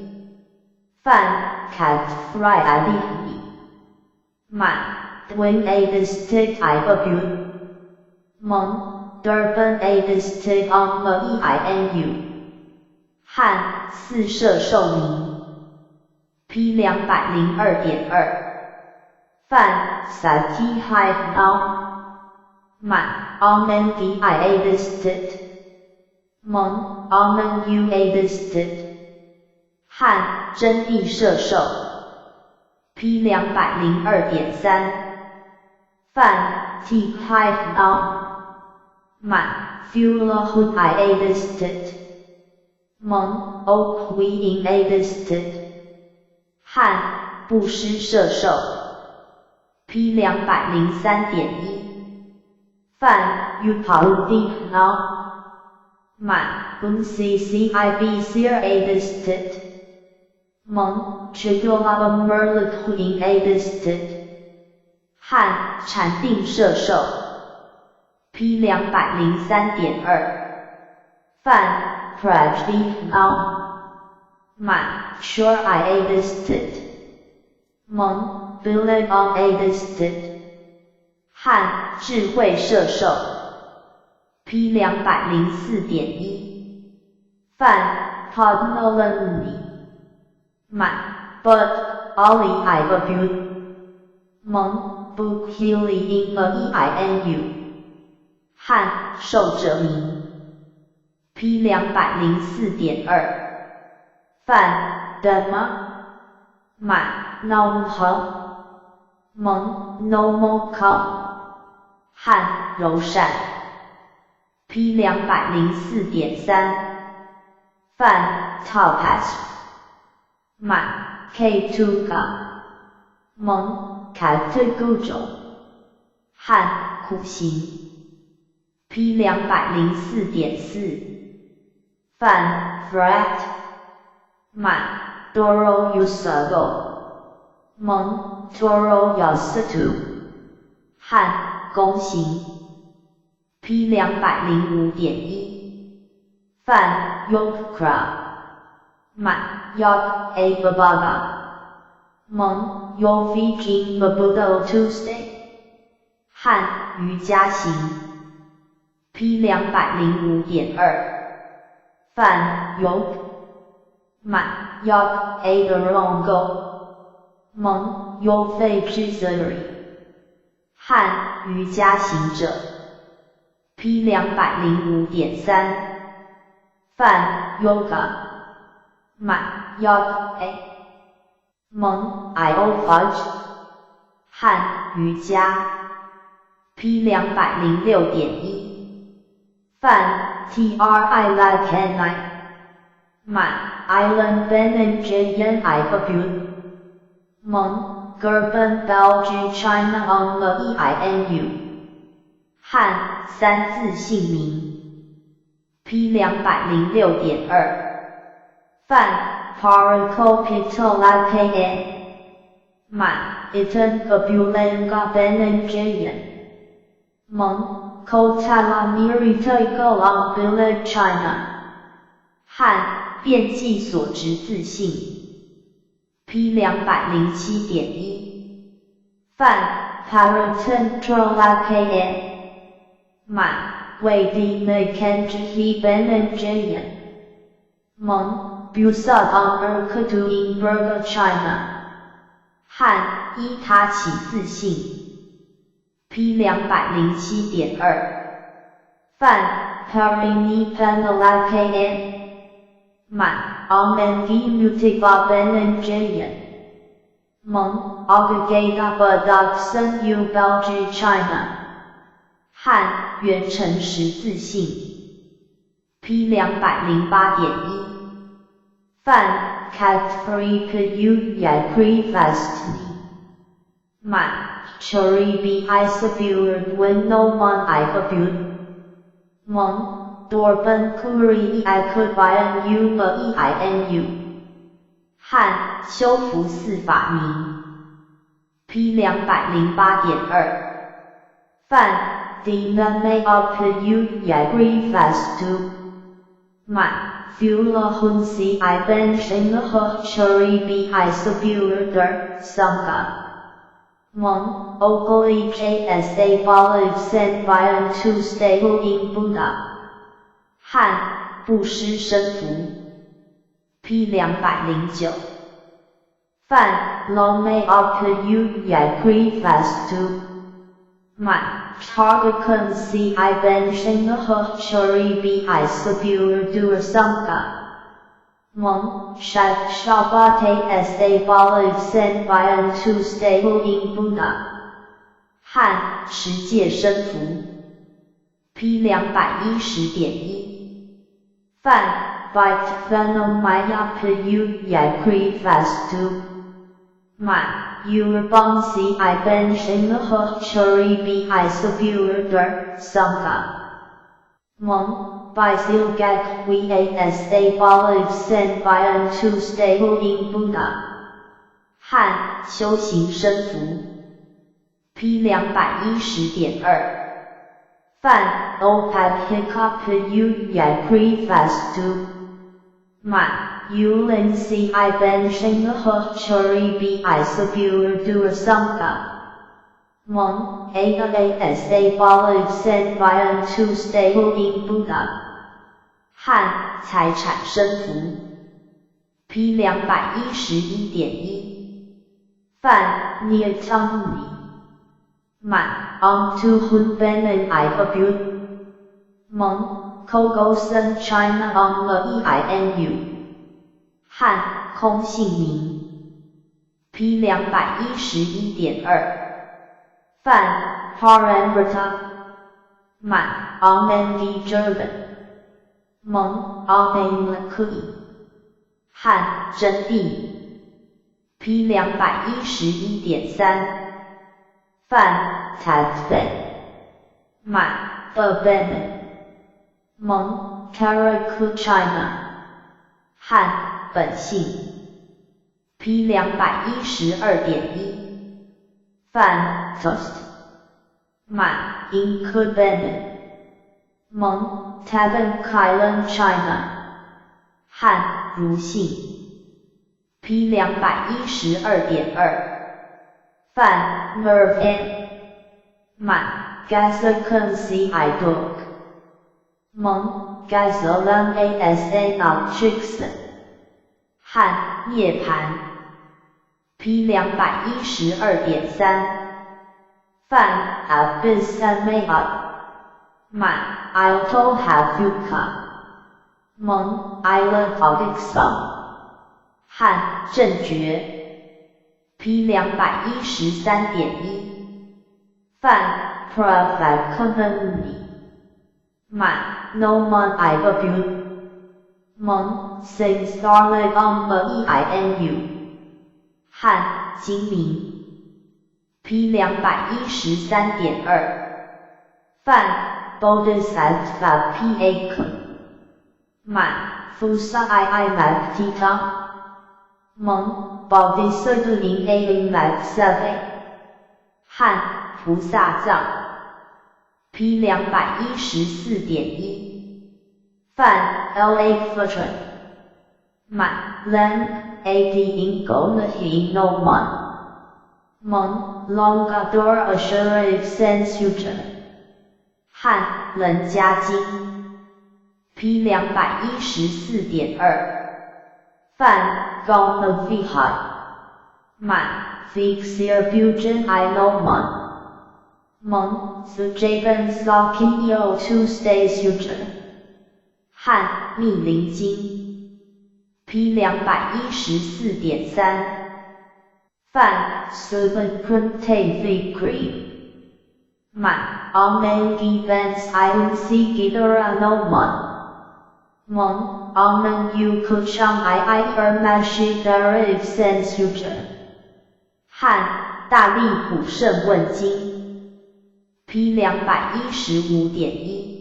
范 Cat Fry Ali 滿 Dwin Adistic I Bu 蒙 Durban Adistic on M E I N U 漢四摄受名 P 202.2范 Sati Hai On 滿 On N D I Adistic 蒙 On N U Adistic 漢真谛摄受 P 202.3范 T Hai On 滿 Fula Hun I Adistic 蒙 O V In Adistic 漢布施攝受 P 203.1范 U Pau D On 滿 Un C C I B C R Adistic 蒙 Chigula Merlik In Adistic 漢禪定攝受 P 203.2范 Prajdi On 滿 Sure I Adistic 蒙 Billet On Adistic 漢智慧攝受 P 204.1范 Podnolan 滿 But Ali I Bu 蒙 Bukhili In E I N U 漢受者名 P 204.2范 Dema 滿 Nom 和蒙蒙 Normal 汉柔善。P 204.3。梵 Topaz 满 K2 蒙 Categorical 汉苦行。P 204.4。梵 Frat 满 Doro Usago 蒙 Toro Yasutu 汉弓形。P 205.1。梵 Yokra 满 Yok A Babaga 蒙 Yovijin Mabudo Tuesday 汉瑜伽行。P 205.2。梵 Yok 满 Yok A Rongo 蒙 Yofei 汉瑜伽行者。P 205.3。梵 Yoga 满 Yok A 蒙 I O Fudge 汉瑜伽。P 206.1。梵 T R I L A K N I 满 Island Ben J N I W 蒙 Gerben Belgium China on the E I N U 汉三字姓名。P 206.2。梵 Paracopitola K N 满 Iten Gabulanga Ben J N 蒙 Kotala Mirita on Village China 汉遍计所执自性。P 207.1。梵 Paratantrola K N 满为的 Mekanji Ben J N 蒙 Busat on Erkutu in Burga China 汉依他起自性。P 207.2。梵 Parinipanala K N 满 On N Mutiva Ben J N 蒙 Ogagada Badaksan U Belgium China 汉圆成实自性。P 208.1。梵 Cat Free P U Ya Prefast 满 Chori B Isabuer When No Mon I Bu 蒙 Dorban Kuri I Could by N U L E I N U 汉修福寺法名。P 208.2。梵 Dina Up U Ya Fast 满 Fula Hunsi I Ben Shinga Chori B Isabuer Sangha 蒙 Ogoli J S A Boliv Sen Bian To Stable in Buddha 汉布施生福。P 209。梵 Lome Up U Ya Prefast 满 Targakun C I Ben Shinga Chori B I Sabuer Dua Sangha 蒙 Shat Shabate S A Boliv Sen Bian To Stable in Buddha 汉持戒生福。P 210.1。梵 Bite Phenomaya P U Ya Prefast 满 Urbang C I Ben Shinga Chori B I Sabuer Sangha 蒙 Bisilgak V A S A Boliv Sen Bian To Stable in Buddha 汉修行生福。P 210.2。梵 Opat Hiccup U Ya Prefast 满 Ulin C I Ben Shinga Chori B I Sabuer Dua Sangha 蒙 A A S A Boliv Sen Bian To Stable in Buddha 汉财产生福。P 211.1。梵 Niatangni 满 On To Hun Ben I Bu 蒙 Kogosen China on the E I N U 汉空姓名。P 211.2。梵 Parambrata 滿 Anandi German 蒙 Amen 漢真諦 P 211.3梵 Tatvan 滿 Urban 蒙 China 漢本性 P 212.1梵 Toast 滿 Incuban 蒙 Taban Kailan China 漢如性 P 212.2梵 Merv 滿 Gazakon C I Book 蒙 Gazalan A S A Not 漢涅槃 P 212.3梵 Abhisamaya 滿 Alto Hafuka 蒙 Island of Ixon 漢正覺 P 213.1梵 Pravakavani 滿 Noman I 蒙 Sing Starlet on E I N U 漢精明 P 213.2梵 Bodhisattva P A K 滿 Fusa I I Mac Tita 蒙 Bodhisattva in A Mac Seven 漢菩薩藏 P 214.1梵 L A Futran 滿 Lang A D in Gonahi No Man 蒙 Longador Ashura Sensuja 漢楞伽經 P 214.2梵 Gonaviha 滿 Fixir Fusion I No Man 蒙 Sujaban Sakyo Tuesday Sutra 漢密林經 P 214.3梵 Suban Fikri 滿 Amen Vans I C Gidara No Man 蒙 Amen U Kuchang I I Er Mashi Garif Sensuja 漢大利普勝問經 P 215.1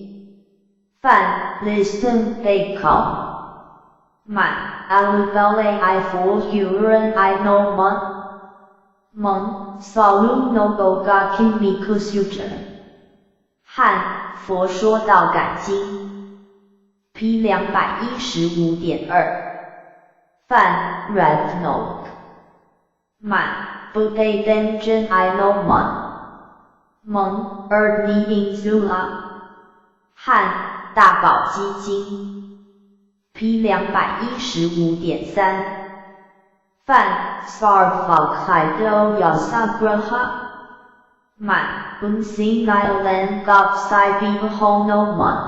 梵 Listen Bacon 滿 Alubale I for Huron I no Man 蒙 Salu no Gogaki Mikusuja 漢佛說道感經 P 215.2梵 Ratnok 滿 Bude Benjen I no Man 蒙 Erdni Inzula 漢大寶積經 P 215.3梵 Sarvakaido Yasagraha 滿 Unsi Nilan Gopsai Hono Man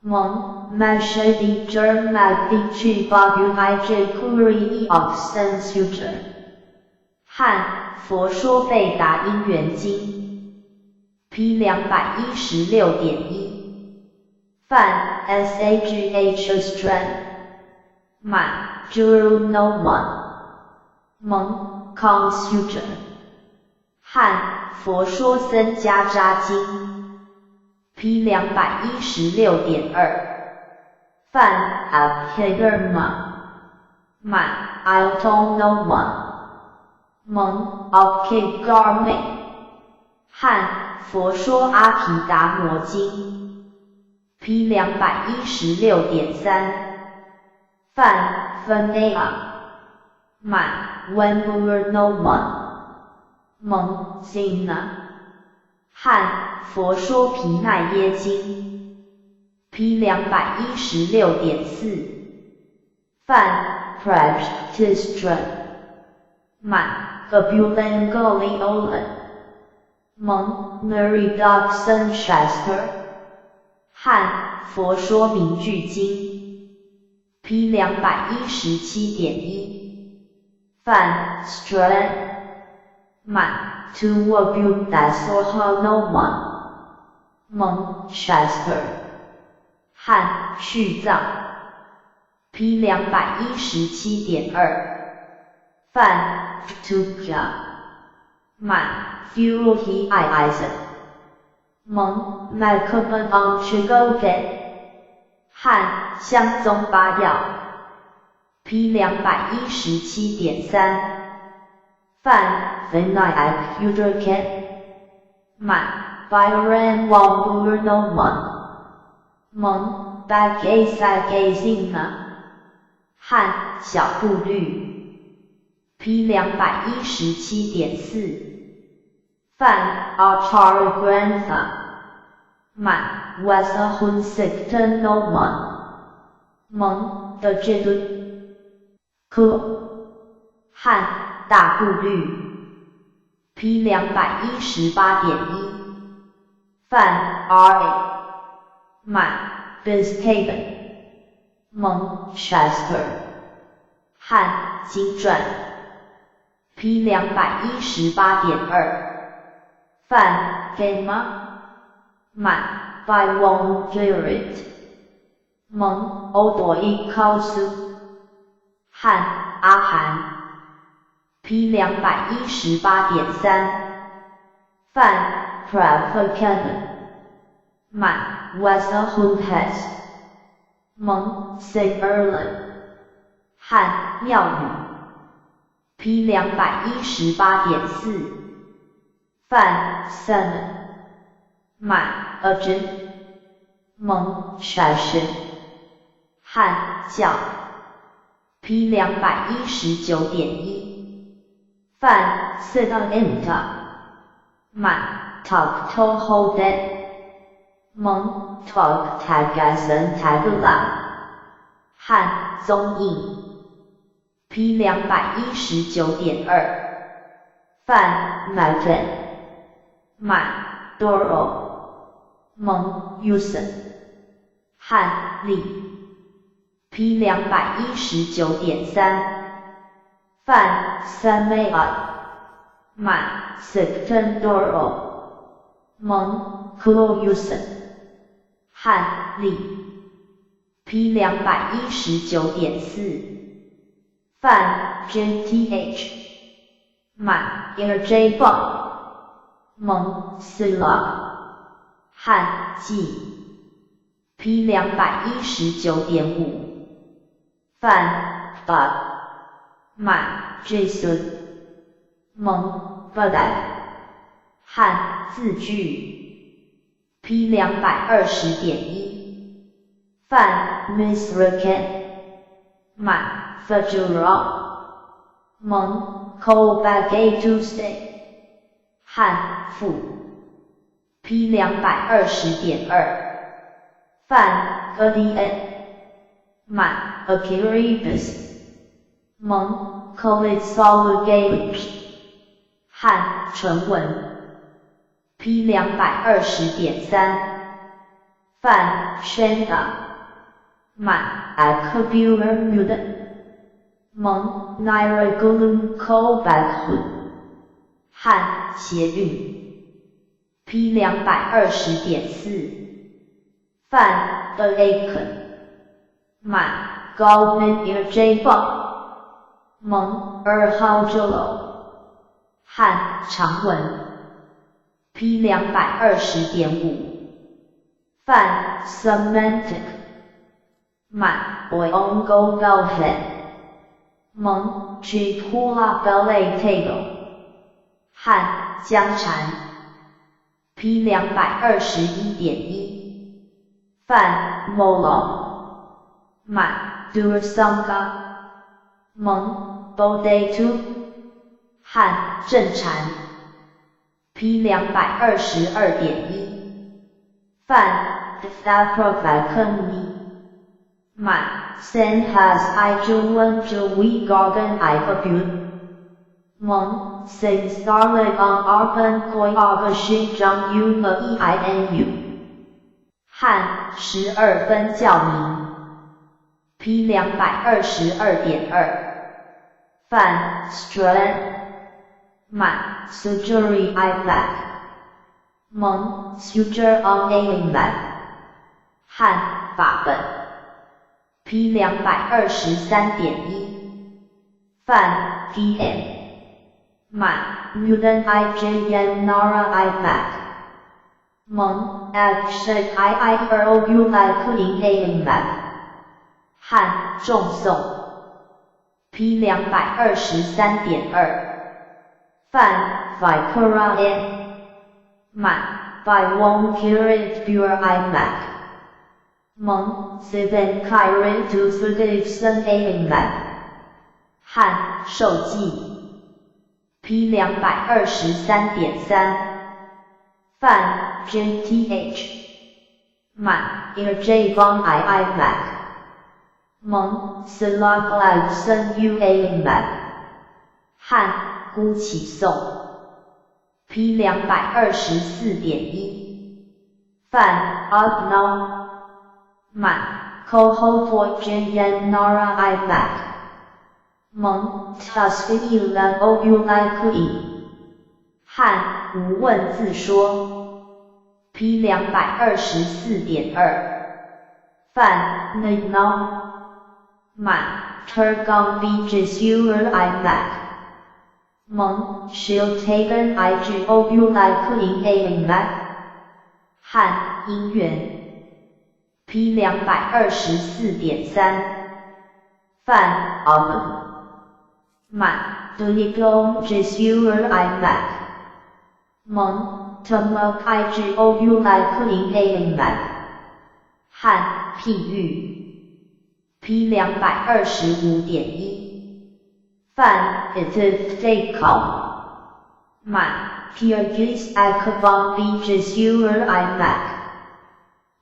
蒙 Mashadi Germagdi Chi Bagu I J Kuri Oxen Sutra 漢佛說貝達因緣經 P 216.1梵 S A G H Stran 滿 Juru No Man 蒙 Consuger 漢佛說僧伽札經 P 216.2梵 Abhidharma 滿 Alto No Man 蒙 Abhigarme 漢佛說阿毗達摩經 P 216.3梵 Fanea 滿 Wenbur No Man 蒙 Zina 漢佛說毗奈耶經 P 216.4梵 Prajtistra 滿 Abulangaliolan 蒙 Nuridoxan Shastra 漢佛說明句經 P 217.1梵 Stran 滿 To Buddha 蒙 Shastra 漢續藏 P 217.2 梵 Tukya 滿 Fuel He I 蒙 Macabon on Chigogen 漢香宗八要 P 217.3 梵 Vinayak Udraken 滿 Byron Wang 蒙 Bagay 漢小部律 P 217.4 梵 Achara Grantha 滿 Wasahun Sikta No 蒙的這頓科漢大部律 P 218.1 梵 R 滿 Bistaben 蒙 Shastra 漢經傳 P 218.2 梵 Gama 滿 By Wong Girit 蒙歐朵伊考蘇漢阿含 P 218.3 梵 Pravakana 滿 Wasahun 蒙 Sig Erlin 漢廟宇 P 218.4 梵 Sun 滿 Ajin 蒙 Shashin 漢教 P 219.1 梵 Siddhanta 滿 Talk to Holden 蒙 Talk Tagasan Tagala 漢宗印 P 219.2 梵 Maven 滿 Doro 蒙 Usen 漢例 P 219.3 梵 Samaya 滿 Siktan Doro 蒙 Cool Usen 漢例 P 219.4 梵 JTH 滿 Air J 蒙 Sila 漢記 P 219.5 梵 Bug 滿 Jason 蒙 Bud 漢字句 P 220.1 梵 Misraken 滿 Fajura 蒙 Callback Tuesday 漢賦 P 220.2 梵 Gadian 滿 Akiribus 蒙 Kolitsalugage 漢純文 P 220.3 梵 Shanda 滿 Akabuer Muda 蒙 Nairagulum Kobaghu 漢谐韵 P 220.4 梵 The Aiken 滿 Goldman J 蒙 Erhaljolo 漢長文 P 220.5 梵 Semantic 滿 Oingo Velhead 蒙 Chikula Ballet Table 漢僵蟬 P 221.1 梵 Molo 滿 Durasanga 蒙 Bodatu 漢正禪 P 222.1 梵 Thapravakani 滿 Sen has I Juan Jui Gargan I Abu 蒙 Sing Starlet on Arpan Koi Aga Shin Zhang U M E I N U 漢12分教名 P 222.2 梵 Strand 滿 Sujuri I Mac 蒙 Sujer on A Mac 漢法本 P 223.1范 PM 滿 Mudan I J N Nara I Mac 蒙 F I I R O U I K A Mac 漢眾頌 P 223.2范 Vikara N 滿 By Wong Kirit Pure I Mac 蒙 Seven Kirit to Sugifson A Mac 漢受記 P 223.3范 JTH 滿 Ir J Von I I Mac 蒙 Silak Sen U A Mac 漢孤起頌 P 224.1范 Agno 滿 Coho J N Nara I Mac 蒙 Tusky O U I K 漢無問自說 P 224.2范 Nigno 滿 Turgon B Jesur I Mac 蒙 Shiltagan I G O U I K A Mac 漢因緣 P 224.3范 Oven 滿 Dunigom Jesur I Mac 蒙 Tumok I G O U I K A Mac 漢譬喻 P 225.1范 It 滿 Kyrgyz Akavon B Jesur I Mac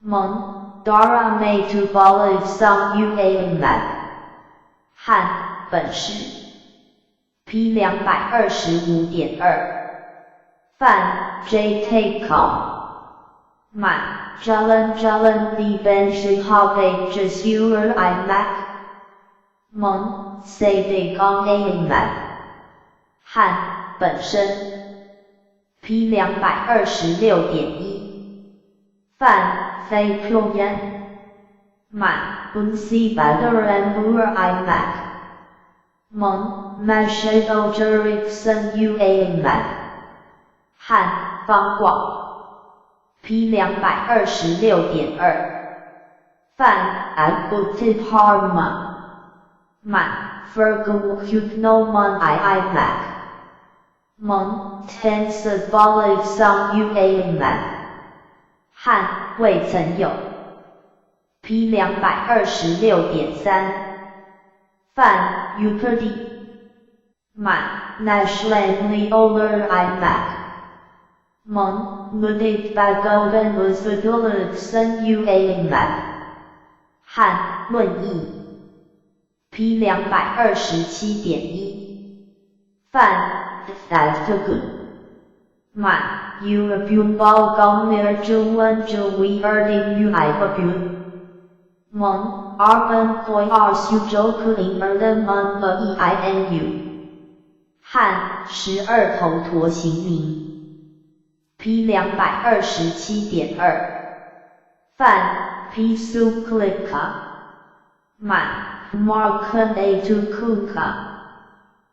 蒙 Dara May to Boliv Song U A Mac 漢本事 P 225.2范 J Take 滿 Jalan Jalan The Ben Shihab Jesur I Mac 蒙 Say De Gong A Mac 漢本身 P 226.1范非 Q 烟滿 Unsi Badaran Bur I Mac 蒙 Mashado Jerickson U A Mac 漢方廣 P 226.2范 Agutit Harma 滿 Fergu Hugnomon I I Mac 蒙 Tensor Boliv Song U A Mac 漢未曾有 P 226.3范 Uperdi 滿 Nashlan Oler I Mac 蒙 Mudit Bagodan Usuduluk Sun U A Mac 漢論義 P 227.1范 Thaftagun 滿 European Balgomir Juan Jui Erding U I 蒙 Arban Koi R Sujoku In Erdeman E I N U 漢十二頭陀行名 P 227.2范 P Suklika 滿 Markan A to Kuka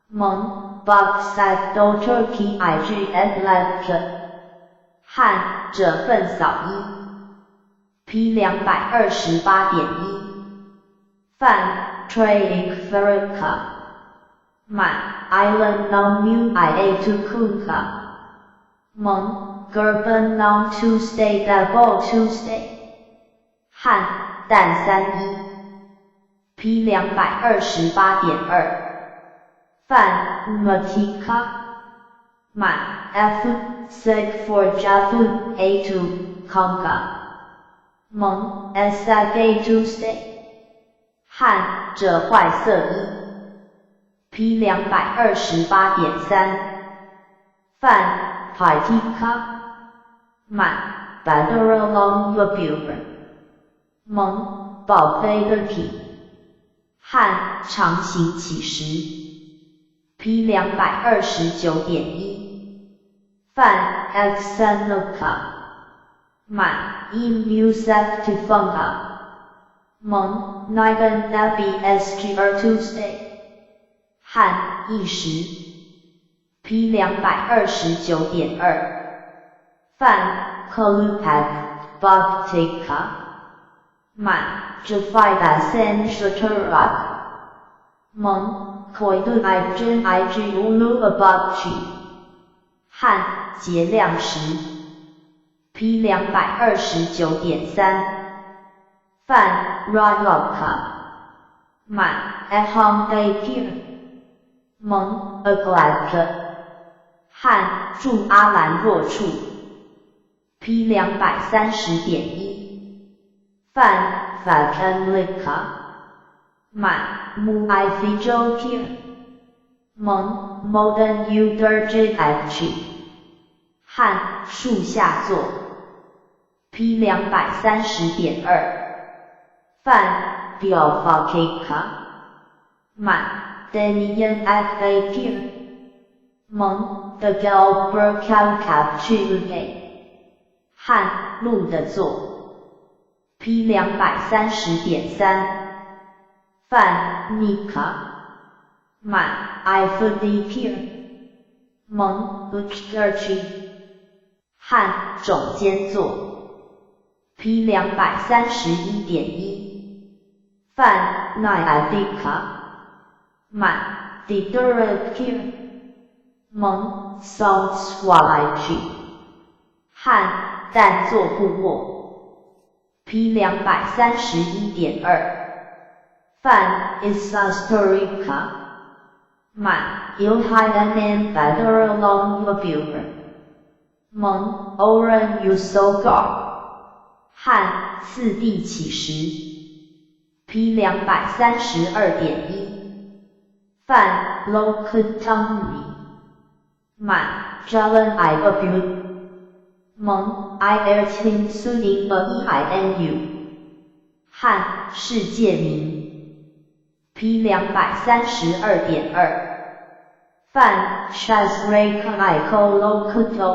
蒙 Boxak Do Turkey I G F Left 漢者粪掃一 P 228.1范 Traik Farika 滿 Island Non Mu I A to Kuka 蒙 Gerben Non Tuesday Double Tuesday 漢旦三一 P 228.2范 Matika 滿 F Sig for Jafu A to Conga 蒙 S A Tuesday 漢者壞色一 P 228.3范 Pitika 滿 Badaralong Vabur 蒙寶貝的體漢長行乞食 P 229.1。范 Xenoka 满 Emuseftifunga 蒙 Nigan FBSG Tuesday 汉一时。 P 229.2。范 Kolupak Bhaktika 满 Jafida Sen 蒙 Koidu I Jin I G Ulu Ababchi 汉节量时。 P 229.3。范 Rayoka 满 Ehong Dapir 蒙 Aglad 汉住阿兰若处。 P 230.1。范 Fakanlika 满 Mu I Fijokir 蒙 Modern Udurjit 汉树下坐。 P 230.2。范 Biofakika 满 Denian Akir 蒙 The Galberkalkapchuke 汉路的座。 P 230.3。范 Nika 满 Ifudikir 蒙 Uchgerchi 汉种间座。 P 231.1。范 Nyadika 满 Didurikir 蒙 Saltswaliji 汉但坐不卧。 P 231.2。范 Isastorika 满 Ilhanan Badaralong Labur 蒙 Oran Usogar 汉次第起时。 P 232.1。范 Lokutangmi 满 Jalan I Abu 蒙 I R Tin Suding A E I N U 汉世界名。 P 232.2。范 Shazreka I Kolokuto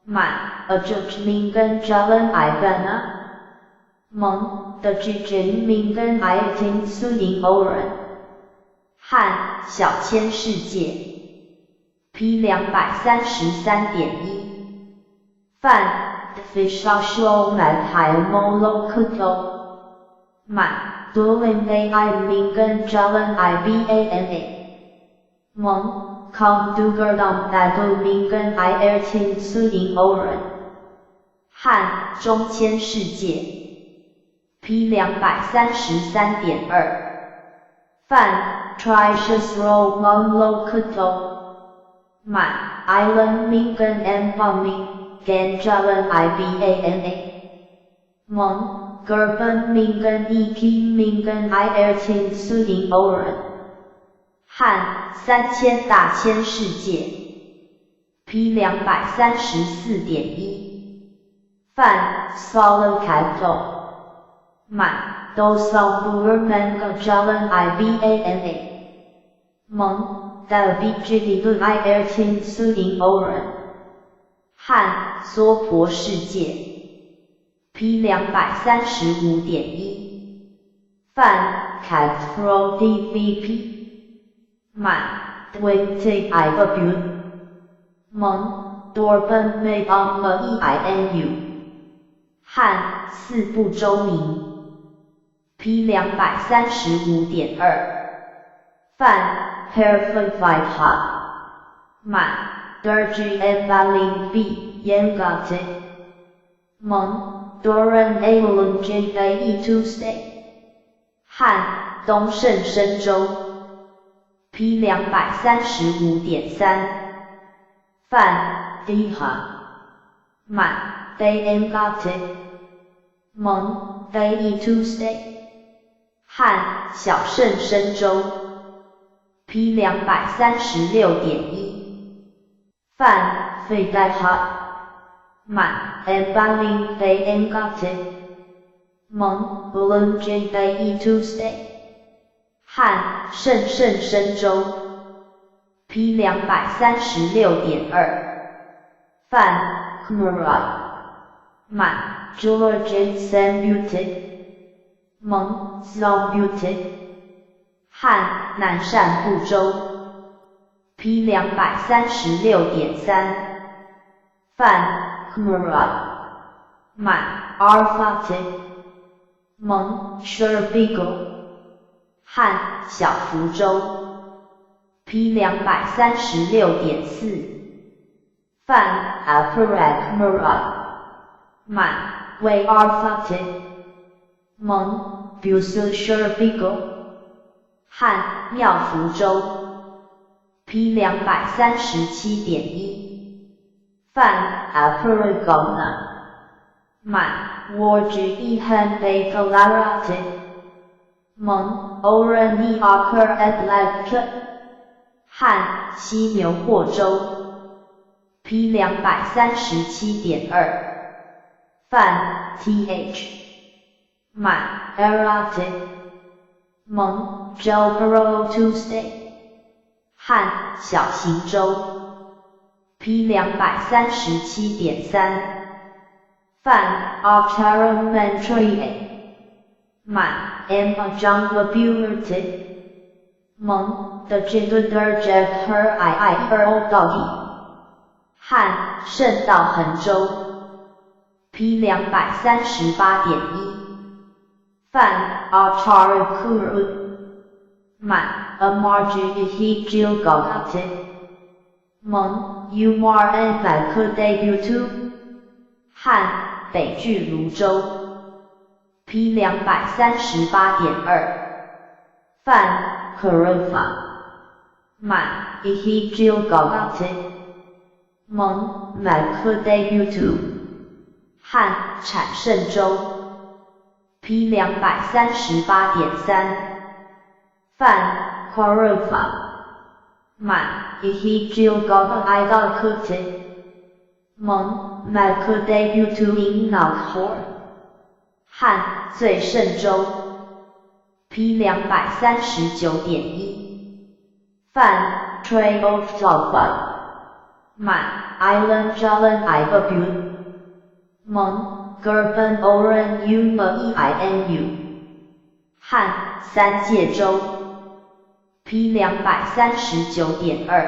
满 Ajukmingan Jalan Ivana 蒙 The Jijin I Tin Suding Oran 汉小千世界。 P 233.1。范 Fishasho Molokuto 满 Dulin A I Mingan Jalan I B A N A 蒙 Kong Dugerdom Badu Mingan I R Tin Suding Oran 汉中千世界。 P 233.2。范 Tricious Ro Lokuto 满 Island Mingan M Bami Ganjalan I B A N A 蒙 Gerben Mingan E P Mingan I R Tin Suding Oran 汉三千大千世界。 P 234.1。范 Solo Capital 满 Dosalburman Jalan I B A N A 蒙 The B G D I R Tin Suding Oran 汉娑婆世界。 P 235.1。范 Cat D V P 满 Twenty I W 蒙 Dorban May On E I N U 汉四部洲名。 P 235.2。范 Herford 满 Derji M Balin B Yangate 蒙 Doran Alun J A E Tuesday 汉东胜深州。 P 235.3。范 Diha 满 Day Ngate 蒙 Day Tuesday 汉小胜深州。 P 236.1。范费代哈满 M Balin Day Ngate 蒙 Ulun J Day Tuesday 汉圣圣深州。P 236.2。范 Khmerrad 满 George Sambutit 蒙 Zombutit 汉南赡部洲。 P 236.3。范 Khmerrad 满 Arfatit 蒙 Sherbigo 汉小福州。 P 236.4。范 Aparak Murad 满为 Arfatit 蒙 Busu Sherbigo 汉妙福州。 P 237.1。范 Aparagona 满 Warji Han Bakalaratit 蒙 Orani Akar Etlak 汉西牛货洲。 P 237.2。范 Th 满 Eratit 蒙 Jelbero Tuesday 汉小行舟。 P 237.3。范 Archaram Mantrier 满 M Janglaburtit 蒙 The Jiduder Jeff Her I I Her O 到汉圣道恒州。 P 238.1。范 Acharakuru 满 Amarji Hijil Gagatit 蒙 Umar N Makudebutu 汉北俱芦洲。 P 238.2。范 Karufa 满 Ihijil Gagatit 蒙 Makudebutu 汉产圣州。 P 238.3。范 Karufa 满 Ihijil Gagatit 蒙 Makudebutu Innakhor 汉最胜州。 P 239.1。范 Trey of Java 满 Island Jalan Ibabu 蒙 Gerban Oran Uma E I N U 汉三界州。 P 239.2。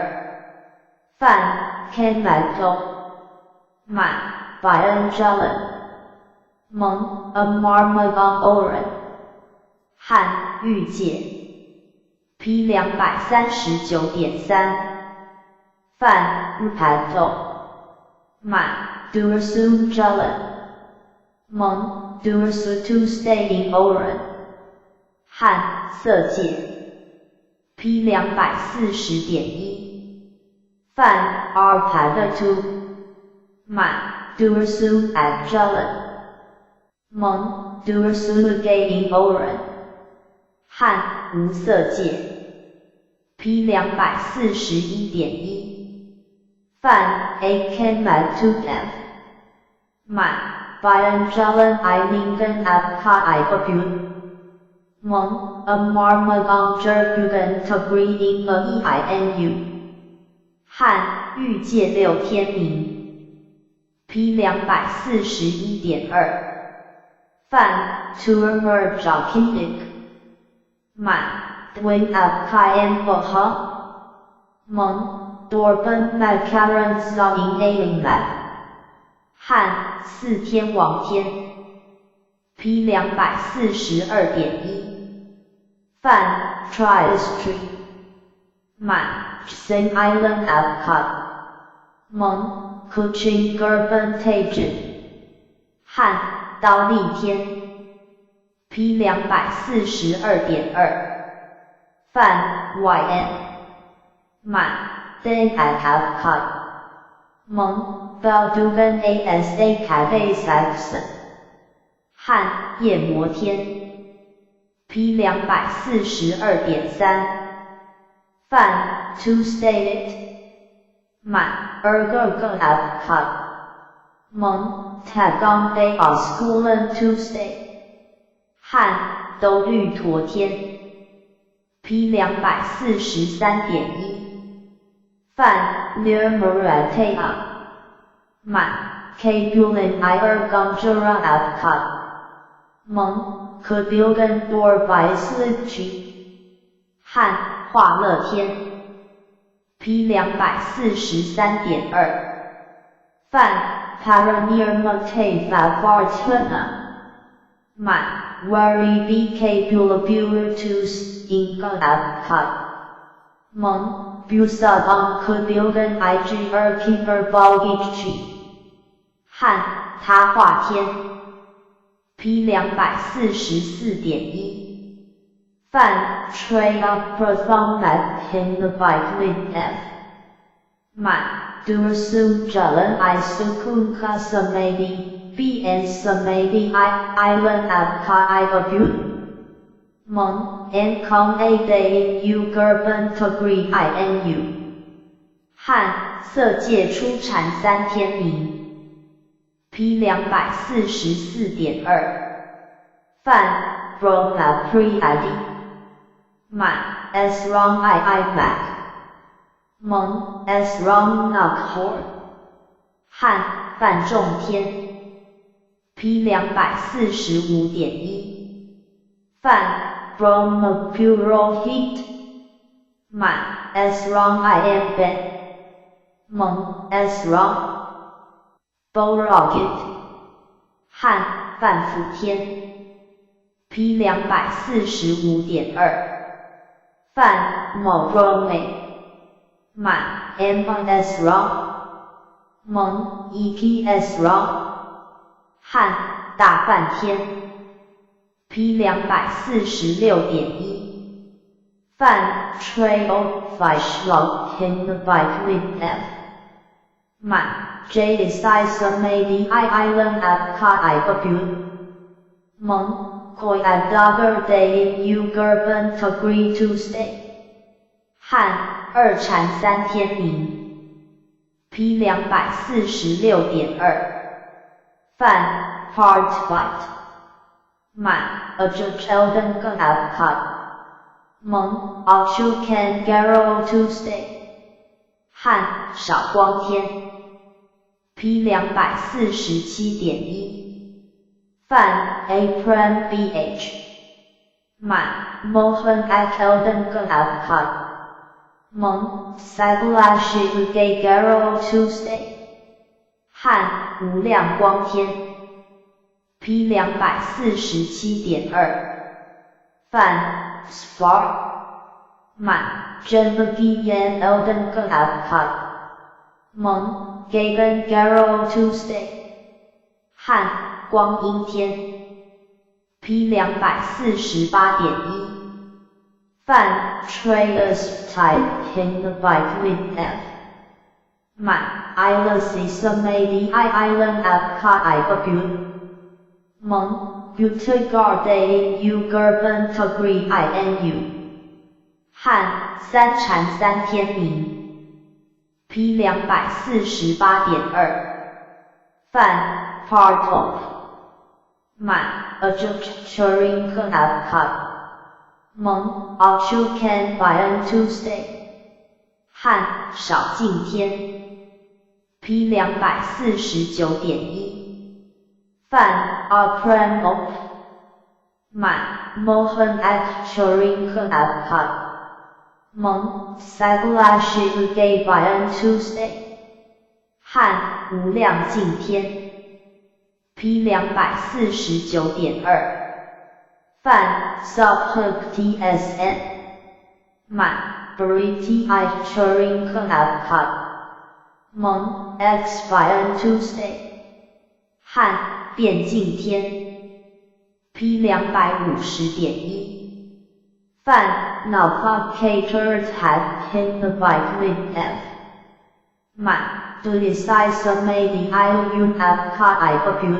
范 Kenmato 满 Bayan Jalan 蒙 Amarmagon Oran 汉欲界。 P 239.3。范 Rupato 满 Durasum Jalan 蒙 Durasu to stay in Oran 汉色界。 P 240.1。范 Arpadatu 满 Durasu at Jalan 蒙 Durasu Gay in Oran 汉无色界。 P 241.1。范 A K Matu F 满 Bayan Jalan I Ningen Apka I Abu 蒙 Amarmagon Jerbugan Tabri in A E I N U 汉欲界六天明。 P 241.2。范 Turmer Jakinik 满 Dwin Apka M Baha 蒙 Dorban Makaran Zain A 满汉四天王天。 P 242.1。范 Triastri 满 Sing Island Apka 蒙 Kuching Gerban Tajin 汉刀立天。 P 242.2。范 YN 满 Den at Apka 蒙 Baldugan ASA Cafe Saxon 汉夜摩天。 P 242.3。范 To State It 满 Ergo Apka 蒙 Tagong Bay Oskulan To Stay 汉兜率陀天。 P 243.1。范 Nirmaratea 满 K Bulan Ir Gonjara Avka 蒙 Kubilgan Dor by Slipchi 汉化乐天 P 243.2范 Paranirmate Vartana 满 Wari BK Bulaburutus Inga Avka 蒙 Busa on Kubilgan IG Erkiver Balgichi 汉他化天 P 244.1范 Treya Pratham Hin the Bike F 满 Dursu Jalan I Sukun Samadhi BN Samadhi I Island Abka I Abu 蒙 N Kong A Day in U Gerban Tagri I N U 汉色界初禅三天名 P 244.2范 Brahma Pri ID 满 S Wrong I I Mac 蒙 S Wrong Nok 汉范仲天 P 245.1范 Brahma Purohit 满 S Wrong I M Ben 蒙 S Wrong Borogit 汉范福天 P 245.2范 Mobrome 满 M S Wrong 蒙 E P S Wrong 汉大梵天 P 246.1范 Trail Fish Log Hin the Bike F 满 J S I Samadhi I Island Abka I Abu 蒙 Koi Adagar Day in U Gerban Tagri Tuesday 汉二禅三天名 P 246.2范 Part White 满 Ajuch Elden Abka 蒙 Achu Ken Garo Tuesday 汉少光天 P 247.1范 Apram BH 满 Mohan Ak Elden Abka 蒙 Saglashi Gay Garo Tuesday 汉无量光天 P 247.2范 Sfar 满 Jemagiyan Elden Abka 蒙 Gagan Garo Tuesday 汉光阴天 P 248.1范 Treyas Type Hin the Bike F 满 Ilasi Samadhi I Island Abka I Abu 蒙 Butagar Day in U Gerban Tagri I N U 汉三禅三天名 P 248.2范 Part of 满 Ajuk Churing Abka 蒙 Achu Ken Bian Tuesday 汉少净天 P 249.1范 Apram Op 满 Mohan Ak Churing Abka 蒙 Saglashi Gay Bian Tuesday 汉无量净天 P 249.2范 Subhook TSN 满 Briti I Churing Abka 蒙 X Bian Tuesday 汉变净天 P 250.1范 Napa Catered Hat Hin the Bike F 满 Duisai Samadhi I Un Abka I Abu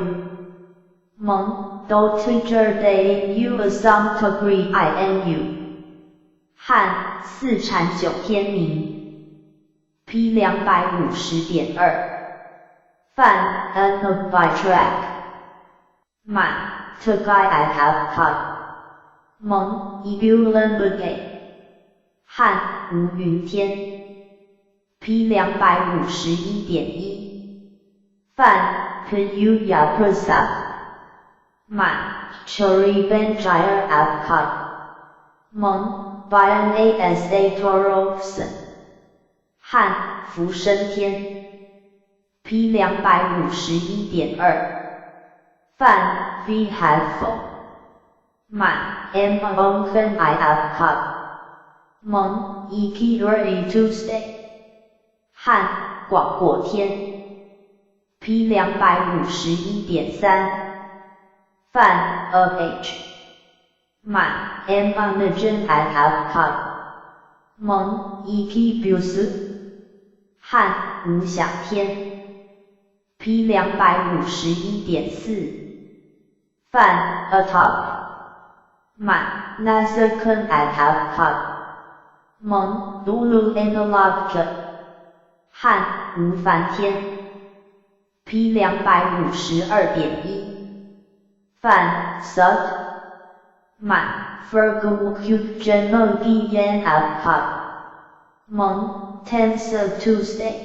蒙 Dotiger Day in U Asam Tagri I N U 汉四禅九天名 P 250.2范 N by track 满 Tagai I have cut 蒙 Ebulan Bouquet 汉无云天 P P 251.1。范 Pu Ya Prasad 满 Chori Benjair Afkar 蒙 Bayan Asa Torokson 汉福生天。 P 251.2。范 V Halfo 满 M Onken I Afkar 蒙 E K Early Tuesday 汉广果天。 P 251.3。范 A H 满 M Anagen I Afkar 蒙 E K Bus 汉无想天。 P 251.4。范 Atop 满 Nasakan I Afkar 蒙 Lulu Analog 汉无烦天。 P 252.1。范 Sut 满 Fergu Q Gemogi Yan Afkar 蒙 Tensor Tuesday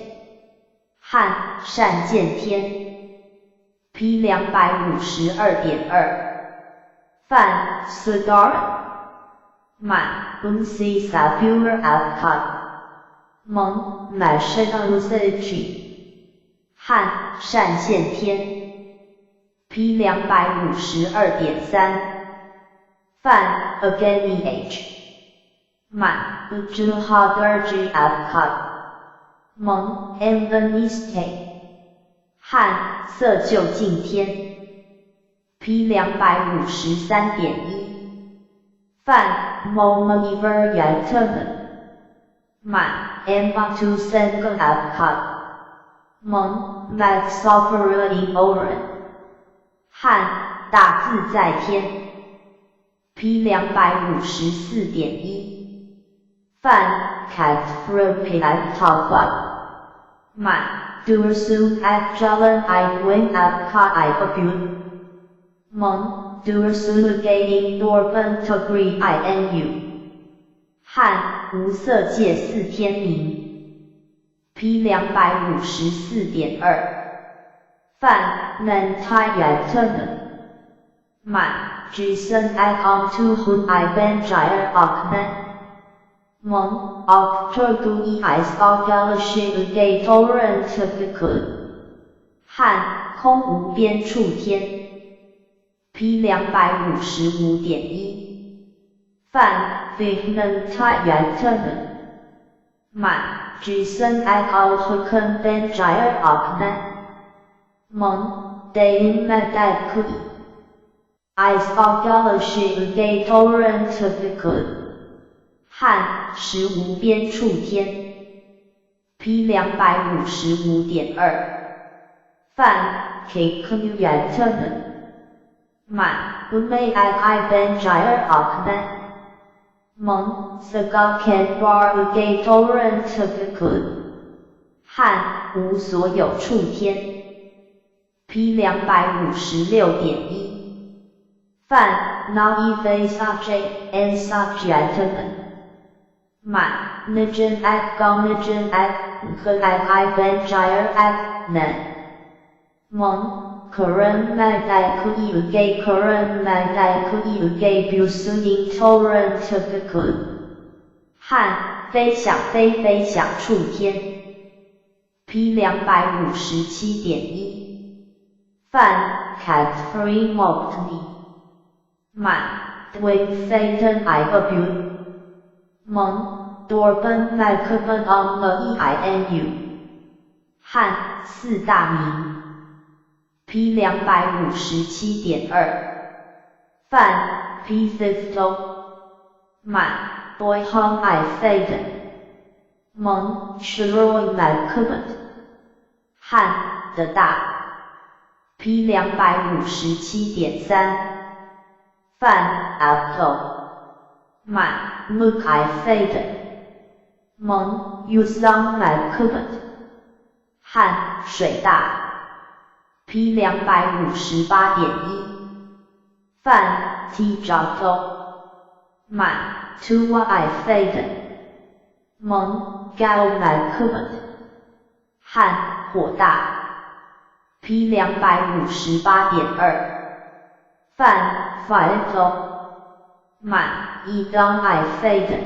汉善见天。 P 252.2。范 Sudar 满 Unsi Sapur Afkar 蒙 Mashan 汉善现天。 P 252.3。范 Agani H 满 Ujuhaderji Afkar 蒙 Mvaniste 汉色究竟天。 P 253.1。范 Momaiver Yatman 满 M to Senga Afkar 蒙 Maxofera Oren 汉大自在天。 P 254.1。范 Cat 满 Dursu Afjalan I Win Afka I Abu 蒙 Dursu Gain Dorban Tagri Inu 汉无色界四天明。 P 254.2。范 Nantayatan 满 Jason Akon to Hun I Benjair Akman 蒙 Octogu Is Ogalashi Gay Torrent 汉空无边处天。 P 255.1。范 Vihnantayatan 满 Jason Akon Hukan Benjair Akman 蒙 Dain Madakui Is Ogalashi Gay Torrent 汉实无边处天。 P 255.2。范 K Knuyatan 满 Unmei I Benjair Akman 蒙 Sagakan Bar Gay Torrent 汉无所有处天。 P 256.1。范 Naive Saj N Sajatman 满 Nijan Ak Gonijan Ak 和 I Benjair Ak Nan 蒙 Koran Magai Gay Koran Magai Gay Busuning Torrent 汉非想非非想处天。 P 257.1。范 Cat Free Mokni 满 Dwin Faten I Abu 蒙 Dorban Macban on the Einu 汉四大名。 P 257.2。范 P Fifto 满 Boy Hong I Faden 蒙 Shroy Macbeth 汉的大。 P 257.3。范 Apple 满 Muk I Faden 蒙 Usang Macbeth 汉水大。 P 258.1。范 T Jato 满 Tua I Faden 蒙 Gal Macbeth 汉，火大。P 258.2。范，Fight。满，一当爱费的。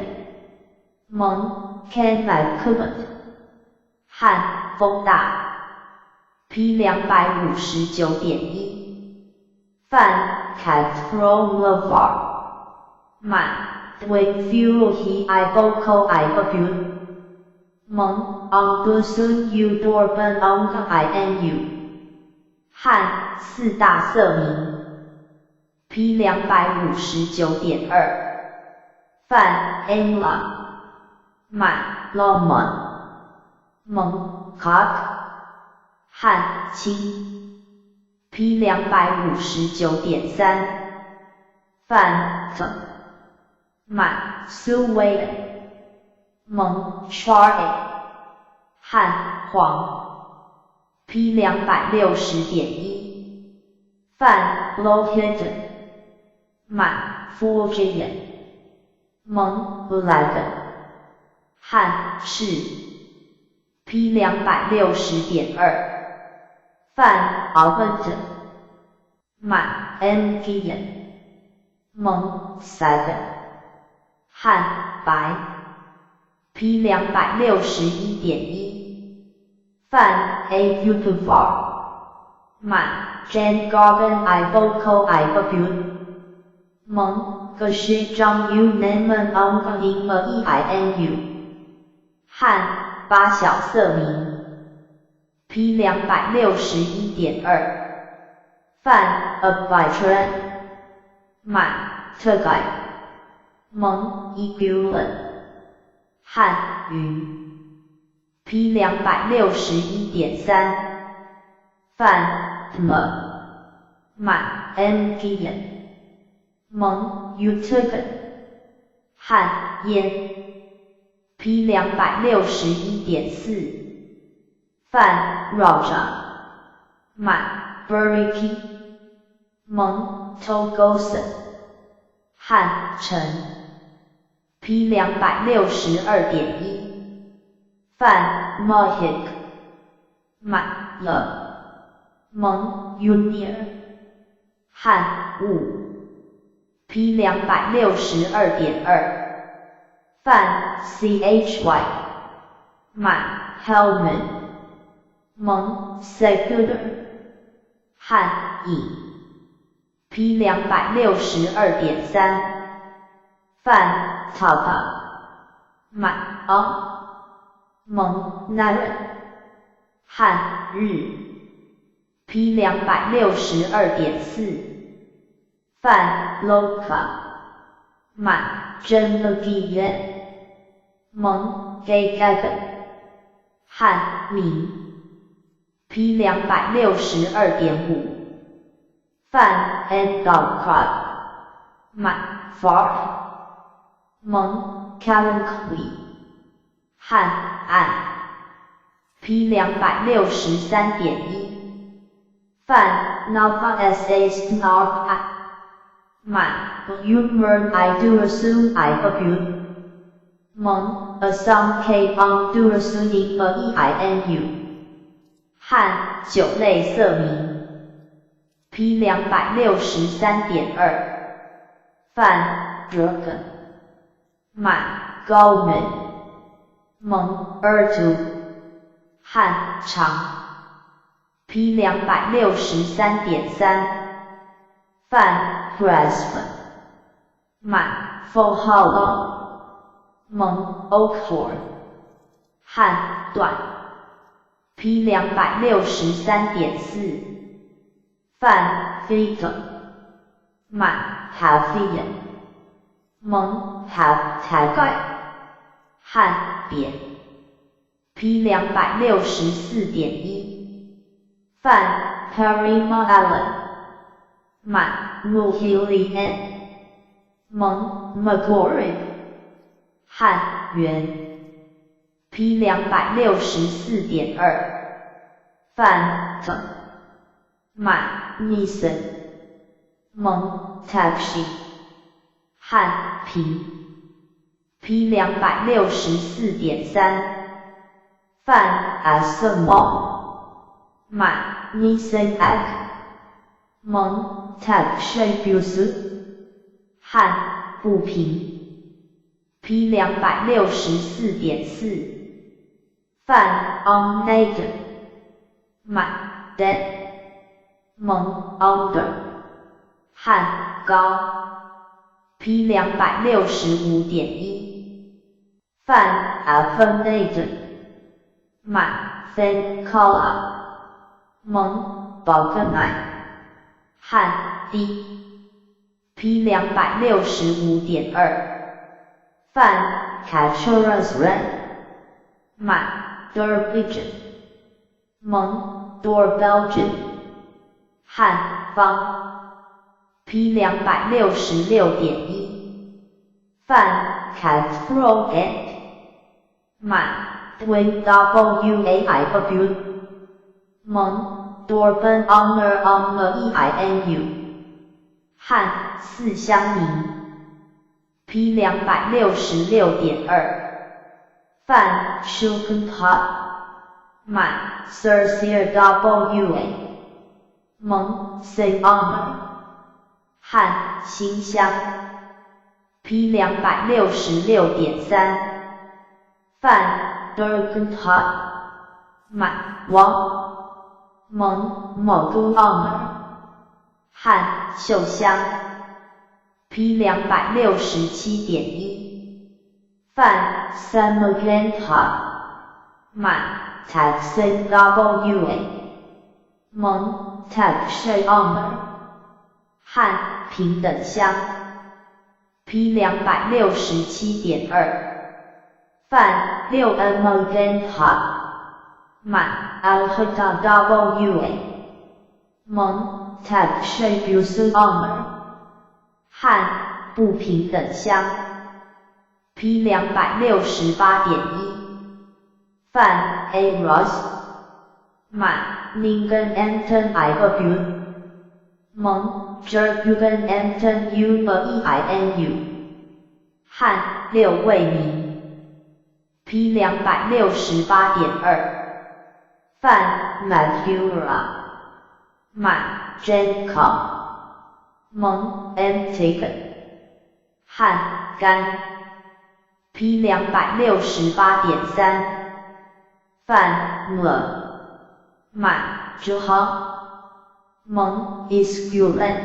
蒙，Can I could。汉，风大。P 259.1。范，Cat from afar。满，When fuel he I vocal I bu。蒙，Angusun u dorben ang I n u。汉，四大色名。P 259.2。范，Enla。满，Lomon。蒙，Cock。汉，青。P 259.3。范，t。满，Suway。蒙，Char。汉，黄。P 260.1。范，Lohit。满，Fujian。蒙，Black。汉，是。P 260.2。范，Albert。满，Mgian。蒙，Sad。汉，白。P 261.1。范，A u p v a r。 满，Jan Garben I vocal I bu。蒙，个是张 U Neman Ang I M E I N U。汉，八小色名。P 261.2。范，A by train。满，特改。蒙，E Gulen。汉，云。P 261.3。范，M。满，M G。蒙，Utugan。汉，烟。P 261.4。范，Raja。满，Buriki。蒙，Togosan。汉，陈。P 262.1。范，Mohik。满，了。蒙，Unir。汉，五。P 262.2。范，CHY。满，Helmet。蒙，Secular。汉，乙。P 262.3。范，Tapa。满，A。蒙，Naren。汉，日。P 262.4。范，Loka。满，Genligian。蒙，Gay Gagan。汉，明。P 262.5。范，N dot crop。满，Far。蒙，Kalanqui。汉，按。P 263.1。范，Nova S A S R I。满，Umern I do assume I bu。蒙，A sum K on do assume E I N U。汉，酒类色名。P 263.2。范，Dragon。满，Goldman。蒙，Ertu。汉，长。P 263.3。范，Grasp。满，Follow。蒙，Oakford。汉，短。P 263.4。范，Fita。满，Hafian。蒙，Have 才汉，扁。P 264.1。范，Parima Allen。满，Muhilian。蒙，Magori。汉，圆。P 264.2。范，t。满，Nissan。蒙，Taxi。汉，平。P 264.3。范 Asmo 满 Nisan 蒙 Takshabus 汉不平 P 264.4范 Onate 满 Den 蒙 Under 汉高 P 265.1范 Affirmate 满 Fan Color 蒙宝格奈汉低 P 265.2范 Catcher's Ren 满 Durbridge 蒙 Doorbelgian 汉方 P 266.1范 Cutthroat 满 Twin W A I W 蒙 Dorben Honor on the E I N U 汉四乡名 P 266.2范 Schukenhat 满 Sir W A 蒙 Saint Honor 汉新乡 P 266.3范 Durkenhat 满王蒙某都 Honor 汉秀香 P 267.1范 Samagenta 满 Taxon W A 蒙 Tax Honor 汉平等乡 P 267.2范六 M Magenta 满 Alhata W A 蒙 Tax Honor 汉不平等乡 P 268.1范 A Ross 满 Ningen Anton I W 蒙 Jergugen Anton U E I N U 汉六位名 P 268.2范 Mathura 满 Gencom 蒙 Antigen 汉干 P 268.3范 M 满 j 哈蒙 Isgulen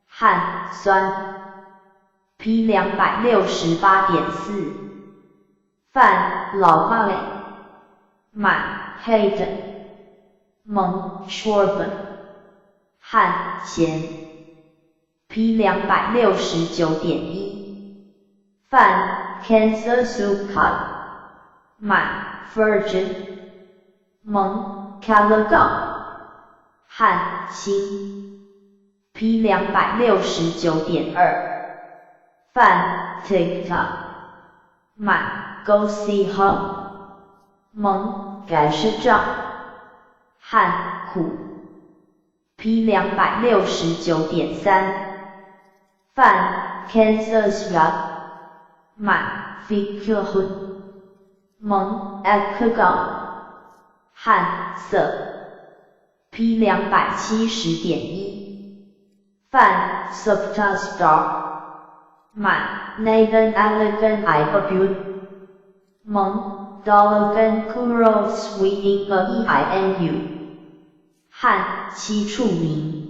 汉酸 P 268.4范老化类满 Hayden 蒙 Shorben 汉咸 P 269.1范 Kansas Suka 满 Virgin 蒙 Calagon 汉新 P 269.2范 TikTok 满 Go See Home 蒙改是账汉苦 P 269.3范 Kansas Rap 满 Figure 蒙 Ekagon 汉色 P 270.1范 Subtastar 满 Nathan Allegan I W 蒙 Dologan Kuro Swing E I N U 汉七处名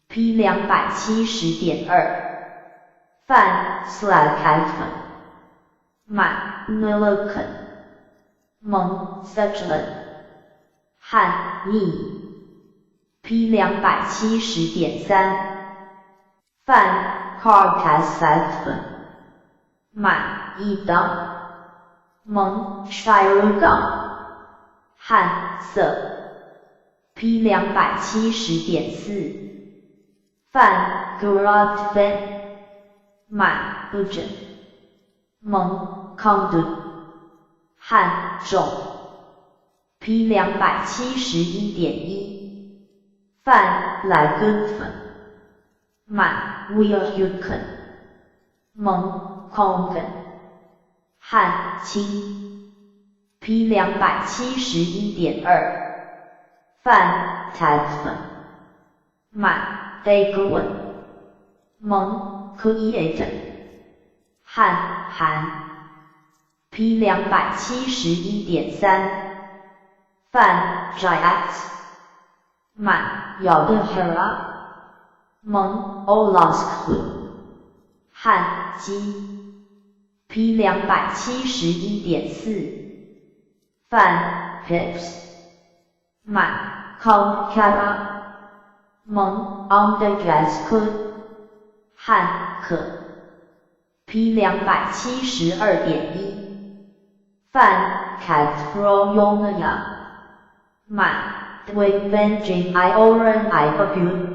P 270.2范 Slack 满 Milliken 蒙 Sutherland 汉逆 P 270.3范 Carcassathan 满一当蒙 Shirugon 汉色 P 270.4范 Guratfen 满 Ujen 蒙 Condu 汉重 P 271.1范 Lagutfen 满 Wilhuken 蒙 Kongen 汉清 P 271.2。范 Tadfan 满 Daguan 蒙 Create 汉韩 P 271.3。范 Jayat 满 Yadahara 蒙 Olask 汉基 P 271.4。范 Pips 满 Konkara 蒙 Ondegasku 汉可 P 272.1。范 Catroyonia 满 Dwibenjing Ioran Ivabu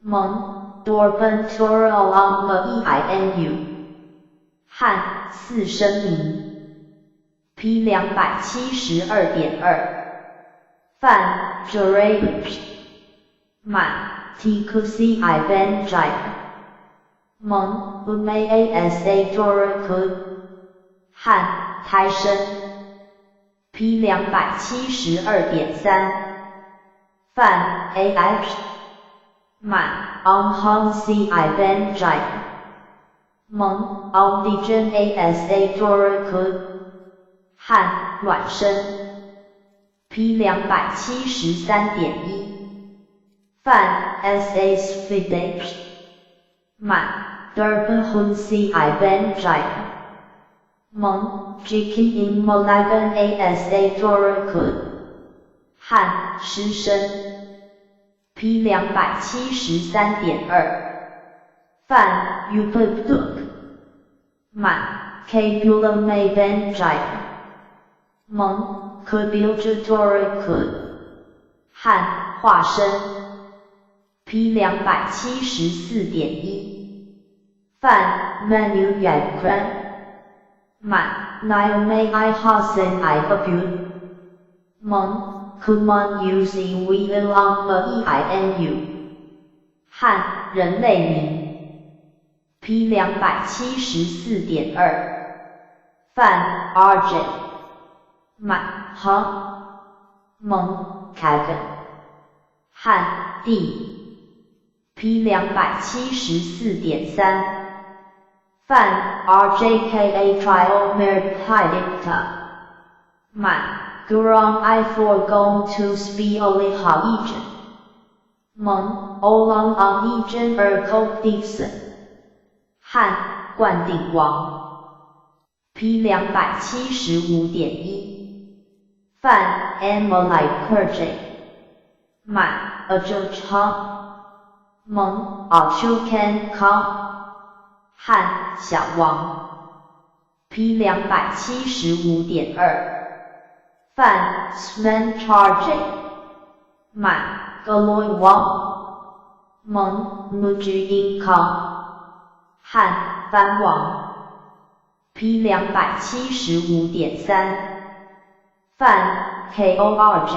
蒙 Dorbentoral Einu 汉四声名 P 272.2。范 Juraj 满 Tkusi Ibenjai 蒙 Umasa Doraku 汉胎生 P 272.3。范 Ah 满 On C Ibenjai 蒙 Ondigen Asa Doraku 汉卵生 P 273.1。范 S A Sfidek 满 Durban C Ibenjai 蒙 Jiki in Malagan Asa Doraku 汉师生 P 273.2。范 Upabduk 满 K Bula Mabenjai 蒙 Kubiljadoraku 汉化身 P 274.1。范 Manu Yakran 满 Nyame I Hasan Ivabu 蒙 Kuman Uzi Wilama Einu 汉人类名 P 274.2。范 RJ 满 哈蒙 Kevin 汉 D P 274.3。范 RJKA Trial Mer Hidikta 满 Gurong I for Gong to Spioli Ha 蒙 Olong On Egen Er Kok Dixon 汉灌顶王 P 275.1。范 Amalai Kurj 满 Ajo 蒙 Achukan Kong 汉小王 P 275.2。范 Sman Charge 满 Galoy 王蒙 Muju Kong 汉藩王 P 275.3。范 Korj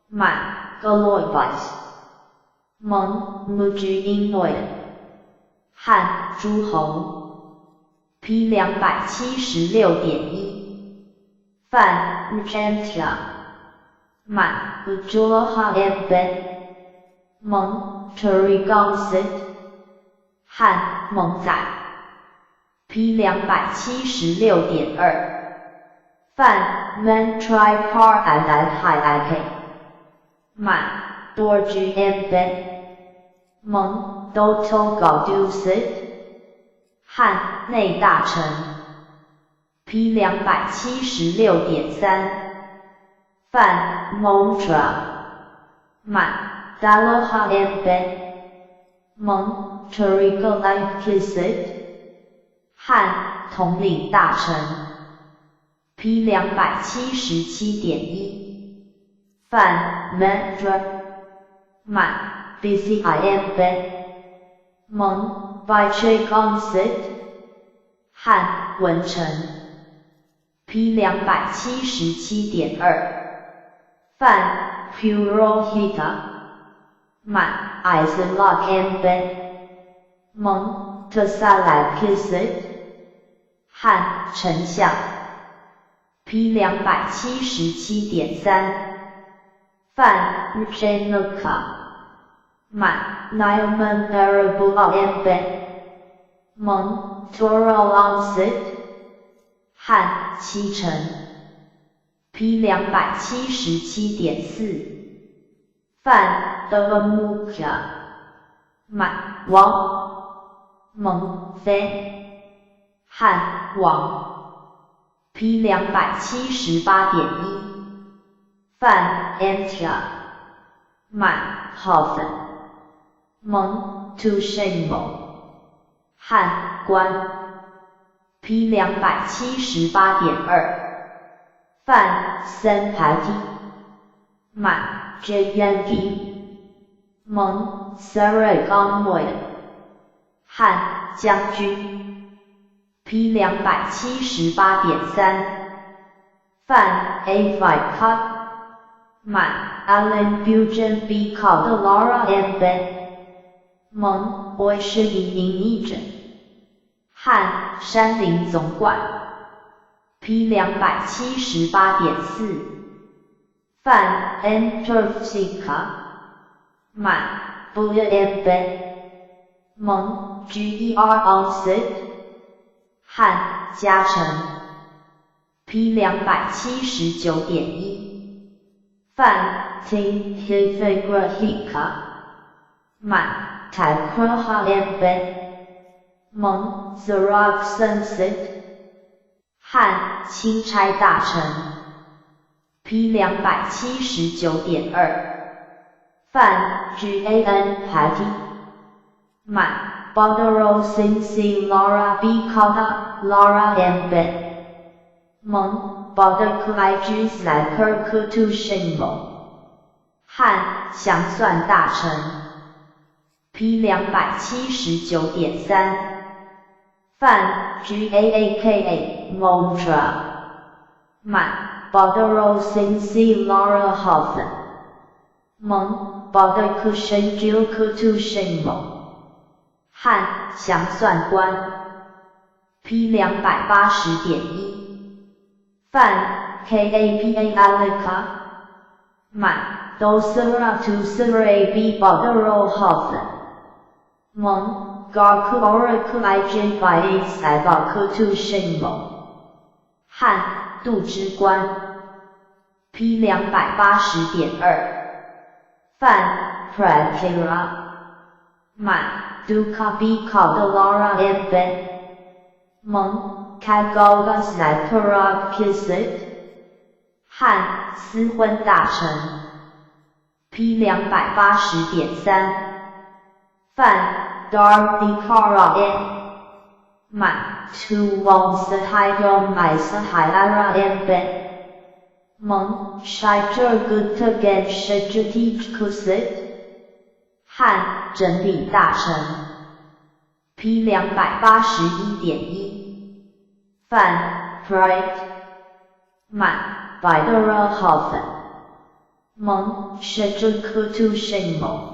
满 Galoy Vice 蒙 Muju Noy 汉诸侯 P 276.1。范 Uchantia 满 Ujulaha M 蒙 Turigonsit 汉蒙仔 P 276.2。范 Mantri Par Ad Hi 满 Dorji M 蒙 Doto Gaudusit 汉内大臣 P 276.3。范 Montra 满 Dalaha M 蒙 Turigalai 汉统领大臣 P 277.1。范 Mandra 满 BCIM 蒙 Bychagonsit 汉文臣 P 277.2。范 Purohita 满 Isalak M 蒙 Tasalakisat 汉丞相 P 277.3。范 Janaka 满 Nilman Arabul M 蒙 Toral 汉七成。 P 277.4。范 Dhamukya 满王蒙飞汉王。 P 278.1。范 Antya 满 Hoffen 蒙 Tushenmo 汉官。 P 278.2。范 Sampati 满 Jayanti 蒙 Saragonmoy 汉将军。 P 278.3。范 A Vika 满 Alan Bujan B Lara M Ben 蒙 oi 是以宁义汉山林总管。 P 278.4。范 Enterfsika 满 Buya M Ben 蒙 Ger Onset 汉加成。 P 279.1。范 Ting Hifagrahika 满 Takraha M Ben 蒙 Zarak Sunset 汉钦差大臣。 P 279.2。范 Gan Pati 满 Bodero Sing C Lara B Kata Lara M Ben 蒙 Bodak I G Slacker Kutushinmo 汉详算大臣。 P 279.3。范 Gaaka Montra 满 Bodero Sing C Lara Hoffen 蒙 Bodak Shinju Kutushinmo 汉详算官。 P 280.1。范 Kapa Alika 满 Dosara Tusara B Bodero Hoffen 蒙 Garku I J by Savakutushinmo 汉度支官。 P 280.2。范 Pratira 满 Duka B Lara M Ben 蒙 Kagogas Naparag Kisit 汉私婚大臣。 P 280.3。范 Dardikara N 满 Tu Wang Sahayom I Sahayara M Ben 蒙 Shiter Gutagan Shajati Kusit 汉整理大臣。 P 281.1。范 Pride 满 Bidara Hoffen 蒙 Shajakutushinmo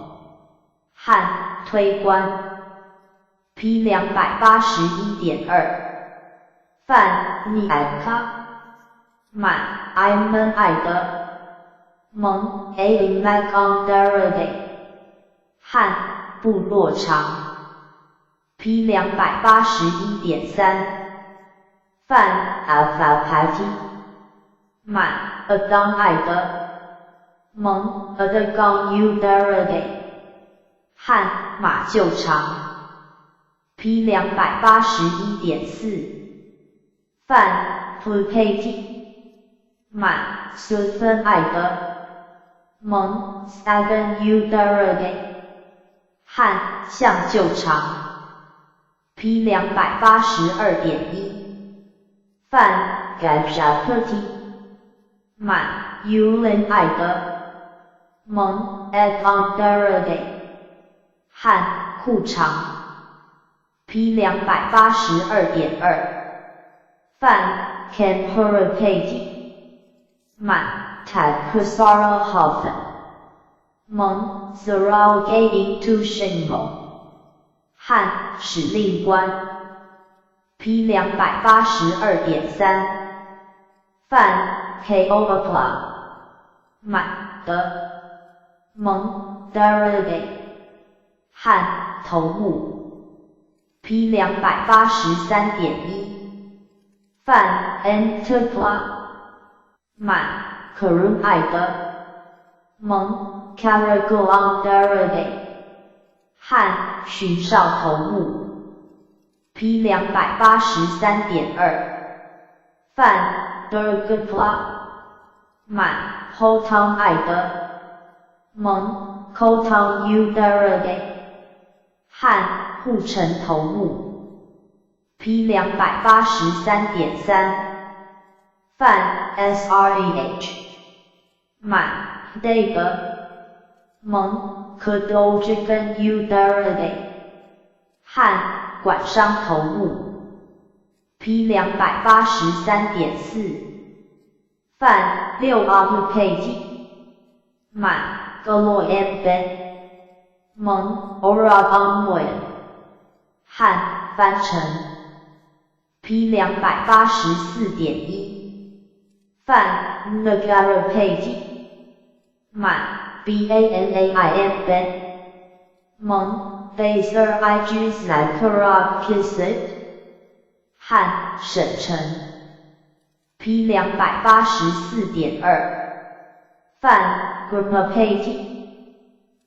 汉推官。 P 281.2。范尼艾卡满埃门艾德蒙 A Macondarade 汉部落长。 P 281.3。范 Alpha 满 Adon 艾德蒙 Adagon Udarade 汉马厩长。 P 281.4。范 Pupati 满 Sultan 艾德蒙 Sagan Udarade 汉象旧长。 P 282.1。范 Gajapati 满 Ulin 艾德蒙 Edondarade 汉裤长。 P 282.2。范 Kanhurapati 满 Takusara Hoffen 蒙 Zaralgating Tushinmo 汉使令官。 P 282.3。范 K O A 满的蒙 Derivate 汉头目 P 283.1范 N T P 满可润爱的蒙 Caragoon Derivate 汉巡哨头目 P 283.2范 Durgapla 满 Hoton 爱的蒙 Koton U Derivate 汉护城头目 P 283.3范 S R E H 满 Dave 蒙 k d o j g e n U Derivate 汉管商头目 P 283.4范六 R K T 满 g l o M Ben 蒙 Ora On 汉翻成 P 284.1范 Nagara P T 满 B A N A I M Ben 蒙 Baser I G S I K R A P S 汉省城 P 284.2范 Grma P T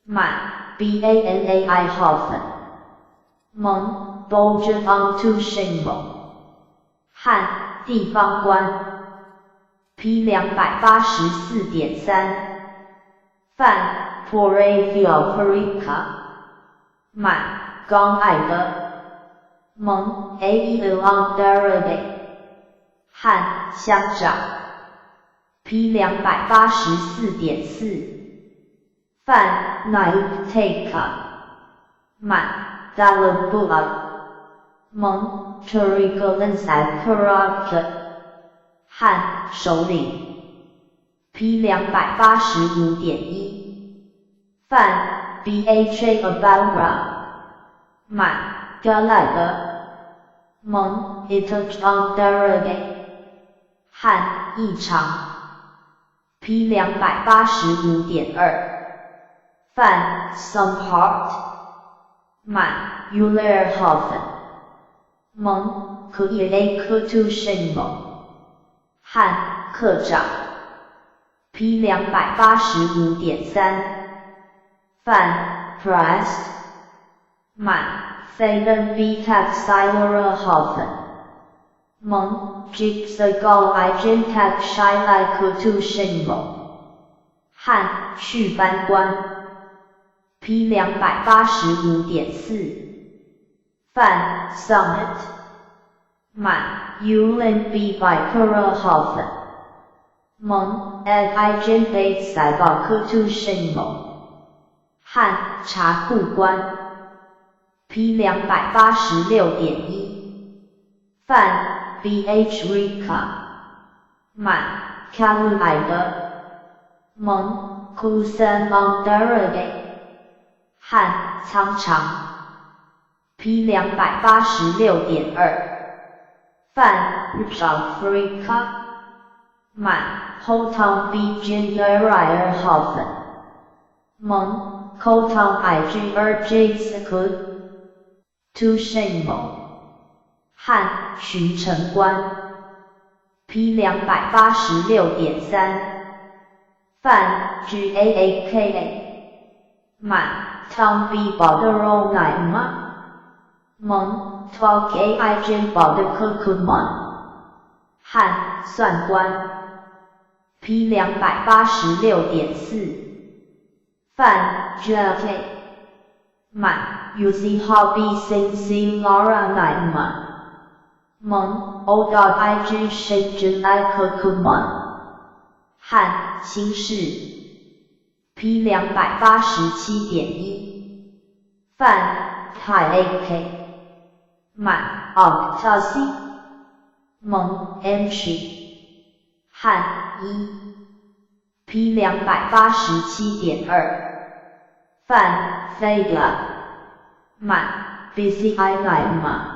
满 B A N A I Hoffen 蒙 Bolger on to Shinmo 汉地方官 P 284.3范 p o r a v i a p r i k a 满刚爱的蒙 A E L on Derivate 汉乡长 P 284.4范 Naip Take 满 d a l a b u a 蒙 Trigolan a k r a k 汉首领 P 285.1范 B H A Abara 满 g 莱的蒙 It on Derivate 汉异常 P 285.2范 Some Heart 满 Ulerhofen 蒙可以 A 科 to Shinmo 汉课长 P 285.3范 Pressed 满 Faden V Tax Silerhofen 蒙 Jigsaw I Jin Tak Shilai Kutu Shinmo 汉序班官 P 285.4范 Summit 满 Ulan B by Kurahofen 蒙 Ed I Jin Bate Sai Kutu Shinmo 汉查库官 P 286.1范 B H Rika 满 Kalu 爱的蒙 Kusan on Derivate 汉仓长 P 286.2范 Africa 满 Hoton B J Hoffen 蒙 Koton I G R J S K To Shinmo 汉巡城官 P 286.3范 G A A K A 满 Tom B 保的 奈吗蒙 Talk A I J 保的可可蒙汉算官 P 286.4范 J K 满 U Z Hobby Sing C Laura 奈吗蒙 O dot I G 深圳 I 可可蒙汉新市 P 287.1范泰 A K 满 Octa C 蒙 M 区汉一 P 287.2范 Fega 满 B C I 奈吗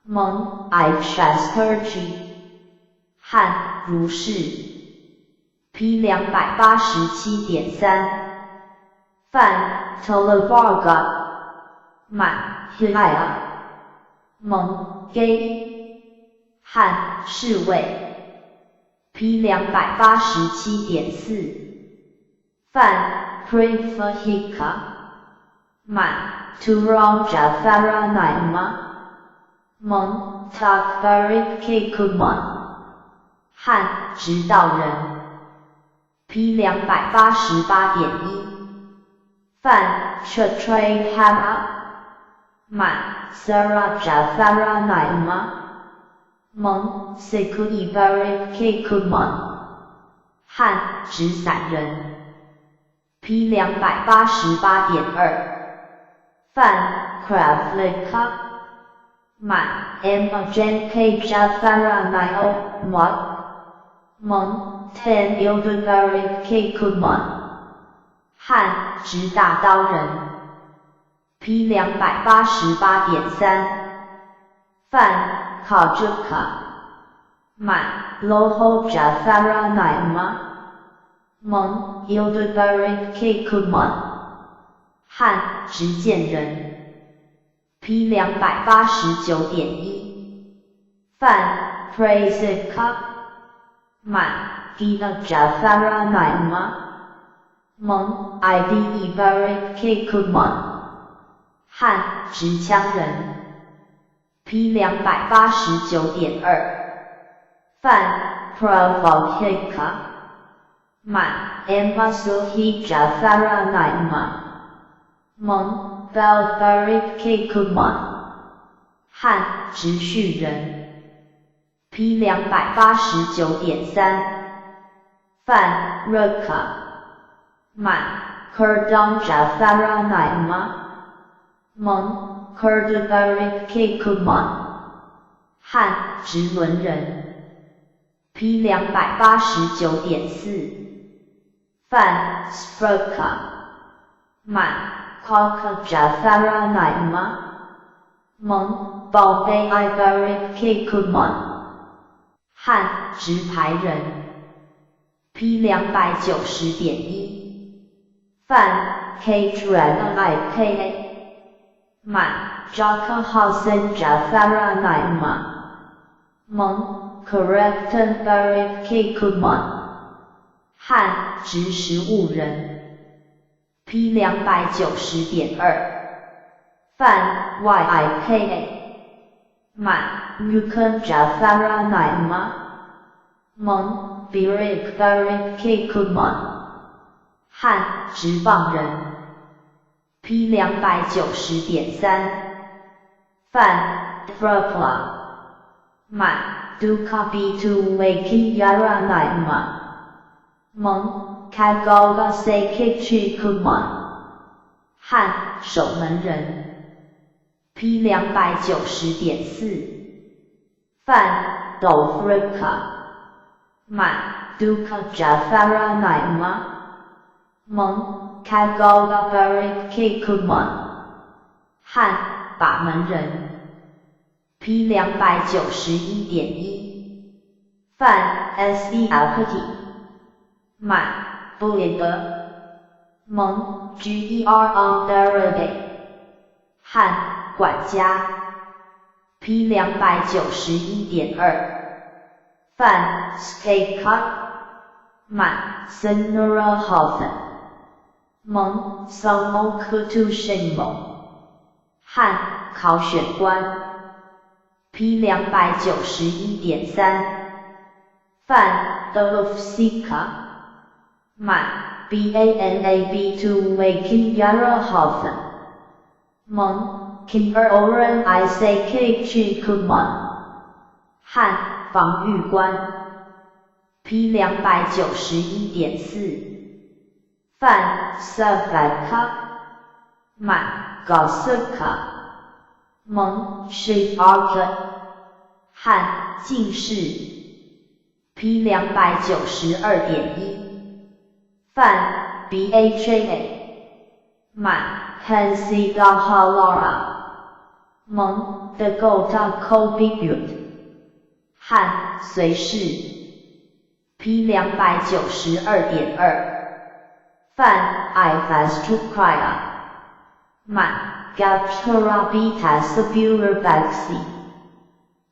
蒙 I Chester G 汉如是。P 287.3。范 Tolavarga 满 Hiya 蒙 Gay 汉侍卫。 P 287.4。范 Prefahika 满 Turong Jafaranaima 蒙 Takbarik Kuman 汉直道人。 P 288.1。范 Chatre Hama 满 Sarah Jafaranaima 蒙 Sekuibarik Kuman 汉纸伞人。 P 288.2。范 Kravlika 满 M J K Jafaranaio 蒙蒙 Ten Ilvarik Kuman 汉直大刀人。 P 288.3。范 Kajuka 满 Loho Jafaranaima 蒙 Ilvarik Kuman 汉执剑人。 P 289.1。范 Praisika 满 Gina Jafaranaima 蒙 Ide Barik Kuman 汉执枪人。 P 289.2。范 Pravahika 满 Masuhi Jafaranaima 蒙 Balbarik Kuman 汉直叙人。 P 289.3。范 Raka 满 Kurdang Jafaranaima 蒙 Kurdabarik Kuman 汉直轮人。 P 289.4。范 Sproka 满 Kaka Jafaranaima 蒙 Bombay Ibarik Kuman 汉直排人。 P 290.1。范 K I K A 满 Jaka Hasan Jafaranaima 蒙 Correcton Barik Kuman 汉直食物人。 P 290.2。范 Y I K A 满 Mukun Jafaranaima 蒙 Birik Barik Kuman 汉直棒人。 P 290.3。范 Frapla 满 Dukabi Tu Waki Yaranaima 蒙 Kagaga Sekichi Kuman 汉守门人。 P 290.4。范 Dolfrika 满 Duka Jafaranaima 蒙 Kagaga Barik Kuman 汉把门人。 P 291.1。范 S E F T 满 b u 德蒙 G E R on the 汉管家。 P 291.2。范 Skaka 满 Senora Hoffen 蒙 Samokutu Shinmo 汉考选官。 P 291.3。范 Dolofsika 满 B A N A B 2 Waki Yara Hoffen 蒙 Kier Oren I C K Chi Kuman 汉防御官。 P 291.4。范 Savaka 满 Gasuka 蒙 Shiarka 汉进士。 P 292.1。范 B H A 满 Hansi Gahalara 蒙 The Gota Kobigut 汉随侍。P 292.2。范 I fast cry 满 Gaptara beta sabura baxi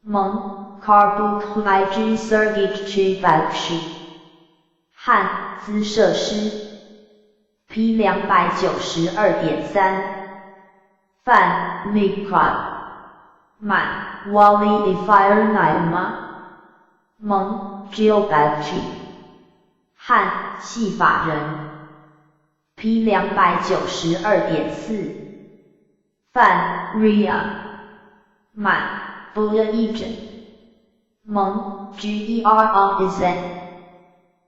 蒙 Carbu ig sergich baxi 汉资设施 P 292.3。范 Mikra 满 Wally fire 吗？蒙 Gilbacci 汉系法人 P 292.4。范 Ria 满 b u 一 蒙 Ger on is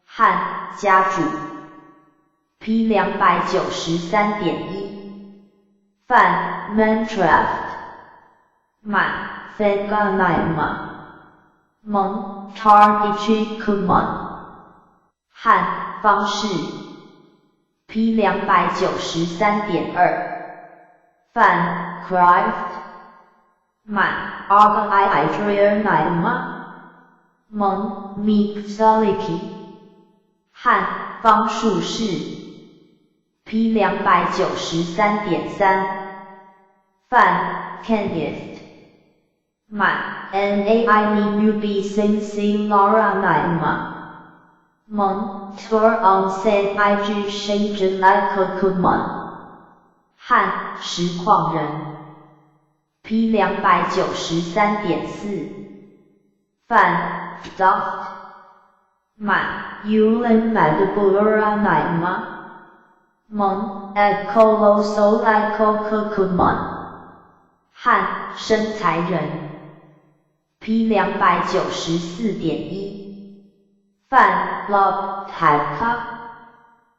汉家主 P 293.1。范 Mantraft 满 Fenganaima 蒙 Tardichi Kuman 汉方式 P 293.2。范 Craft 满 Arga i 吗？蒙 Mixaliki 汉方术士 P 293.3。范 Kenneth 满 Nai U B Sing C Laura 吗？蒙 Tour on San IG Shenzhen Kuman 汉实况人 P 293.4。范 Doft 满 Ulan Madbura 吗？蒙 Ecolo So Eco Kuman 汉身材人 P 294.1。范 Lob Taka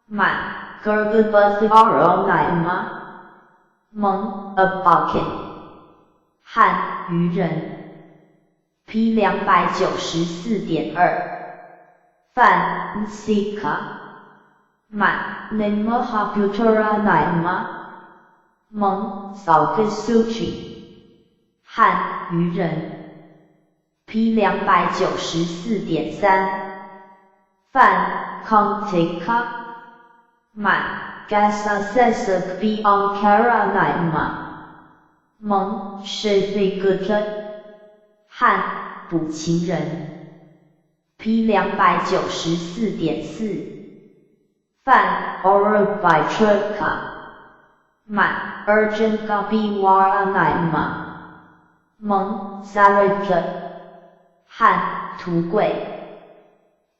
满 Gergubus 吗？蒙 A bucket 汉愚人 P 294.2。范 Nsika 满 Nemahaputura 吗？蒙 Salkasuchi 汉愚人 P 294.3。范 Kontika 满 Gasa Sesak B Ankara 吗？蒙 Shifiguta 汉补情人 P 294.4。范 Orobitra 满 Urgent Gabi 吗？蒙 Zarika 汉图贵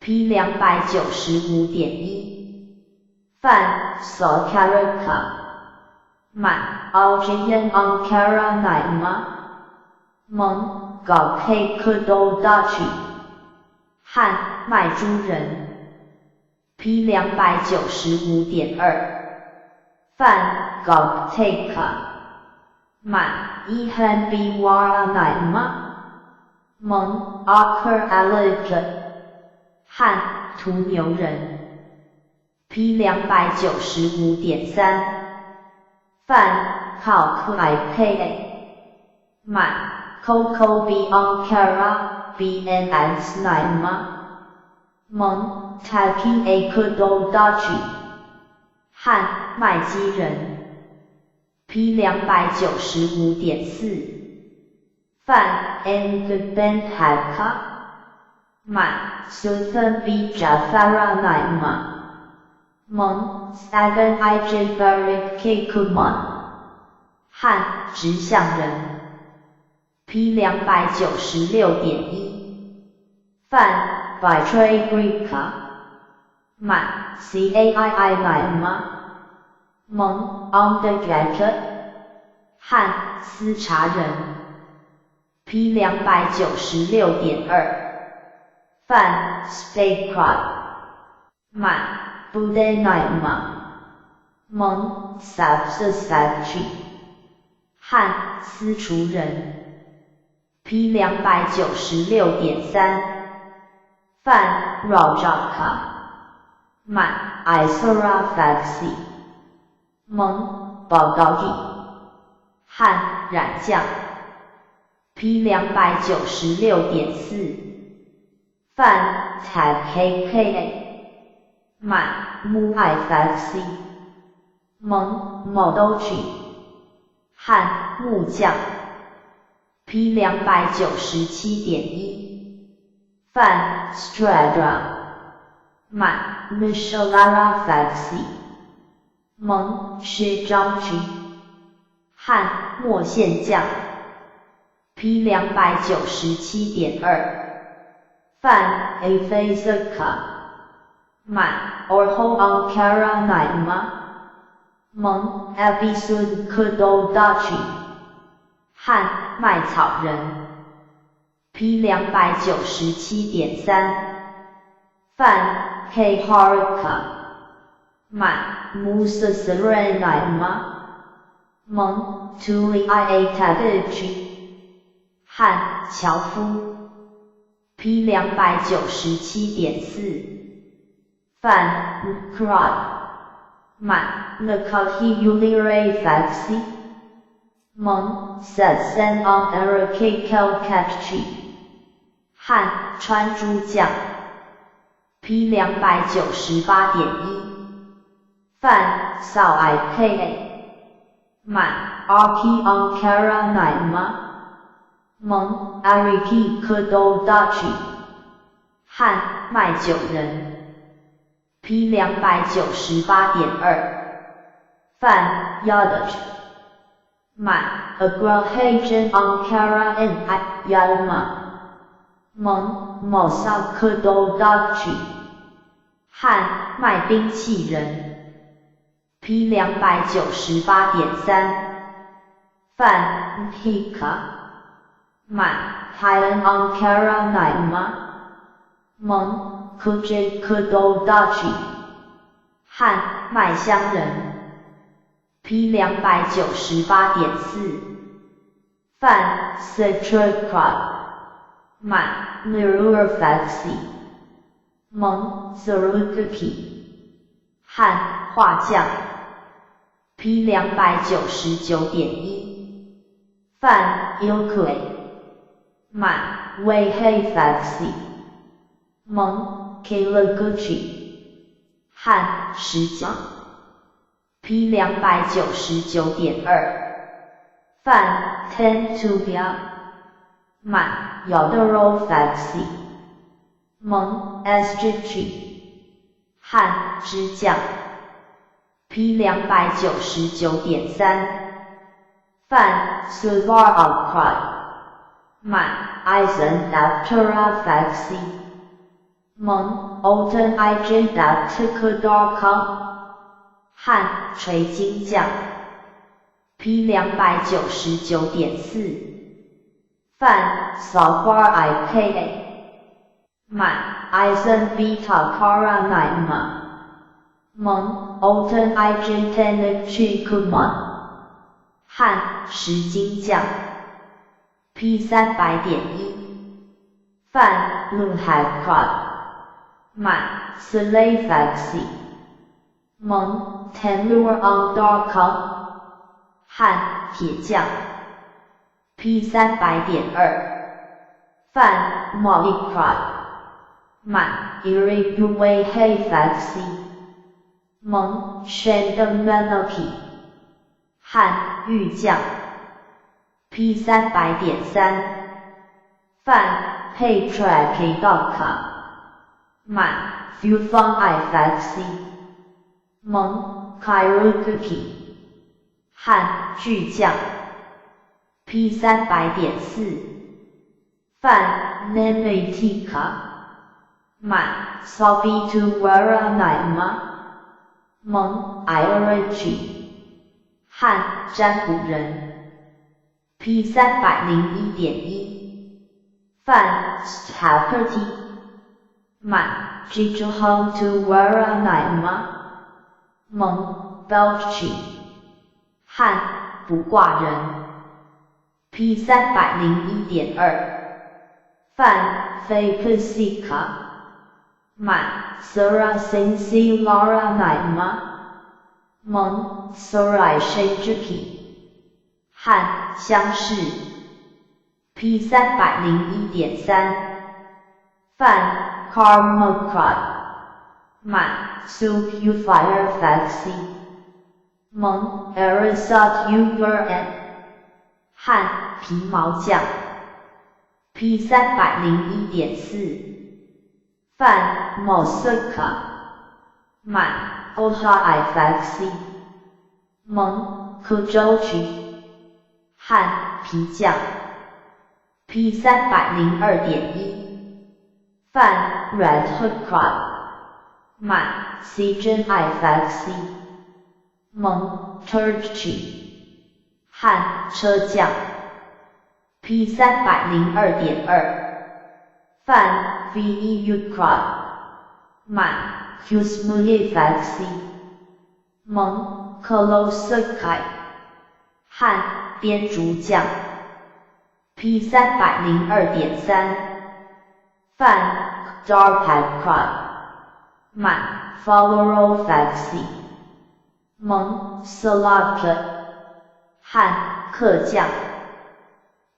P 295.1。范 Sokarika 满 Algian Ankara 吗？蒙 Gok Kudodachi 汉卖猪人 P 295.2。范 Gopteka 满 Ehan Bwara 吗？蒙 Aker Alika 汉屠牛人 P 295.3。范 Kalk IKA 满 Coco B Ankara BNX 9吗？蒙 Taki A Kudodachi 汉麦基人 P 295.4。范 N Ben Haka 满 Sultan B Jafara 9吗？蒙 Sagan IJ Barik K Kuman 汉直向人 P 296.1。范 Bitre Greeka 满 Caii 9吗？蒙 Ondagaka 汉斯查人 P 296.2。范 Spacecraft 满 Budenai 吗？蒙 Sapsasakchi 汉斯厨人 P 296.3。范 Rajaka 满 Isarafaxi 蒙报告地汉染酱 P 296.4。范 Tkka 满 Muifc 蒙 Modochi 汉木匠 P 297.1范 Stradra 满 Michelara Faxi 蒙 s 张 chi 汉墨线匠 P 297.2范 Afazaka 满 Orho Ankara Naima 蒙 Abisun Kudodachi 汉麦草人 P 297.3范 K Harka 满 Musa Serena 蒙 Tuli Ia Tabichi 汉樵夫 P 297.4范 Krad 满 Nakahi Ulire Faxi 蒙 Setsen on Erike Kelkatchi 汉穿珠匠 P 298.1范 Sao Ika 满 Rp Ankara Naima 蒙 Ariki Kudodachi 汉卖酒人 P 298.2范 Yadach 满 Agrahajan Ankara N I Yalma 蒙 Mosa Kudodachi 汉卖兵器人 P 298.3范 Hika 满 Hailan Ankara Naima 蒙 Kuj Kudodachi 汉卖香人 P 298.4范 Citracrod 满 Nirurfaxi 蒙 Zarukuki 汉画匠 P 299.1范 Ilkui 满 Weihe 蒙 Kalaguchi 汉石匠 P 299.2范 Tentubia 满 Yodorofaxi 蒙 Sg 汉织匠 P 299.3范 Suvar Akrad 满 Eisen Daptera 蒙 Olten Ij Daptikudar 汉锤金匠 P 299.4范 Safar Ika 满 Eisen Beta Kara Naima 蒙 Olten Ij Tenik Kuman 汉石金匠 P 300.1范 Luhakra 满 Salefaxi 蒙 Tenur Andarka 汉铁匠 P 300.2范 Molikra 满 Iriguay Faxi 蒙 Shandamanoki 汉玉匠 P 300.3范 Petrakidaka 满 Fufang Ifaxi 蒙 Kairukuki 汉巨匠 P 300.4范 Nematika 满 Sabitu Wara 蒙 Irachi 汉占卜人 P 301.1范 Staperti 满 Jijahong to Wara 蒙 Belchi 汉卜卦人 P 301.2范 Fapasika 满 Sura Sinsi Lara 蒙 Surai Shinjuki 汉乡试 P 301.3范 Karmakra 满 Supufire Faxi 蒙 Arasat Ugur 汉皮毛匠 P 301.4范 Mosaka 满 Oha Faxi 蒙 Kujochi 汉皮匠 P 302.1范 Red Hook 满 Cjan Ifaxi 蒙 Turchi 汉车匠 P 302.2范 Veu 满 Husmuifaxi 蒙 Kolosakai 汉编竹匠 P 302.3范 Darpadkra 满 Folorofaxi 蒙 Salaka 汉客匠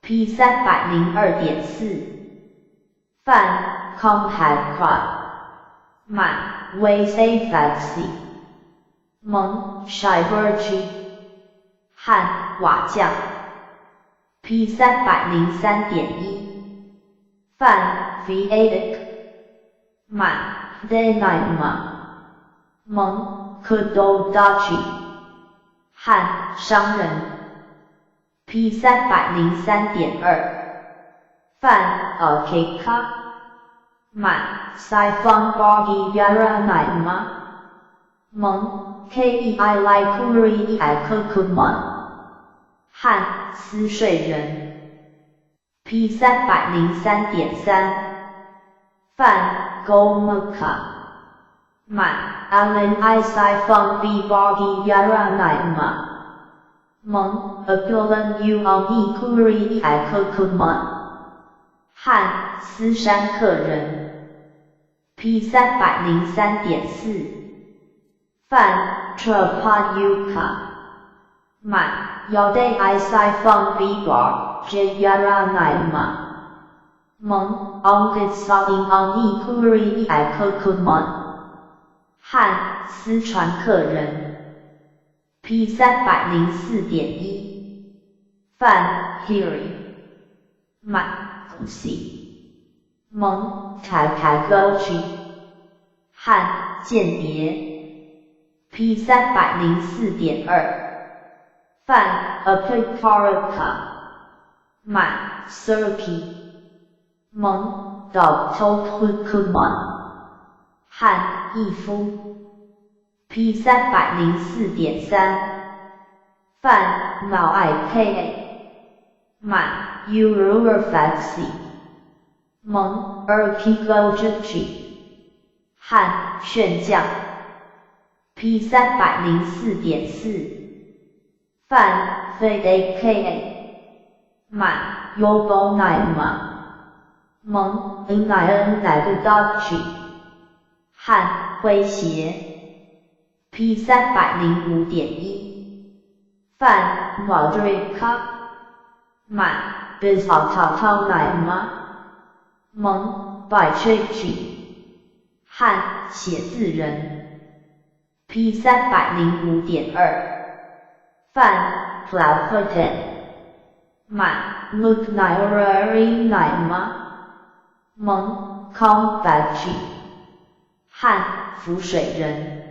P 302.4范 Comhadkra 满 Wayfaxi 蒙 Shiberchi 汉瓦匠 P 303.1范 Vaik 满 Denaima 蒙 Kudodachi 汉商人 P 303.2范 Akeka 满 Siphon Bagi Yaranaima 蒙 Kei Likuri Akukuman 汉私税人 P 303.3范 Gomaka 满 Alan I Siphon B Bagi Yaranaima 蒙 Agulan U Kuri Akukuman 汉斯山客人 P 303.4范 Trapayuka 满 Yade I Siphon B Bar Jayaranaima 蒙 Ongit Saing Ani Kuri Akukuman 汉斯传客人 P 304.1范 Hiri 满 C 蒙 Takagochi 汉间谍 P 304.2范 Apikaraka 满 Serpi 蒙 Doctor 汉义夫 P 304.3范毛 IKA 满 Ururfaxi 蒙 Erpigojichi 汉炫将 P 304.4范 FAKA 满 Yobonaima 蒙 N 乃汉诙谐 P 305.1范 Modrika 满 Bizataonaima 蒙 Baichichi 汉写字人 P 305.2范 Plafoten 满 Muknairari 吗蒙 Combachi 汉浮水人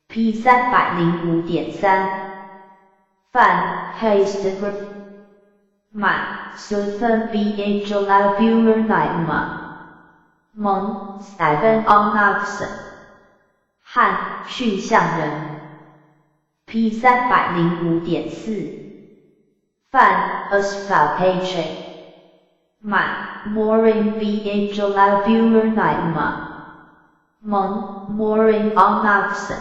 P 305.3范 Hastegraph 满 Sultan B H Labuer 蒙 Stephen Onaxon 汉驯象人 P 305.4范 Asfapache 满 Morin B H Labuer 蒙 Morin Onaxon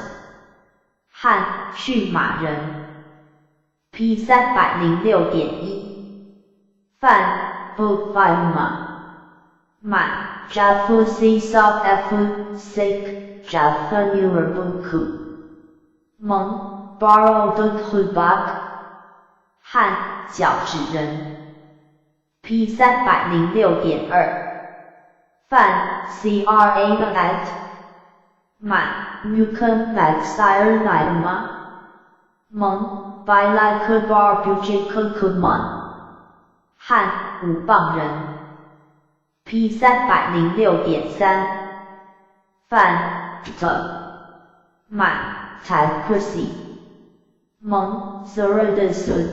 汉驯马人 P 306.1范 Bufima 满 Jafusi Sop F Sik Jafanuer Buku 蒙 Baro Dukhubak 汉脚趾人 P 306.2范 CRA at 满 Mukham 吗？蒙 Bilakabar Bujikakuman 汉五磅人。P 306.3范 The 满 Takusi 蒙 Zerudasun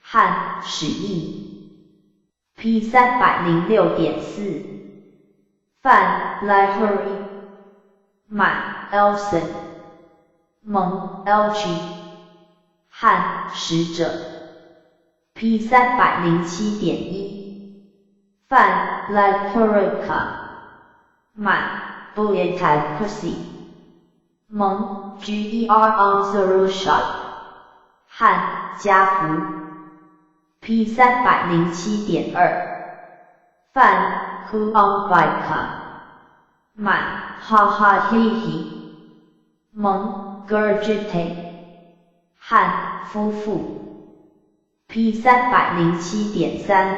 汉使役。 P 306.4范 Lahori 满 Elson 蒙 Elchi 汉使者。 P 307.1范 Lapurika 满 Buitakusi 蒙 Ger on 汉家仆。 P 307.2范 Kuambika 满哈哈嘿嘿蒙 Gurgite 汉夫妇。 P 307.3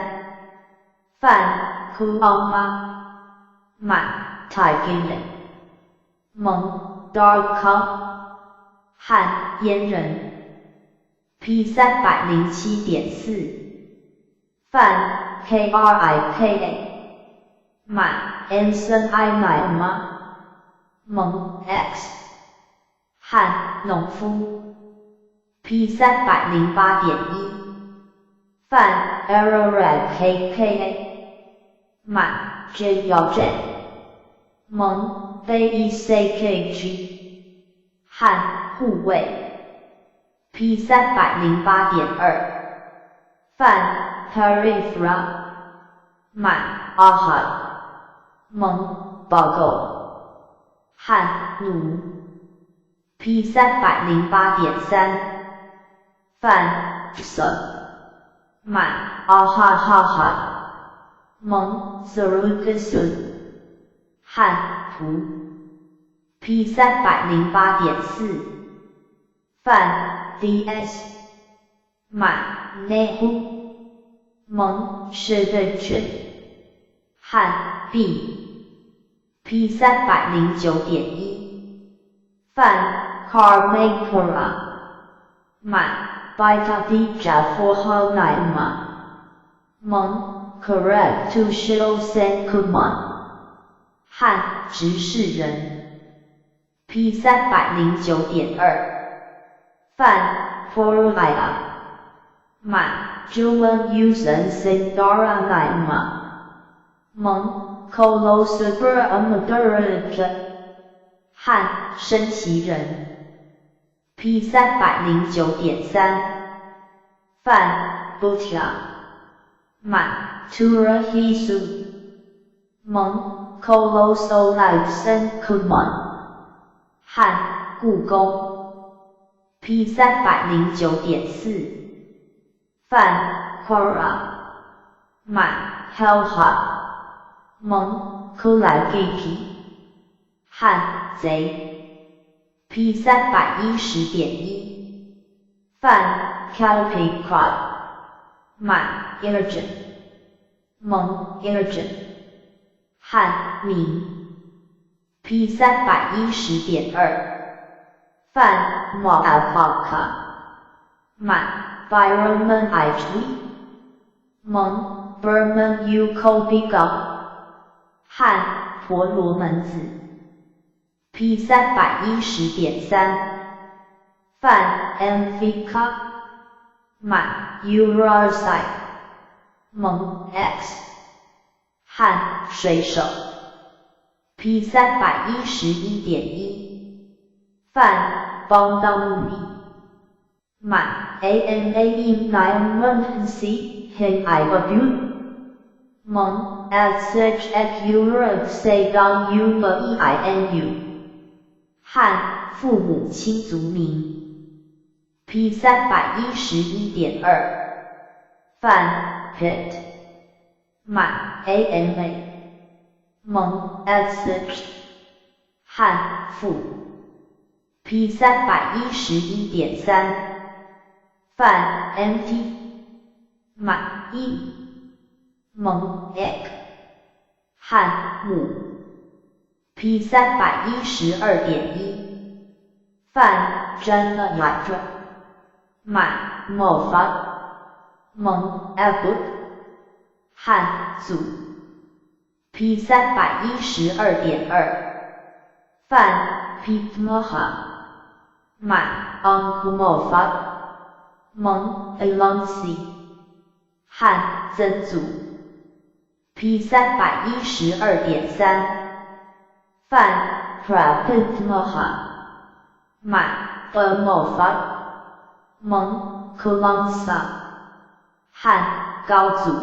范 Kuama 满 Tigin 蒙 Darka 汉阉人。 P 307.4范 Krika 满 Anson I 吗？蒙 X 汉农夫。 P 308.1范 Ararat KKA 满 J 幺 J 蒙 BECKG 汉护卫。 P 308.2范 Perifera 满 Aha 蒙报告汉奴。 P 308.3范 S 满啊哈哈哈蒙 Zerugasun 汉仆。 P 308.4范 DS 满内呼蒙是的群汉 B。 P 309.1范 Carmakura 满 Baitadi Jaforha 蒙 Correct to Shil Sen Kuman 汉执事人。 P 309.2范 Poraya 满 Juan Usen Sindara Naima 蒙 Kolosubra Amadura 汉升旗人。 P 309.3范 Butya 满 Turahisu 蒙 Kolosolagsen Kuman 汉故宫。 P 309.4范 Quora 满 Helha 蒙 Kulagiki 汉贼。 P 310.1范 Kalpikra 满 Irgen 蒙 Irgen 汉名。 P 310.2范 Moapaka 满 Byroman Ijwi 蒙 Burman Ukobiga 汉婆罗门子。 P 310.3范 Mvika 满 Urarsai 蒙 X 汉水手。 P 311.1范 Bondamuni 满 AMAE 9 C Hin I W 蒙 S H F U C 刚 U E I N U 汉父母亲族名。 P 311.2范 Pit 满 AMA 蒙 S H 汉父。 P 311.3范 MT 满 E 蒙 X 汉母。P 312.1范真的亚准满某发蒙 F 汉祖。 P 312.2范 P 么哈满 Uncle 某发蒙 Alonsi 汉曾祖。 P 312.3范 Prapitmaha 满的某发蒙 Kulangsa 汉高祖。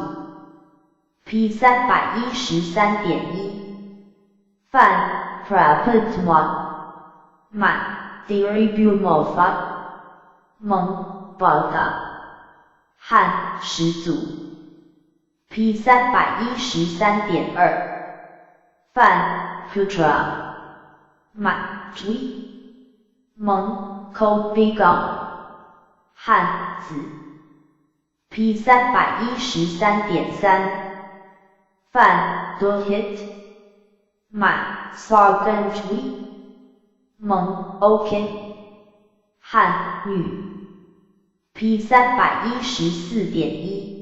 P 313.1范 Prapitma 满 Diribu 某发蒙报答汉始祖。 P 313.2范 Putra 满 Jui 蒙 Kobiga 汉子。 P 313.3范 Dohit 满 Sargan Jui 蒙 OK 汉女。 P 314.1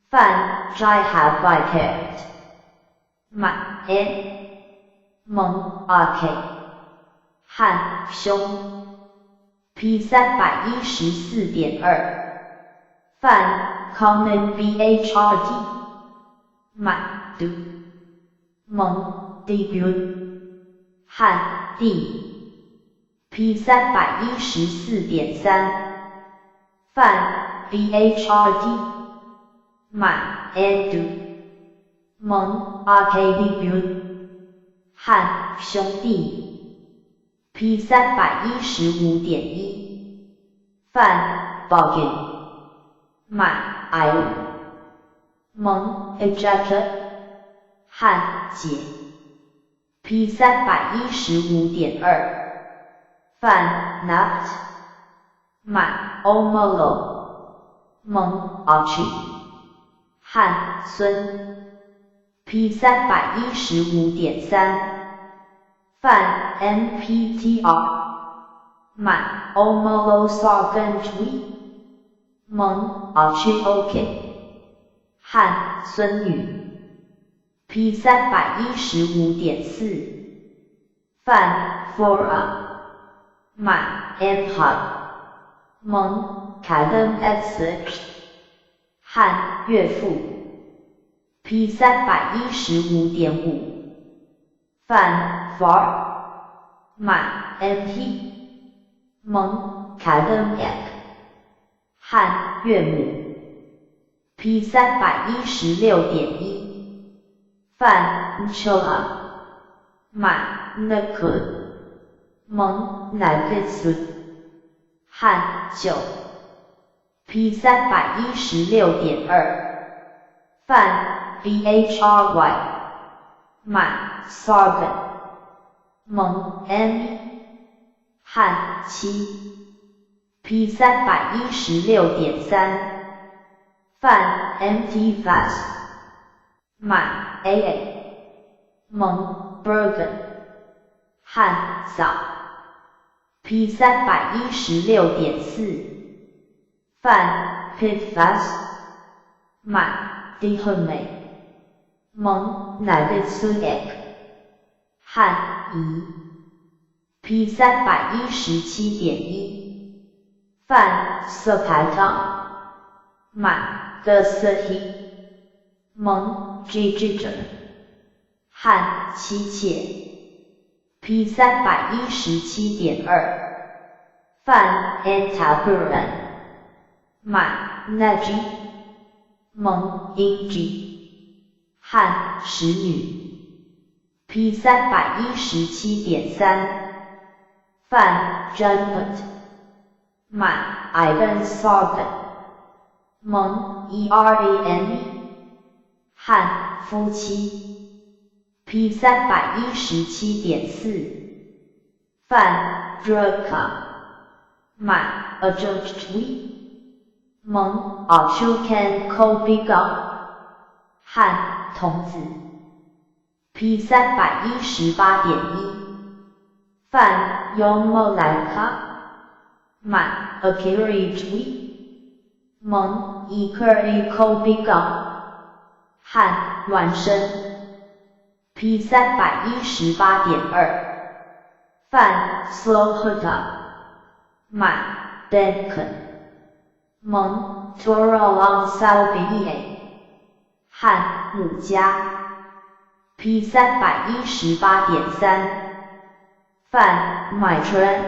范 Jai 满 N 蒙 RK 汉兄。 P 314.2范 Common BHRD 满 Do 蒙 D 汉弟。 P 314.3范 BHRD 满 N Do 蒙 RKD 汉兄弟。 P 315.1范 Bogin 满 I 蒙 Ejector 汉姐。 P 315.2范 Nut 满 Omolo 蒙 Archie 汉孙。 P 315.3范 NPTR 满 Omolo Sargan Jui 蒙 Archie OK 汉孙女。 P 315.4范 Flora 满 N 哈蒙 Kadam X 汉岳父。 P 315.5范 Far 满 MP 蒙 Kadam Ek 汉岳母。 P 316.1范 Nchola 满 Nakul 蒙 Nagitsu 汉九。 P 316.2范 BHRY 满 Sargan 蒙 M 汉七。 P 316.3范 MT Fast 满 AA 蒙 Bergen 汉嫂。 P 316.4范 Pitfast 满 Dihome 蒙 Nagitsu 汉仪。 P 317.1范 Sapata 满 Gesahi 蒙 G 汉妻妾。 P 317.2范 Antapuran 满 Naji 蒙 Ingi 汉使女。 P 317.3范 Junput 满 Ivan Sargan 蒙 ERANE 汉夫妻。 P 317.4范 Draka 满 Ajojui 蒙 Achukan Kobiga 汉童子。P 318.1 范 Yomolaka 满 Akiri 蒙 Ikeri Kobiga 汉孪生。 P 318.2 范 Slohata 满 Denken 蒙 Toralong Salvia 汉母家。 P 318.3 范 Mitran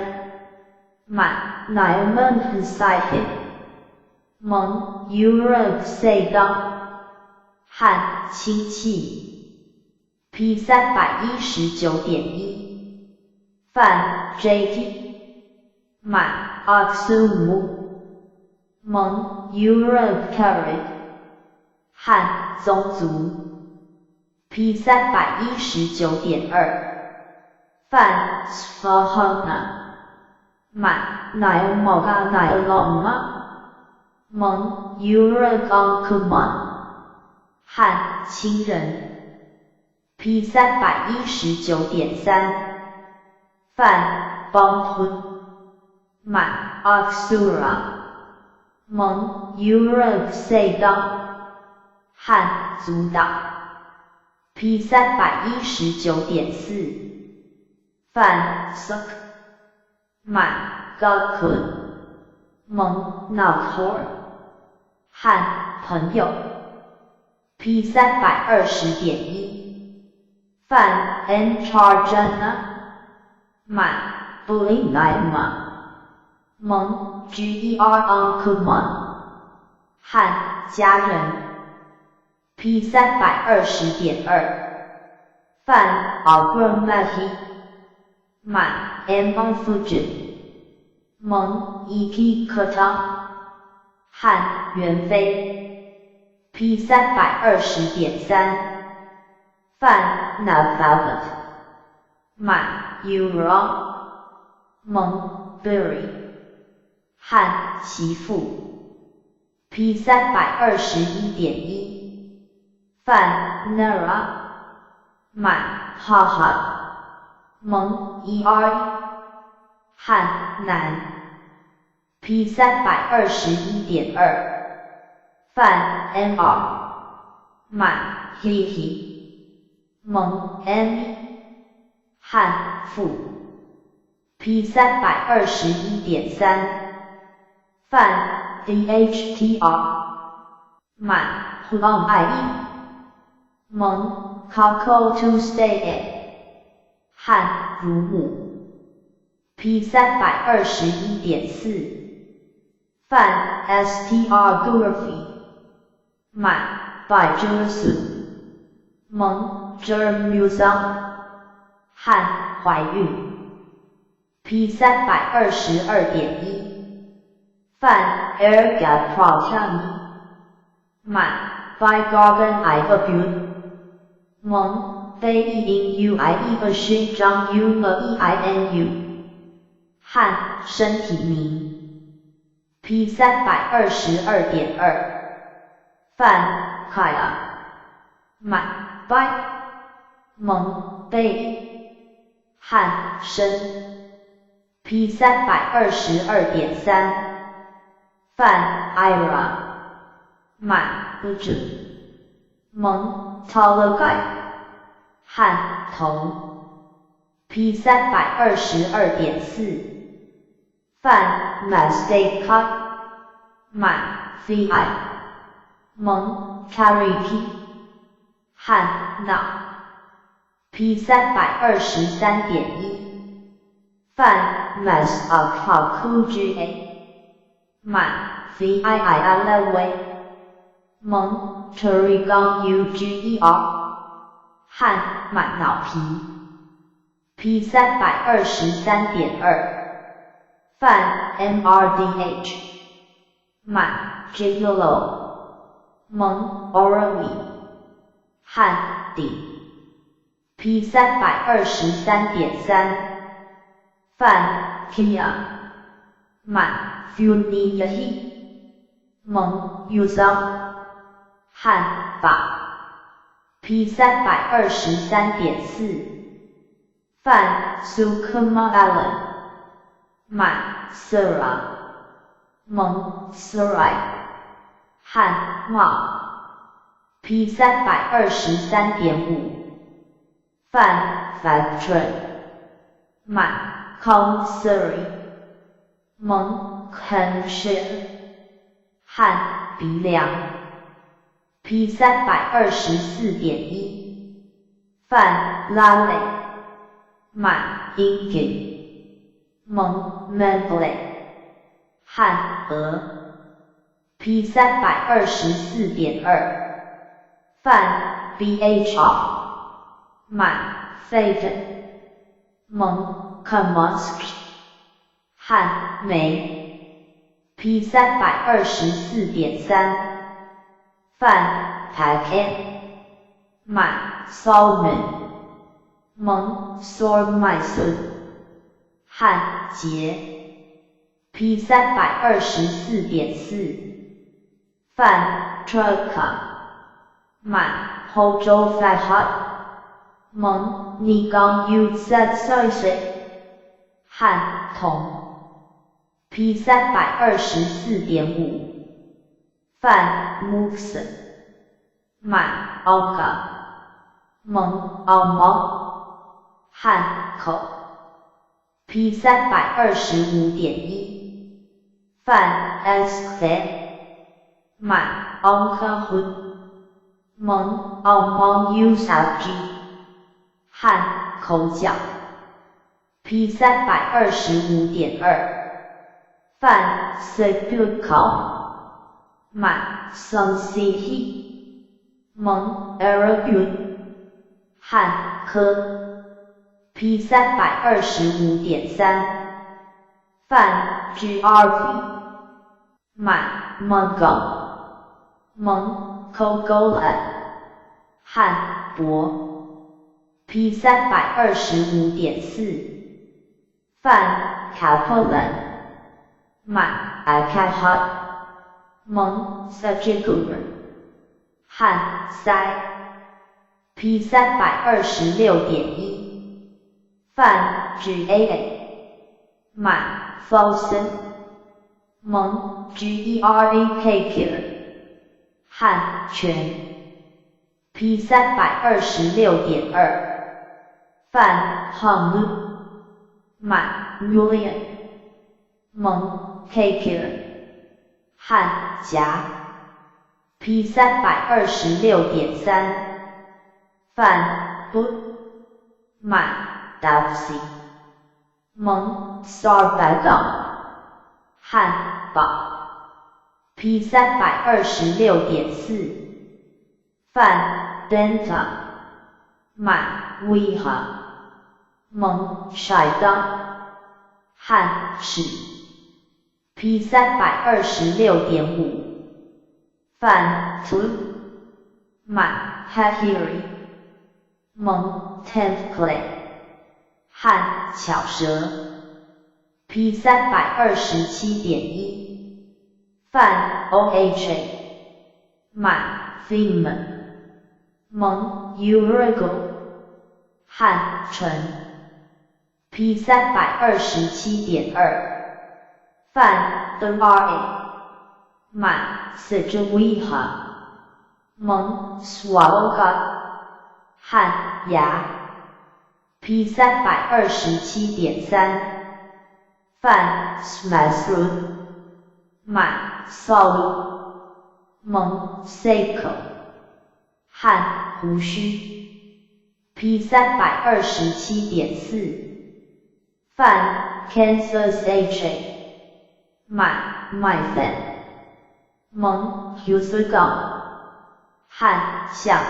满 Nyaman Sahib 蒙 Europe Sega 汉亲戚。 P 319.1 范 JT 满 Oxumu 蒙 Europe Carrot 汉宗族。 P 319.2 范 Sfahana 满 Nyamoga Nyaloma 蒙 Uragonkuman 汉亲人。 P 319.3 范 Bangpun 满 Oxura 蒙 Europe Sega 汉阻挡。 P 319.4 范 Suk 满 Gakun 蒙 Nakhor 汉朋友。 P 320.1 范 N Charjana 满 Bulinima 蒙 Ger Ankuman 汉家人。 P 320.2 范 Agramahi 满 M Fujin 蒙 EP Kata 汉元妃。 P 320.3 范 Nafavat 满 Ura 蒙 Berry 汉其父。 P 321.1 范 Nara 满哈哈蒙 Er 汉男。 P 321.2 范 Nr 满 He 蒙 M 汉父。 P 321.3 范 DHTR 满 Huang I 蒙 Kako to stay 汉乳母。 P 321.4 范 STR Gurfi 满 by Jerusalem 蒙 Jermusa 汉怀孕。 P 322.1 范 Erga Protani 满 by Garden I Abun 蒙 Bei in U I E 二勋章 U 了 E I N U 汉身体名。 P 322.2 范 Kaya 满 by 蒙 Bei 汉身。 P 322.3 范 Ira 满 Uju 蒙 Talagai 汉头。 P 322.4 范 Mastaka 满 Vi 蒙 Kariki 汉脑。 P 323.1 范 Mas Akakuga 满 Vii Alawe 蒙 Terigon Uger 汉满脑皮。 P 323.2 范 MRDH 满 Gigolo 蒙 Orami 汉顶。 P 323.3 范 Kia 满 Funiyahi 蒙 Usa 汉法。P 323.4，范 Sukumalan，满 Sura，蒙 Surai，汉帽。P 323.5，范 Factory，满 Consory，蒙 Kenshir，汉鼻梁。P 324.1，范拉蕾，满 Ingi，蒙 Mengle，汉俄。P 324.2，范 BHR，满 Faden，蒙 Kamask，汉梅。P 324.3，范 Paken，满 Salmon，蒙 Sormison，汉杰。P 324.4，范 Trucka，满 Hojo Fahat，蒙 Nigon U Z 汉同。P 324.5，范 Mux，满 Alka，蒙 Almo，汉口。P 325.1，范 S 满 Onka 蒙 Almon U G，汉口角。P 325.2，范 Sepulchre，满 Sunsihi，蒙 Arabun，汉科。P 325.3，范 GRV，满 Mongo，蒙 Kogolan，汉博。P 325.4，范 Kaplan，满 Akahat，蒙 Sajigur，汉塞。P 326.1，范 GAA，满 Folsen，蒙 GEREK，汉全。P 326.2，范 Hamu，满 Mulian，蒙 Kakir，汉夹。P 326.3，范不满 Dapsy，蒙 Sarbagon，汉堡。P 326.4，范 Denta，满 Wiha，蒙 Shida，汉史。P 326.5，范 Tu，满 Hahiri，蒙 Temple，汉巧舌。P 327.1，范 OHA，满 Theme，蒙 Urigo，汉纯。P 327.2，范 NRA，满 Sejwiha，蒙 Swaoga，汉牙。P 327.3，范 Smasru，满 Salu，蒙 Seiko，汉胡须。P 327.4，范 Kansas HA，满 Mythen，蒙 Husugon，汉象。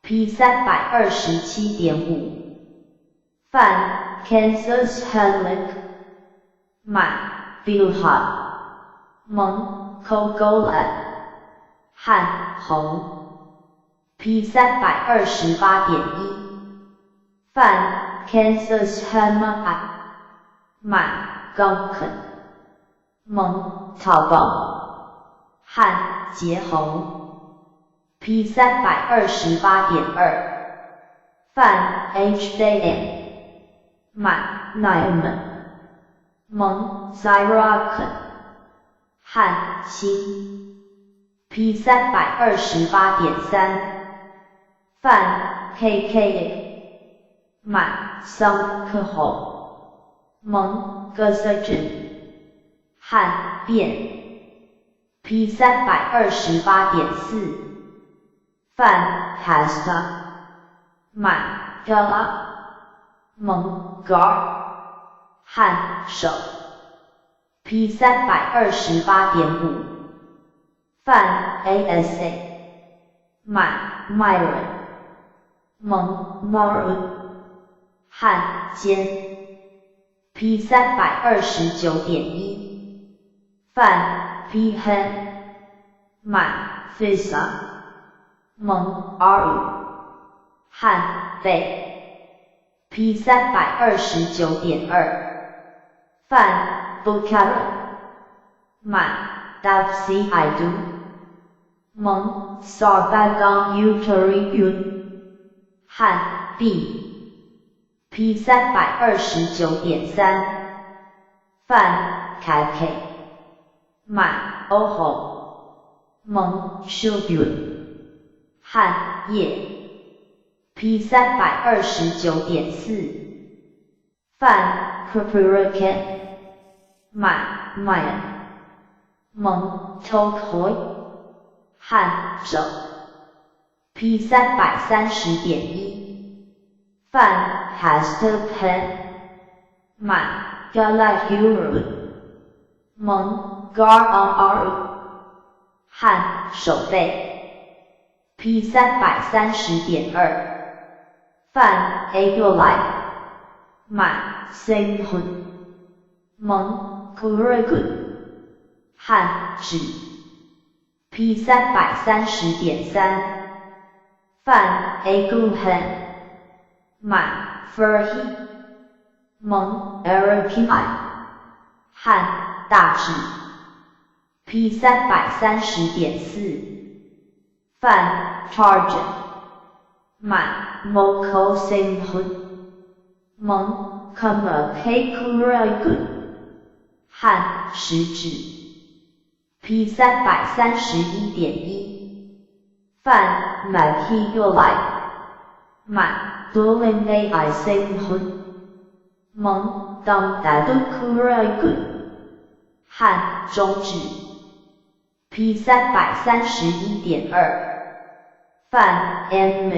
P 327.5，范 Kansas Henlik，满 Bilha，蒙 Kogolan，汉侯。P 328.1，范 Kansas Hammer，满 Gonken，蒙 Tabon，汉结喉。P 328.2范 HDN 满 Nyman 蒙 Zyrock 汉新 P 328.3范 KK 满桑克侯蒙 g s e 汉变 P 328.4范 Hasta 满 Gala 蒙 Gar 汉手 P 328.5范 ASA 满 Myron 蒙 Maru 汉肩 P 329.1范 P 汉满 Fisa 蒙 R 汉背 P 329.2范 Bukhara 满 WCI 蒙 Sarbagon Utari 汉 B P 329.3范 KK 满 Oho 蒙 Shubu 汉叶 P 329.4范 Kupuraken 满 Mayan 蒙 Tokoi 汉手 P 330.1范 Hastapen 满 Galahuru 蒙 Gar on R 汉手背 P 330.2范 A 满 Singhun 蒙 Kurugu 汉指 P 330.3范 A 汉满 Furhi 蒙 Araki 汉大指 P 330.4范 Charge 满 Moko Singhun 蒙 Kama K Kuragu 汉食指 P 331.1范 Mahigulai 满 Dulin AI Singhun 蒙 Dam Dadu Kuragu 汉中指 P 331.2范 M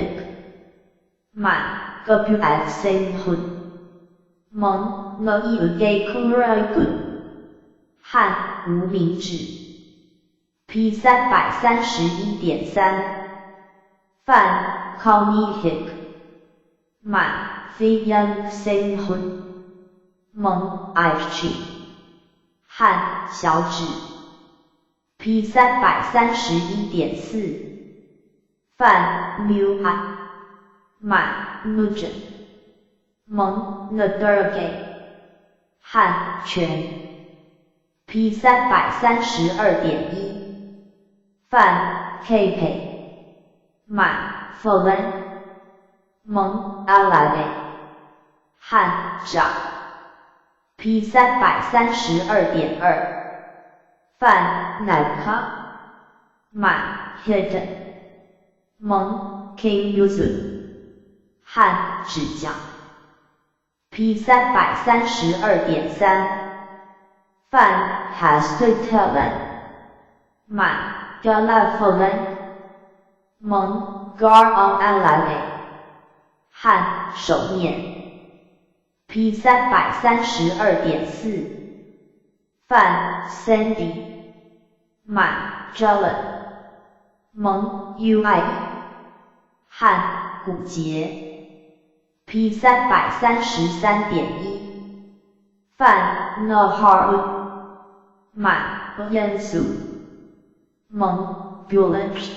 满 W Singhun 蒙 No Gay Kuragu 汉无名指 P 331.3范 Connie 满 Fiyan Singhun 蒙 H 汉小指 P 331.4范 Mu I 满 Mugen 蒙 Nadurge 汉全 P 332.1范 KP 满 Folen 蒙 Alade 汉掌 P 332.2范 Naka 满 Hidden 蒙 King Yuzu 汉指甲 P 332.3范 Hastatelan 满 Galafolen 蒙 Gar on Alade 汉手面 P 332.4范 Sandy 满 Jellen 蒙 UI 汉骨节 P 333.1范 Naharu 满 Yansu 蒙 Bullet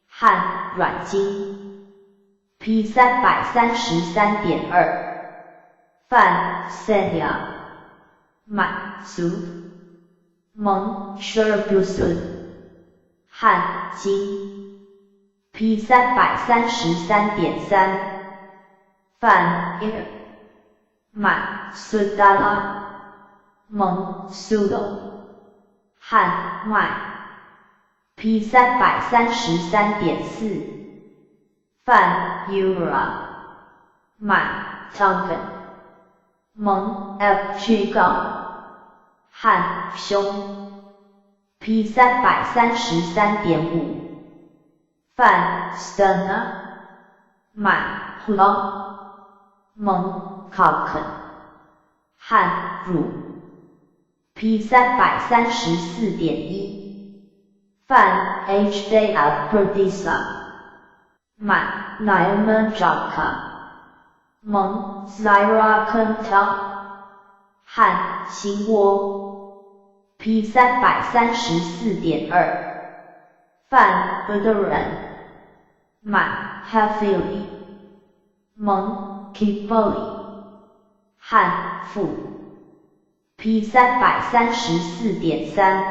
汉软筋 P 333.2范 Senya 满 Su 蒙 Sherbusun 汉金 P 333.3，范 Ear 满 Sudala 蒙 Sudo 汉脉 P 333.4，范 Ura 满 Tonkin 蒙 F 去杠汉胸 P 333.5，范 Stana 满 Hula 蒙 Cocken 汉乳 P 334.1，范 H Day of Perdisa 满 Nyamanjaka 蒙 Zyrakanta 汉心窝 P 334.2，范 Udaran 满 Hafili 蒙 Kibali 汉腹 P 334.3，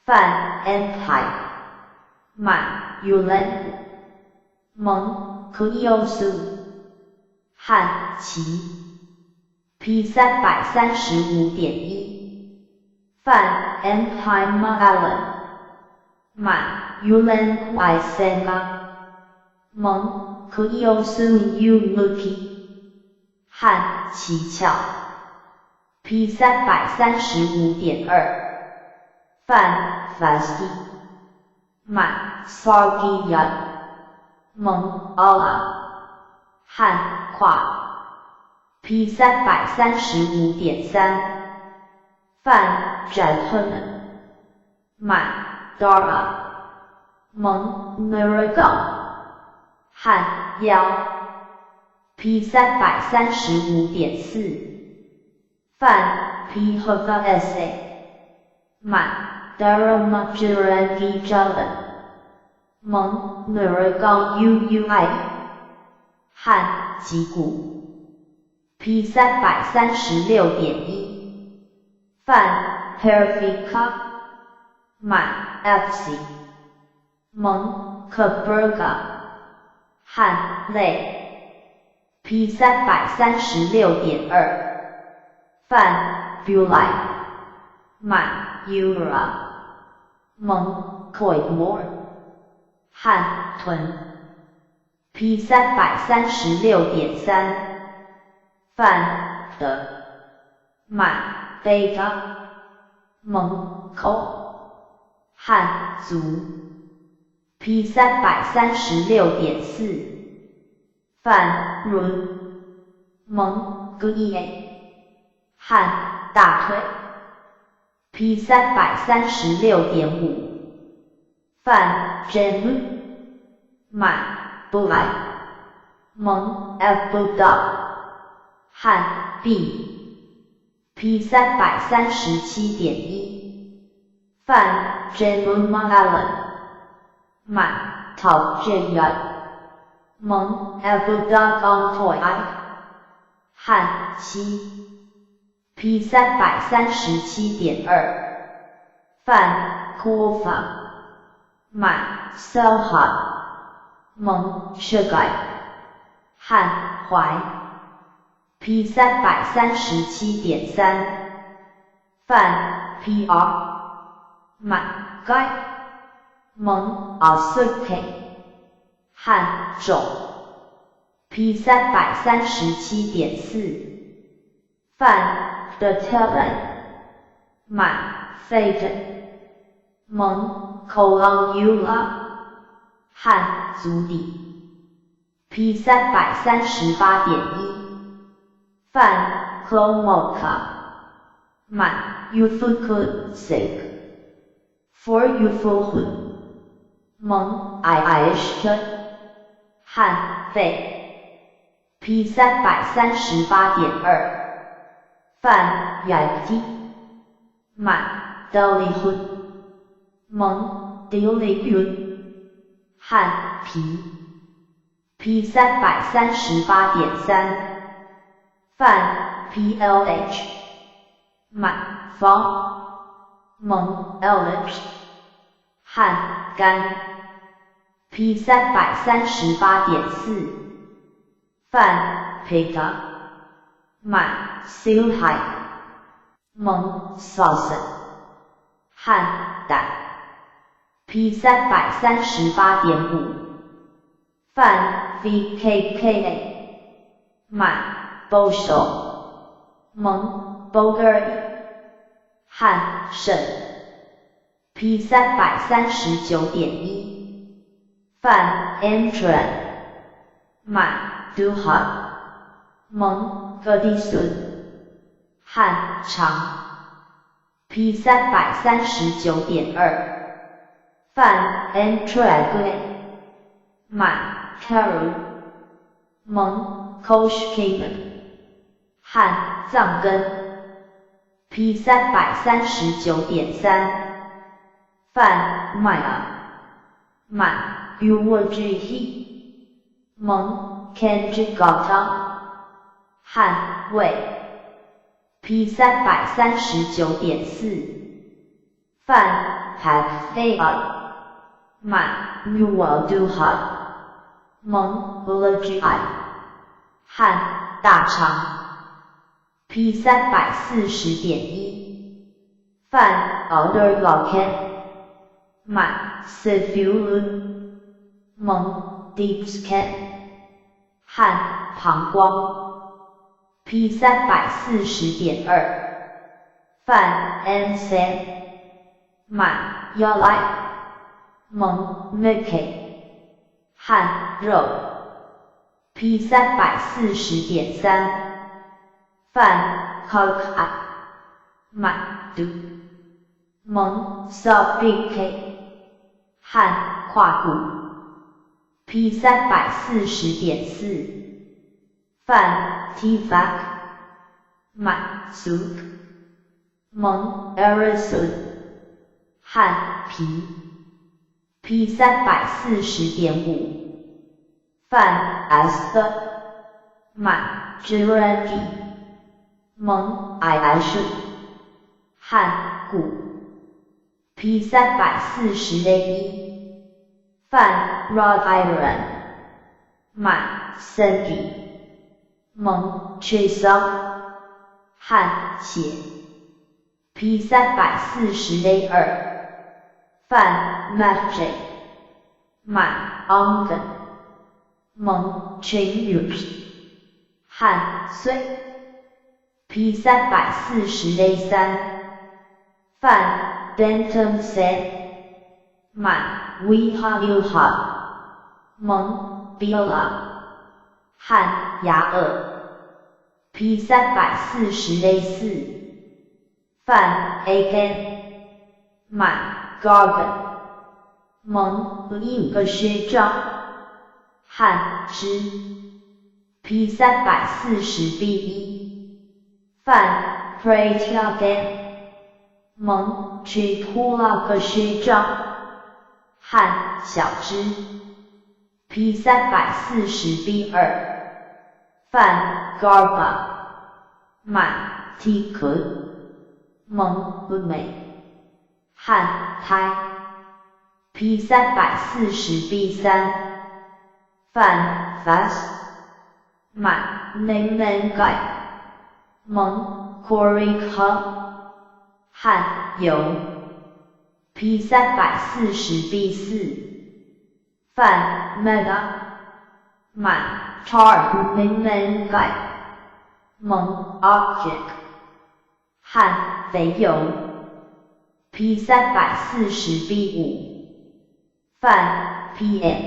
范 Empire 满 Ulen 蒙 Kuyosu 汉齐 P 335.1，范 Empire Allen 满 Ulen Isenga 蒙 Kuyosu Umuki 汉奇巧 P 335.2，范 Fasti 满 Sargiya 蒙 Ala 汉跨 P 335.3，范 Jahun 满 Dara 蒙 Naraga 汉腰 P 335.4，范 P h v S A 满 Daramajirangi Jalan 蒙 Naraga U U I 汉脊骨 P 336.1，范 Perfika 满 F C 蒙 Kaburga 汉类 P 336.2，范 Bulai 满 Ura 蒙 Koimor 汉屯 P 336.3，范的满 Beta 蒙口汉族 P 336.4，范 Run 蒙 G 汉大腿 P 336.5，范 Jemu 满布莱蒙 F 的汉 B P 337.1，范 Jemu Allen 满 Top J 蒙 F 的 On Toy 汉七 P 337.2，范 Kofa 满 Selha 蒙 Sugar 汉怀 P 337.3，范 PR 满盖蒙 Asuke 汉种 P 337.4，范 The Talent 满 Fate 蒙 Kolangula 汉足底 P 338.1，范 Klomoka 满 Ufuku Sake For Ufuhu 蒙 I I H 汉肺 P 338.2，范 Yakti 满 Delihun 蒙 Diliyun 汉皮 P 338.3，范 P L H 满方蒙 L H 汉肝 P P 338.4，范 Pitta，满 Silhai，蒙 Sauce，汉胆 P 338.5，范 VKKA，满 Bosho，蒙 Boger，汉肾 P 339.1。范 Entran，满 Duha，蒙 Gadisun，汉肠 P 339.2，范 Entrague，满 Karu，蒙 Koshking，汉藏根 P 339.3，范 Maya，满 Uwg 蒙 Kanjigata，汉胃 P 339.4，范 Pathea，满 Uwaduha，蒙 Ulagi，汉大肠 P 340.1，范 Other 满 Sifulu，蒙 Deep Scan，汉膀胱 P 340.2，范 N 3，满 Yali，蒙 Mickey，汉肉 P 340.3，范 Coke，满 Do，蒙 Sub 汉胯骨 P 340.4，范 Tfac，满 Suk，蒙 Erisun，汉皮 P 340.5，范 S 满 Girandi，蒙 I 汉骨 P 340 A 1，范 Wrought Iron，满 Sandy，蒙 Chesa，汉血 P 340 A 2，范 Magic，满 Ongen，蒙 Chinus，汉髓 P 340 A 3，范 Dentum Se，满 Viha 蒙 Biola，汉牙颚 P 340 A 4，范 Agan，满 Garden，蒙一个学长，汉之 P 340 B 1，范 Pratiagan，蒙 Chikula 个学长，汉小只 P 340 B 2，范 Garba，满 T 壳，蒙美，汉胎 P 340 B 3，范 Fast，满 Name 盖，蒙 Korika，汉油 P 340 B 4，范 Mega，满 Char 明盖，蒙 Object，汉肥油 P 340 B 5，范 PM，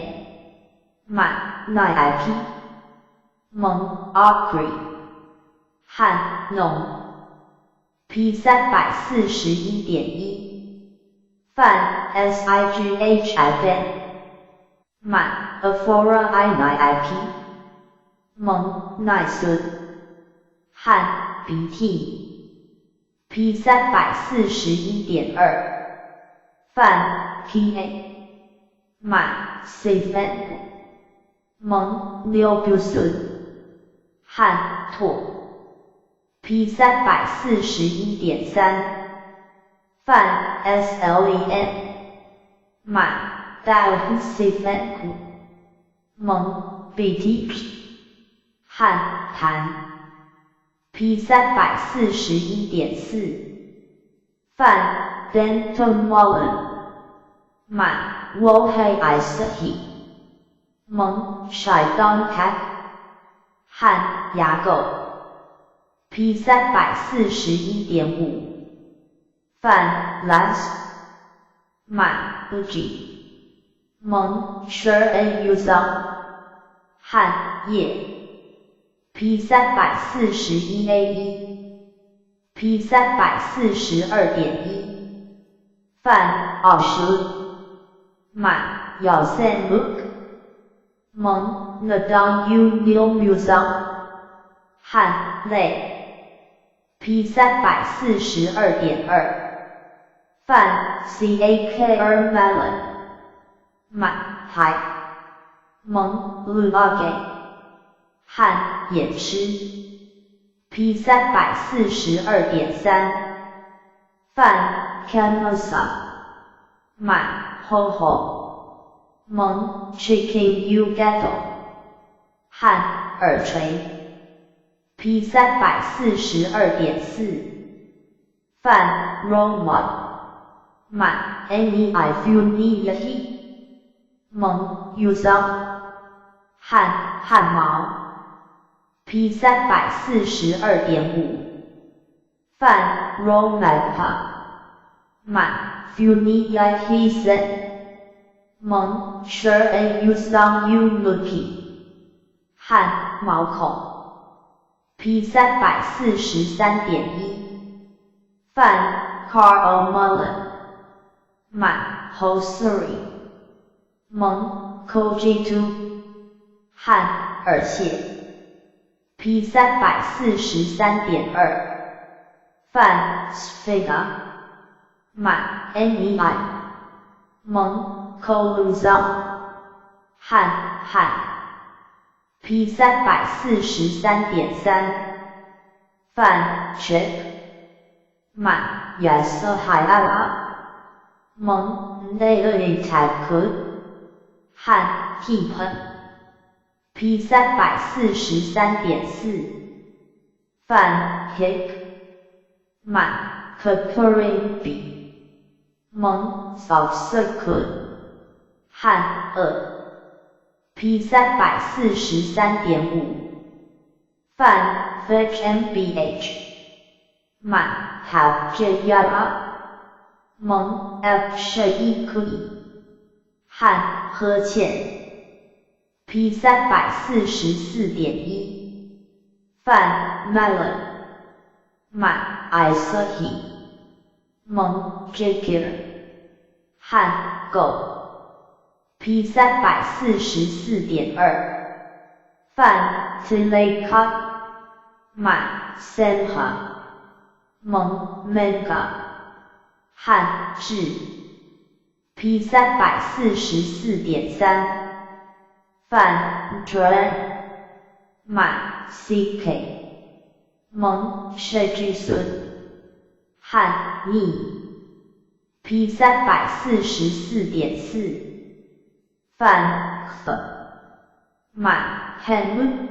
满 9 IP，蒙 Ocre，汉农 P 341.1，范 SIGHFN，满 Aphora I 9 IP，蒙 Nice，汉鼻涕 P 341.2，范 PA，满 Cfen，蒙 Neobusun，汉拓 P 341.3，范 SLEN，满大夫 C 分蒙 BT 汉痰 P 341.4范 Denton 满 Wohe I 蒙 Shai 开汉牙垢 P 341.5范 Last 满 G 蒙 Sure A U 汉叶 P 341 A 1 P 342.1范20满 姚森 Look 蒙 Nadang U Nil Musang 汉类 P 342.2范 C A K R Melon 满海蒙 Lu 汉眼痴 P 342.3范 Camosa 满吼吼蒙 Chicken U Ghetto 汉耳垂 P 342.4范 Roma 满 N I F U N E 蒙 U 汉汗毛 P 342.5范 Romapa 满 Funi I He 蒙 Sure A U U Lucky 汉毛孔 P 343.1范 Carl Mullen 满 Hosuri 蒙 Koji Two 汉耳屑 P 343.2范 Sfega 满 N E I 蒙 Koluza 汉汉 P 343.3范 Chip 满亚瑟海阿蒙内尔塔克汉 Keep P 343.4范 Hick 满 Kakurin B 蒙 South 汉二 P 343.5范 Fetch MBH 满 Have J Y 蒙 F 是一可以汉呵欠 P 344.1范 Melon 满 I 色 蒙 J 汉狗 P 344.2范 t l e k a 满 Senha 蒙 Manga 汉智 P 344.3范 Dran 满 CK 蒙设计孙汉逆 P 344.4范可满汉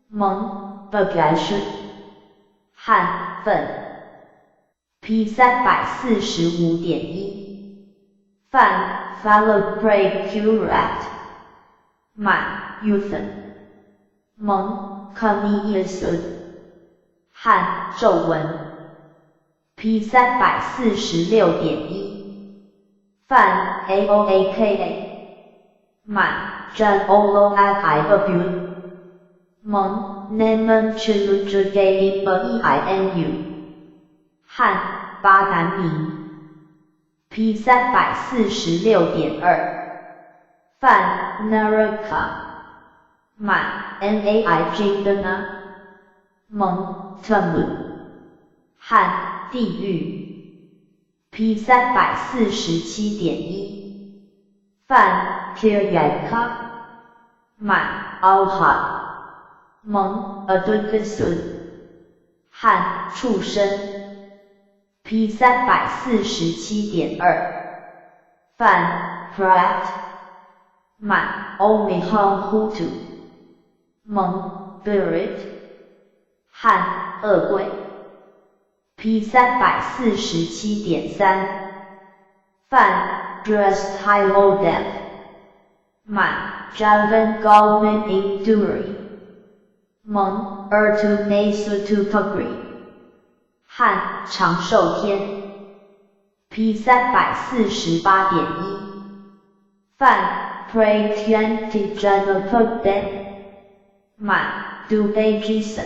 蒙不改是汉粉 P 345.1范 Follow Break Curat 满 Youth 蒙康尼斯汉皱纹 P 346.1范 A O A K A 满 Jan Olo I W 蒙 Nemen Chulu G B E I N U 汉巴南明 P 346.2范 Naraka 满 N A I G 的呢蒙特姆汉地狱 P 347.1范 Kiryaka 满奥哈蒙 Adukasun 汉畜生 P 347.2范 Prat 滿 Omihong Hutu 蒙 Birit 漢惡鬼 P 347.3范 Dressed High Low Death 滿 Javan Goldman Induri 蒙 Ertu Nasutu Kagri 漢長壽天 P 348.1范 Pray Tian Ti Janaput 滿 Du Jason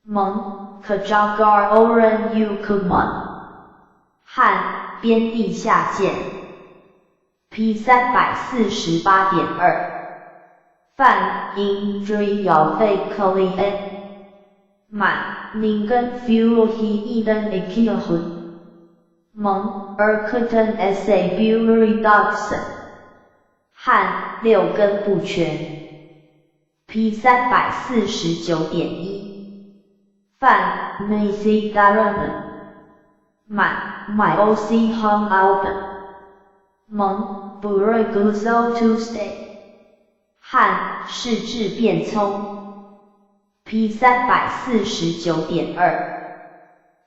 蒙 Kajagar Oran Ukuman 漢邊地下賤 P 348.2范 Indriya Kali 滿 Ningen Fuel He Eden Ikiyahun 蒙 Erkutan Sa Buri Dogson 漢六根不全 P 349.1范 Nisi Daraman 滿 My Oc Hong Alban 蒙 Buraguzo Tuesday 漢世智辯聰 P 349.2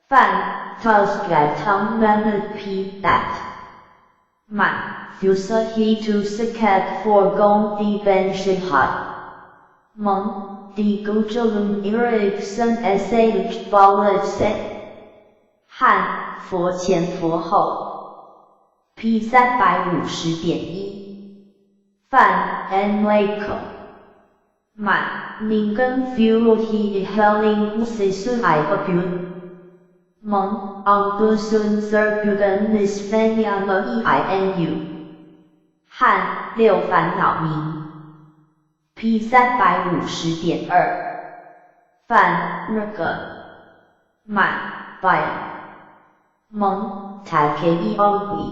范 Tusgat Manat P that 滿 Fusa He to Sakat for Gong Di Ben Shihat 蒙 Di Gujalun Erikson Sh Balat 漢佛前佛後 P 350.1范 N Lake 滿 Ningen Fuel He Helling Sisu I 蒙 Angusun Serbugan Nisfanyama E I N U 漢六煩惱名 P 350.2范 Nurga 滿 By 蒙 Take Ongui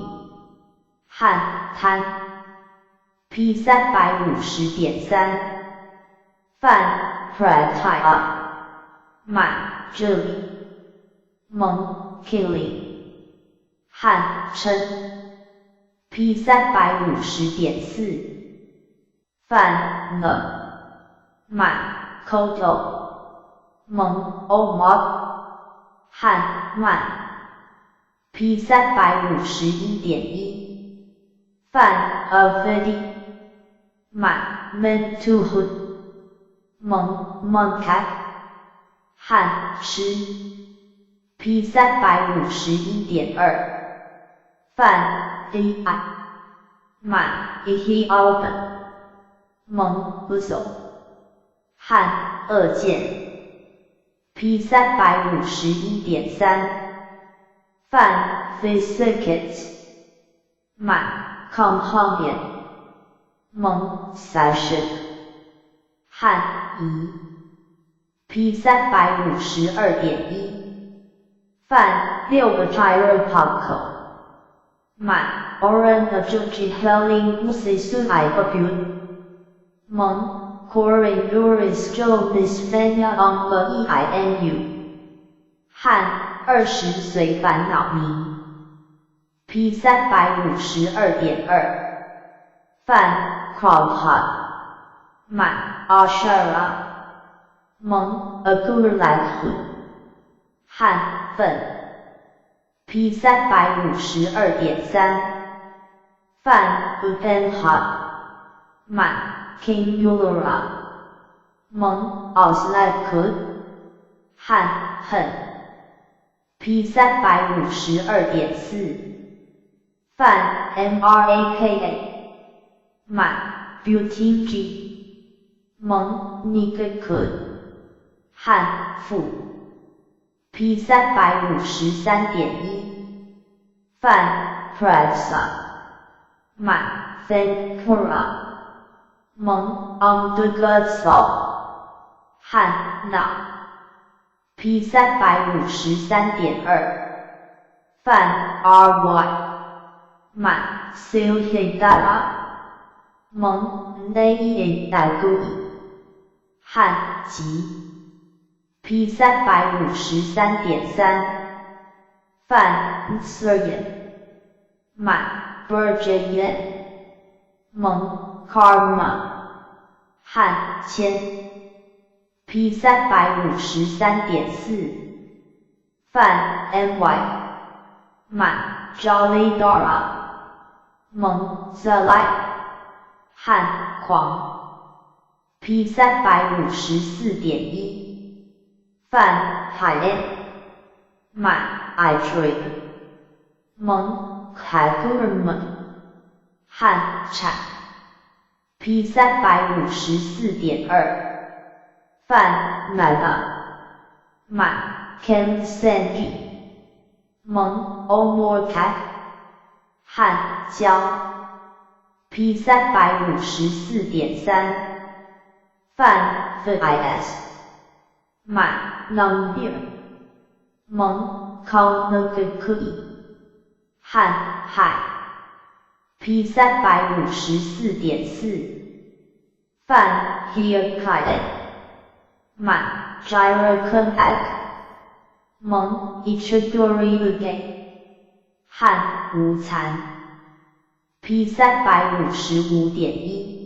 漢貪 P 350.3范 Prataya 滿這裡蒙 Killing 漢稱 P 350.4范呢滿 Kodo 蒙 Omar 漢慢 P 351.1范 Avedi 滿 Mentuhud 蒙 Monkat 漢吃 P 351.2范 D I 滿 Ihi Alban 蒙 Uso 漢惡見 P 351.3范 Physics 滿 Companion 蒙 Sashik 漢疑 P 352.1范六個 Chiropractor 滿 Oran Ajuji Helling Sisu I 蒙 Corin Uris Jo Nisfanya On The E I N U 漢20随煩惱名 P 352.2范 Krodha 滿 Ashara 蒙 Agurlathu 漢憤 P 352.3范 Upenha 滿 King 蒙 Oslak 漢恨 P 352.4范 Mraka 滿 Butg 蒙 Nikakut 漢富 P 353.1范 Prasa 滿 Thankura 蒙 Ondugutsal 漢腦 P 353.2范 Ry 滿 Silhidara 蒙 Nei 大故漢吉 P 353.3范 Suryan 滿 Berjaya 蒙 Karma 汉签 P 353.4范 NY 满 Jolly Dara 蒙 Zalai 汉狂 P 354.1范海 N 满 I 蒙凯库尔蒙汉产 P 354.2范 Mana 满 Ken Sangi 蒙 Omorkat 汉焦 P 354.3范 FIS 满 Nangir 蒙 Konakui 汉海 P 354.4范 Hiakai 满 Gyrokunak 蒙 Ichidori 汉无残 P 355.1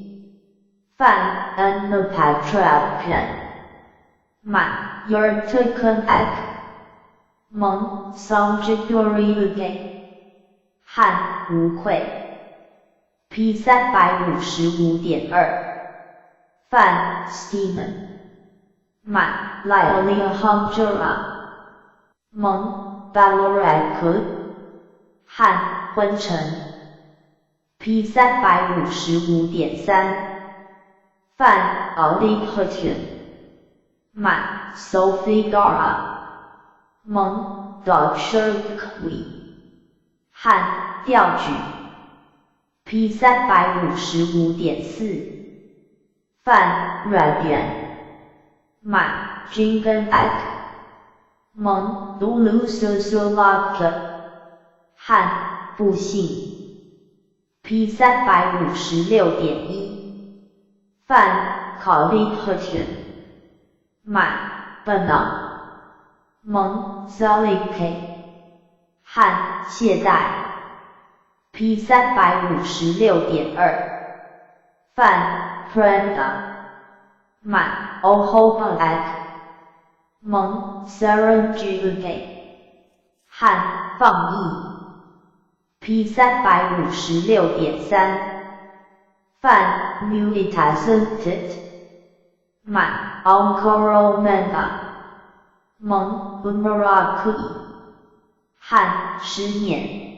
范 Anapatrapian 满 Yurtakunak 蒙 Songjidori 汉无愧 P 355.2范 Steven 满 Lialia Hongjura 蒙 Balorak 汉昏沉 P 355.3范 Ali h u t 满 Sophie Dara 蒙 Dr. 汉调举 P 355.4范 Radian 满 Jingan Ak 蒙 Lulu 汉不幸 P 356.1范考利赫特满笨脑蒙 Zalik 汉懈怠 P 356.2范 Prenda 满 Ohobalak 蒙 Serenjuke 汉放逸 P 356.3范 Muitasentit 满 Onkoromenda 蒙 Umarakui 汉十年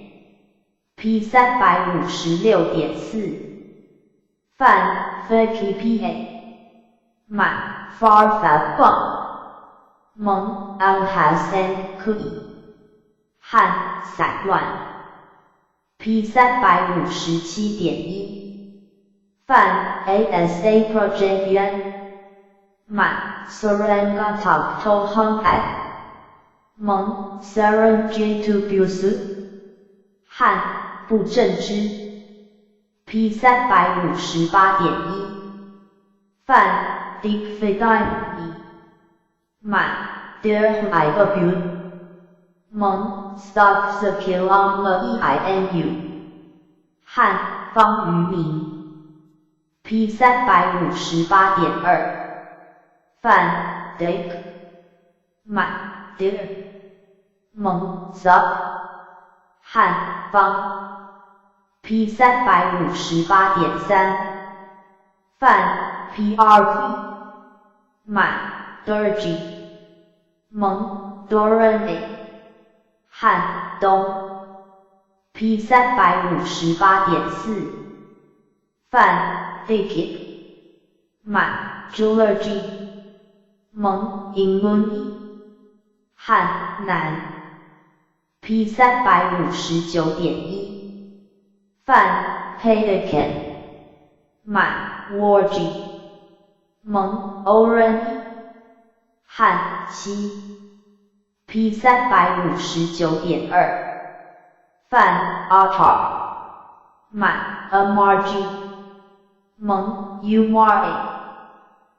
P 356.4范 FKPA 满 Farfabang 蒙 Alhasan Kui 汉散乱 P 357.1范 ASA Project 满 Surangatak Tohong 蒙 Seranjitubusu 汉不正之 P 358.1范 Dikfidai 满 Der I 蒙 Stop the kill on the EINU 汉方渔民 P 358.2范 Dick 满 Der 蒙 Zup 汉方 P 358.3范 PRP 满 Durgy 蒙 Doran 汉东 P 358.4范 Dick 满 Julergy 蒙 Inmun 汉南 P 359.1范 Pelican 满 Wargy 蒙 Oren 汉西 P 359.2范 Atar 满 Amarg 蒙 Umar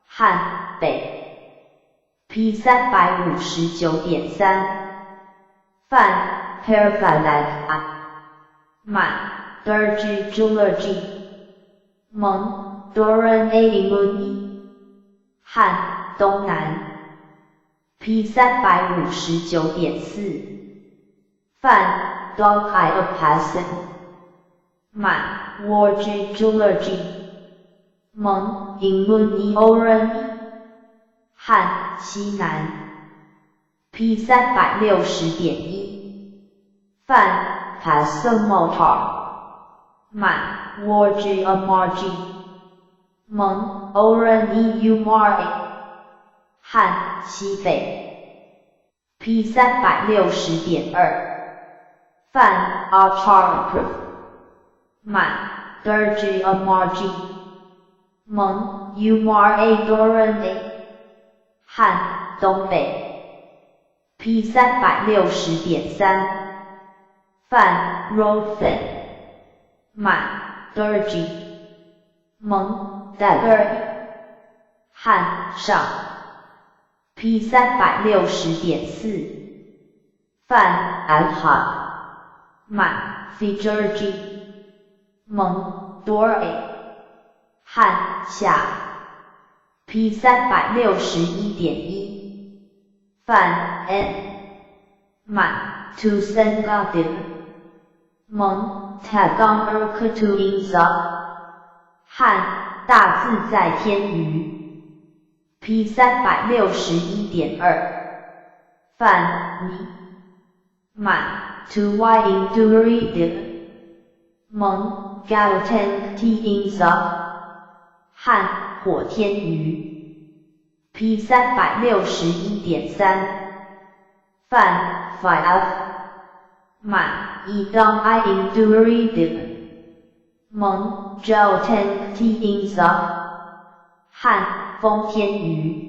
汉北 P 359.3范 Perfalat 满 Durji Julerji 蒙 Doran A Imuni 汉东南 P 359.4范 Dog I a Passion 满 Warji Julerji 蒙 Imuni Oran 汉西南 P 360.1范 Pasomotar 满 Warji Amarji 蒙 Oran E Umar 汉西北 P 360.2范 Achar 满 Durji Amarji 蒙 Umar A Doran A 汉东北 P 360.3范 Rofen 满 Durji 蒙 Dagger 汉上 P 360.4范 Alha 满 Fijurji 蒙 Dor A 汉下 P 361.1范 N 满 To Sengadin 蒙 Tagang Erkatu Inza 汉大自在天鱼 P 361.2范尼满 To Y Induri 蒙 Galten T Inza 汉火天鱼 P 361.3范 F 满 E 当 I Induri 蒙 Galten T Inza 汉风天鱼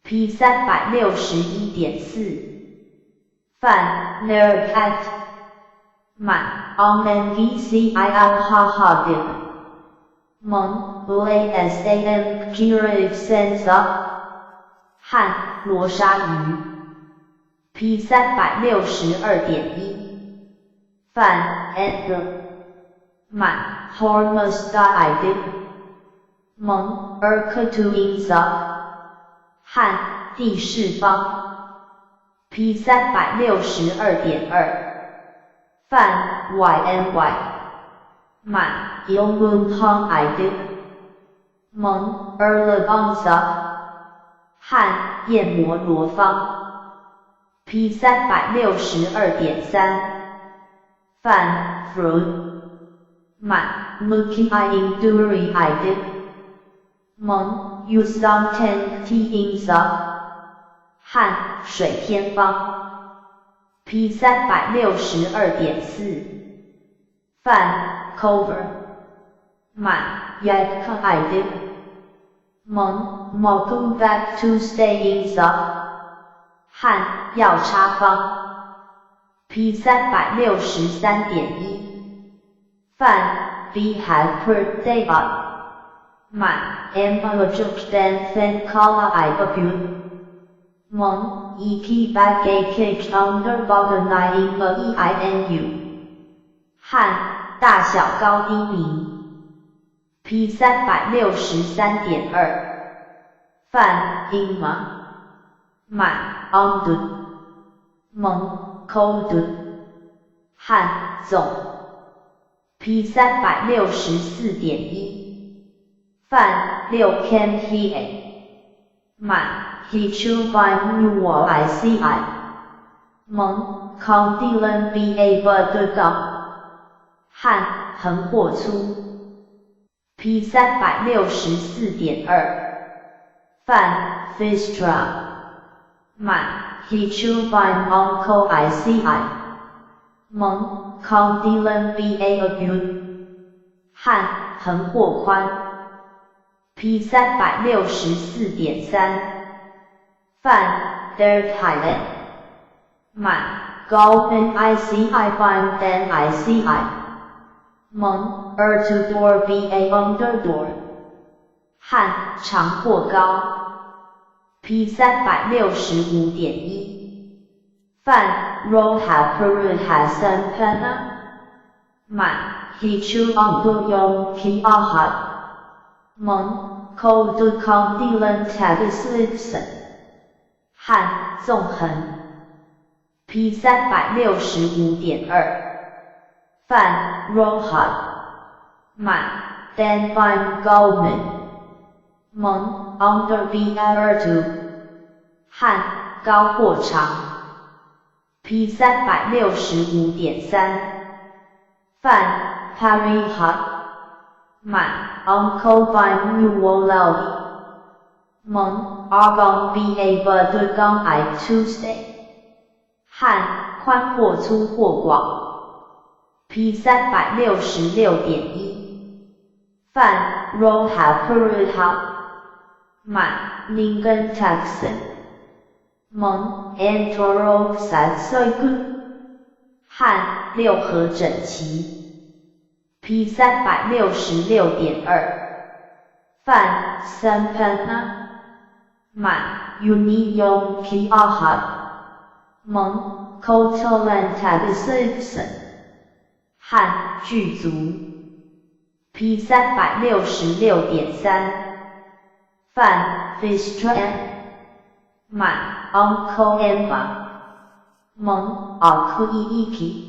P 361.4范 Nerkat 满 On N V C I L 哈哈的蒙 L A S A M G R Sensa 汉罗鲨鱼 P 362.1范 N 满 Hormus I D 蒙 Erkatu Inza 汉地势方 P 362.2范 Y N Y 满 Ilmun Hong I D 蒙 Erlabonza 汉焰摩罗方 P 362.3范 Fruit 满 Muki I Induri I D 蒙 Usang Ten T Inza 汉水天方 P 362.4范 Cover 满 Yak I D 蒙 Moku Back to Stay Inza 汉药叉方 P 363.1范 B had per day 满 M A J Kala I W 蒙 E P back A K under bottom I N E I N U 汉大小高低名 P 363.2范英吗满 on 蒙 cold 汉总 P 364.1范六 can he a 满 he chu by mu I C I 蒙 康迪伦 B A B 的高汉横或粗 P 364.2范 Fistra 满 he chu by uncle I C I 蒙康迪伦 B A A U 汉横或宽 P 364.3范 Third Thailand 满高 N I C I 范 N I C I 蒙 Er to door B A under door 汉长或高 P 365.1范 Roha Peru Hasan Pana 滿 Hichu Ong Ki Ahad 蒙 Ko Du Kong Dilan Tagislitsen 漢縱橫 P 365.2 范 Rohad 滿 Dan Vine Goldman 蒙 Under B R2 漢高或長 P 365.3 范 Parihat 滿 Uncle Vine Muwolawi 蒙 Argon B A B 刚 I Tuesday 漢寬或粗或廣 P 366.1 范 Roha Puriha 滿 Ningen Taxon 蒙 Antoro Satsoiku 漢六合整齊 P 366.2 范 Sampana 滿 Union Ki Ahad 蒙 Kotolan Tagislitsen 漢具足 P 366.3 范 Fistran 滿 Uncle Emma 蒙 Akuiki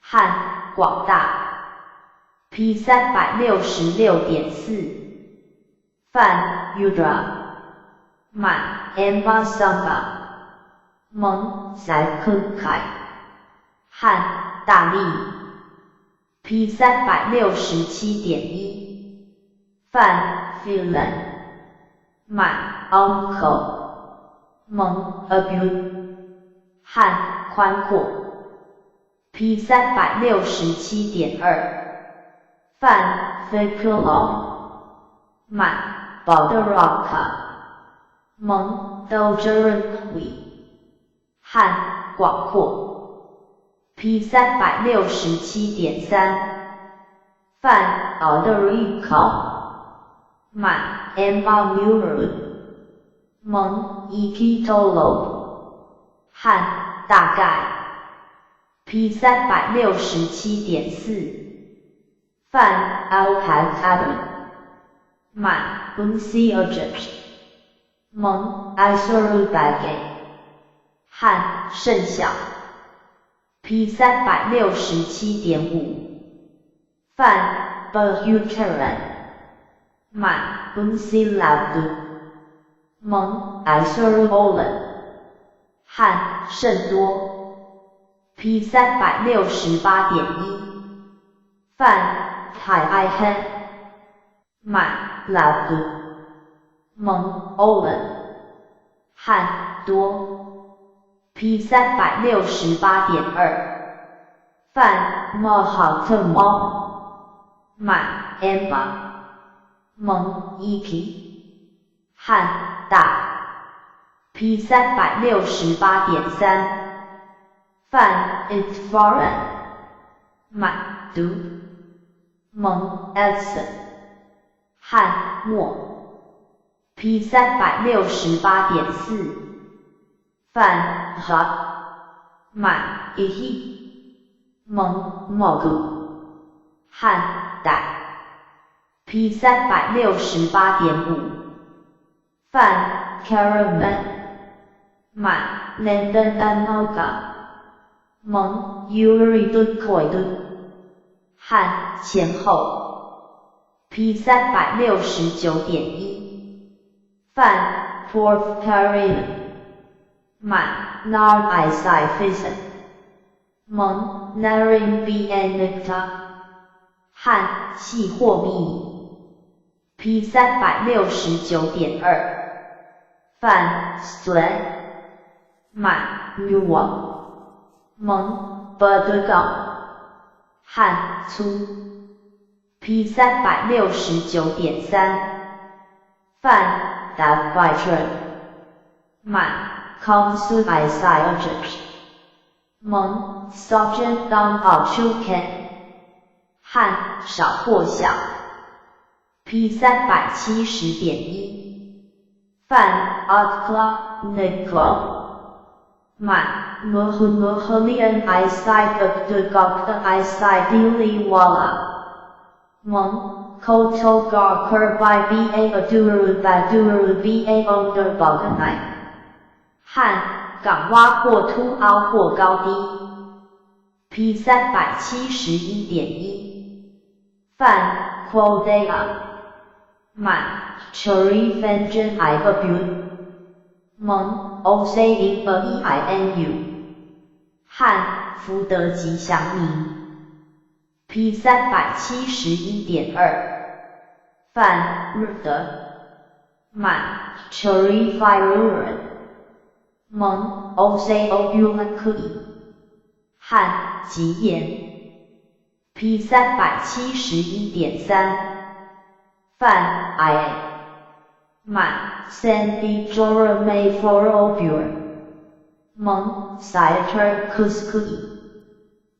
漢廣大 P 366.4 范 Udra 滿 Emma Samba 蒙 Sakukai 漢大力 P 367.1 范 Finland 滿 Uncle 蒙 Abu 漢寬闊 P 367.2 范 Fikulon 滿 Baldaraka 蒙 Dojeran 漢廣闊 P 367.3 范 Alderico 滿 Emma Muru 蒙 Ikitolo 漢大概 P 367.4 范 Alpad 滿 Unsi Egypt 蒙 Isurubage 漢甚小 P 367.5 范 Bahukaran 滿 Unsi Labdu 蒙 Isuruolan 漢甚多 P 368.1 范海爱汉滿 Labdu 蒙 Olan 漢多 P 368.2 范 Mahatma 滿 Emma 蒙 EP 漢大 P 368.3 范 Itfaran 滿 Du 蒙 Edson 漢末 P 368.4 范 Ha 滿 Ihi 蒙 Mogu 漢歹 P 368.5 范 Caravan 滿 London Amoga 蒙 Uri Dukoidu 漢前後 P 369.1 范 Porth Parin 滿 Nar Isai 蒙 Narin B N 漢細或密 P 369.2 范 Slan 滿 Nuwa 蒙 Baduga 漢粗 P 369.3 范 Davitran 滿 Komsu Isai 蒙 Sojan Dong Achuken 漢少或小 P 370.1 范 Akla Niklo 滿 Muhumuhalian I side of the Gupta I side Wala 蒙 Kotogar Kurbai Ba Aduru Baduru Ba Onder Baganai 漢港洼或凸凹或高低。P 371.1范 Quodea 滿 Chori Fengen I Bu 蒙 O C I B E I N U 漢福德吉祥名。P 371.2范日德滿 Chori Firuren 蒙 O C O U K 漢吉言。P 371.3范 I A 滿 Sandy Jora May for Obur 蒙 Citer Kuskui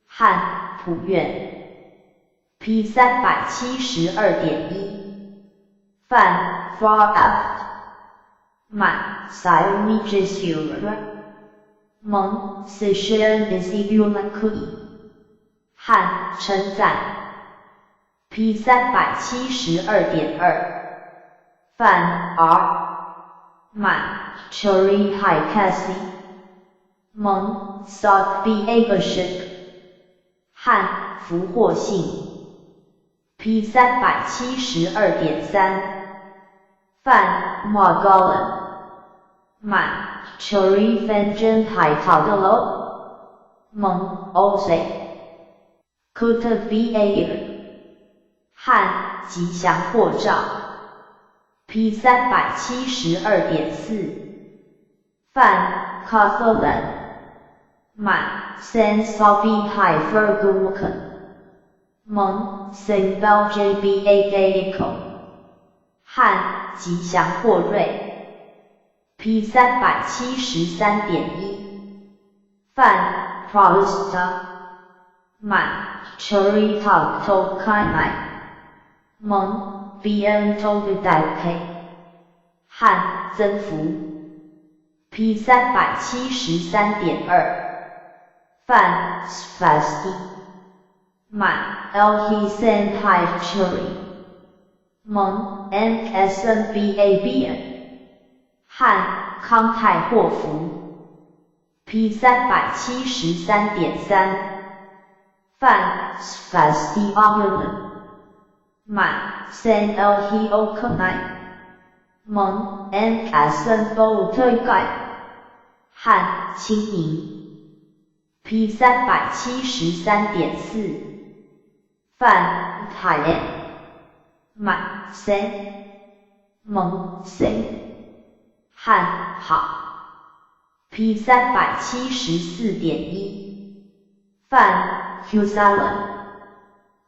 漢普愿。P 372.1范 Far Aft 滿 Siamese 蒙 Sishan Isibulakui 漢稱讚。P 372.2范 R 滿 Chori Haikasi 蒙 Sok B Abashik 漢俘獲性。P 372.3范 Margolan 滿 Chori Fengen 海草的楼蒙 O C Kuta B A 漢吉祥或兆。P 372.4范 Catholan 滿 San Savi Hai Ferguken 蒙 Sinbel J B A K Echo 漢吉祥或瑞。P 373.1范 Prosta 滿 Chori Tok To Kai 蒙 B N To K 漢增福。P 373.2范 Svasti 滿 L He Sen Hai Chori 蒙 N S N B A B N 漢康泰祸福。P 373.3范 Svasti Argument 滿 San L He O K 蒙 N S N B 推盖漢清明。P 373.4范海 N 滿 San 蒙 San 漢好。P 374.1范 Husalan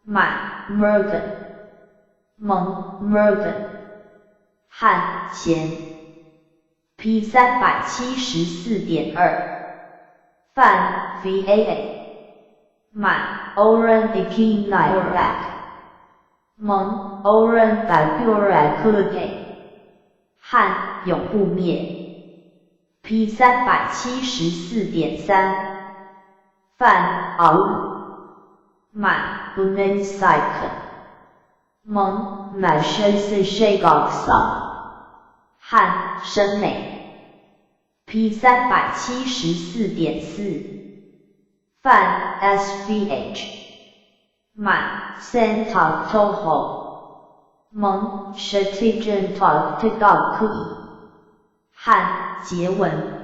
滿 Mergen 蒙 Mergen 漢贤。P 374.2范 V A A 滿 Oren Iki Nairak 蒙 Oren Bagurak 漢永不滅。P 374.3范敖滿 Unen Cycle 蒙 m 生 s s h 漢生美。P 374.4范 S V H 滿 San Tok Toho 蒙 Shatijan Tok Togok 漢結文。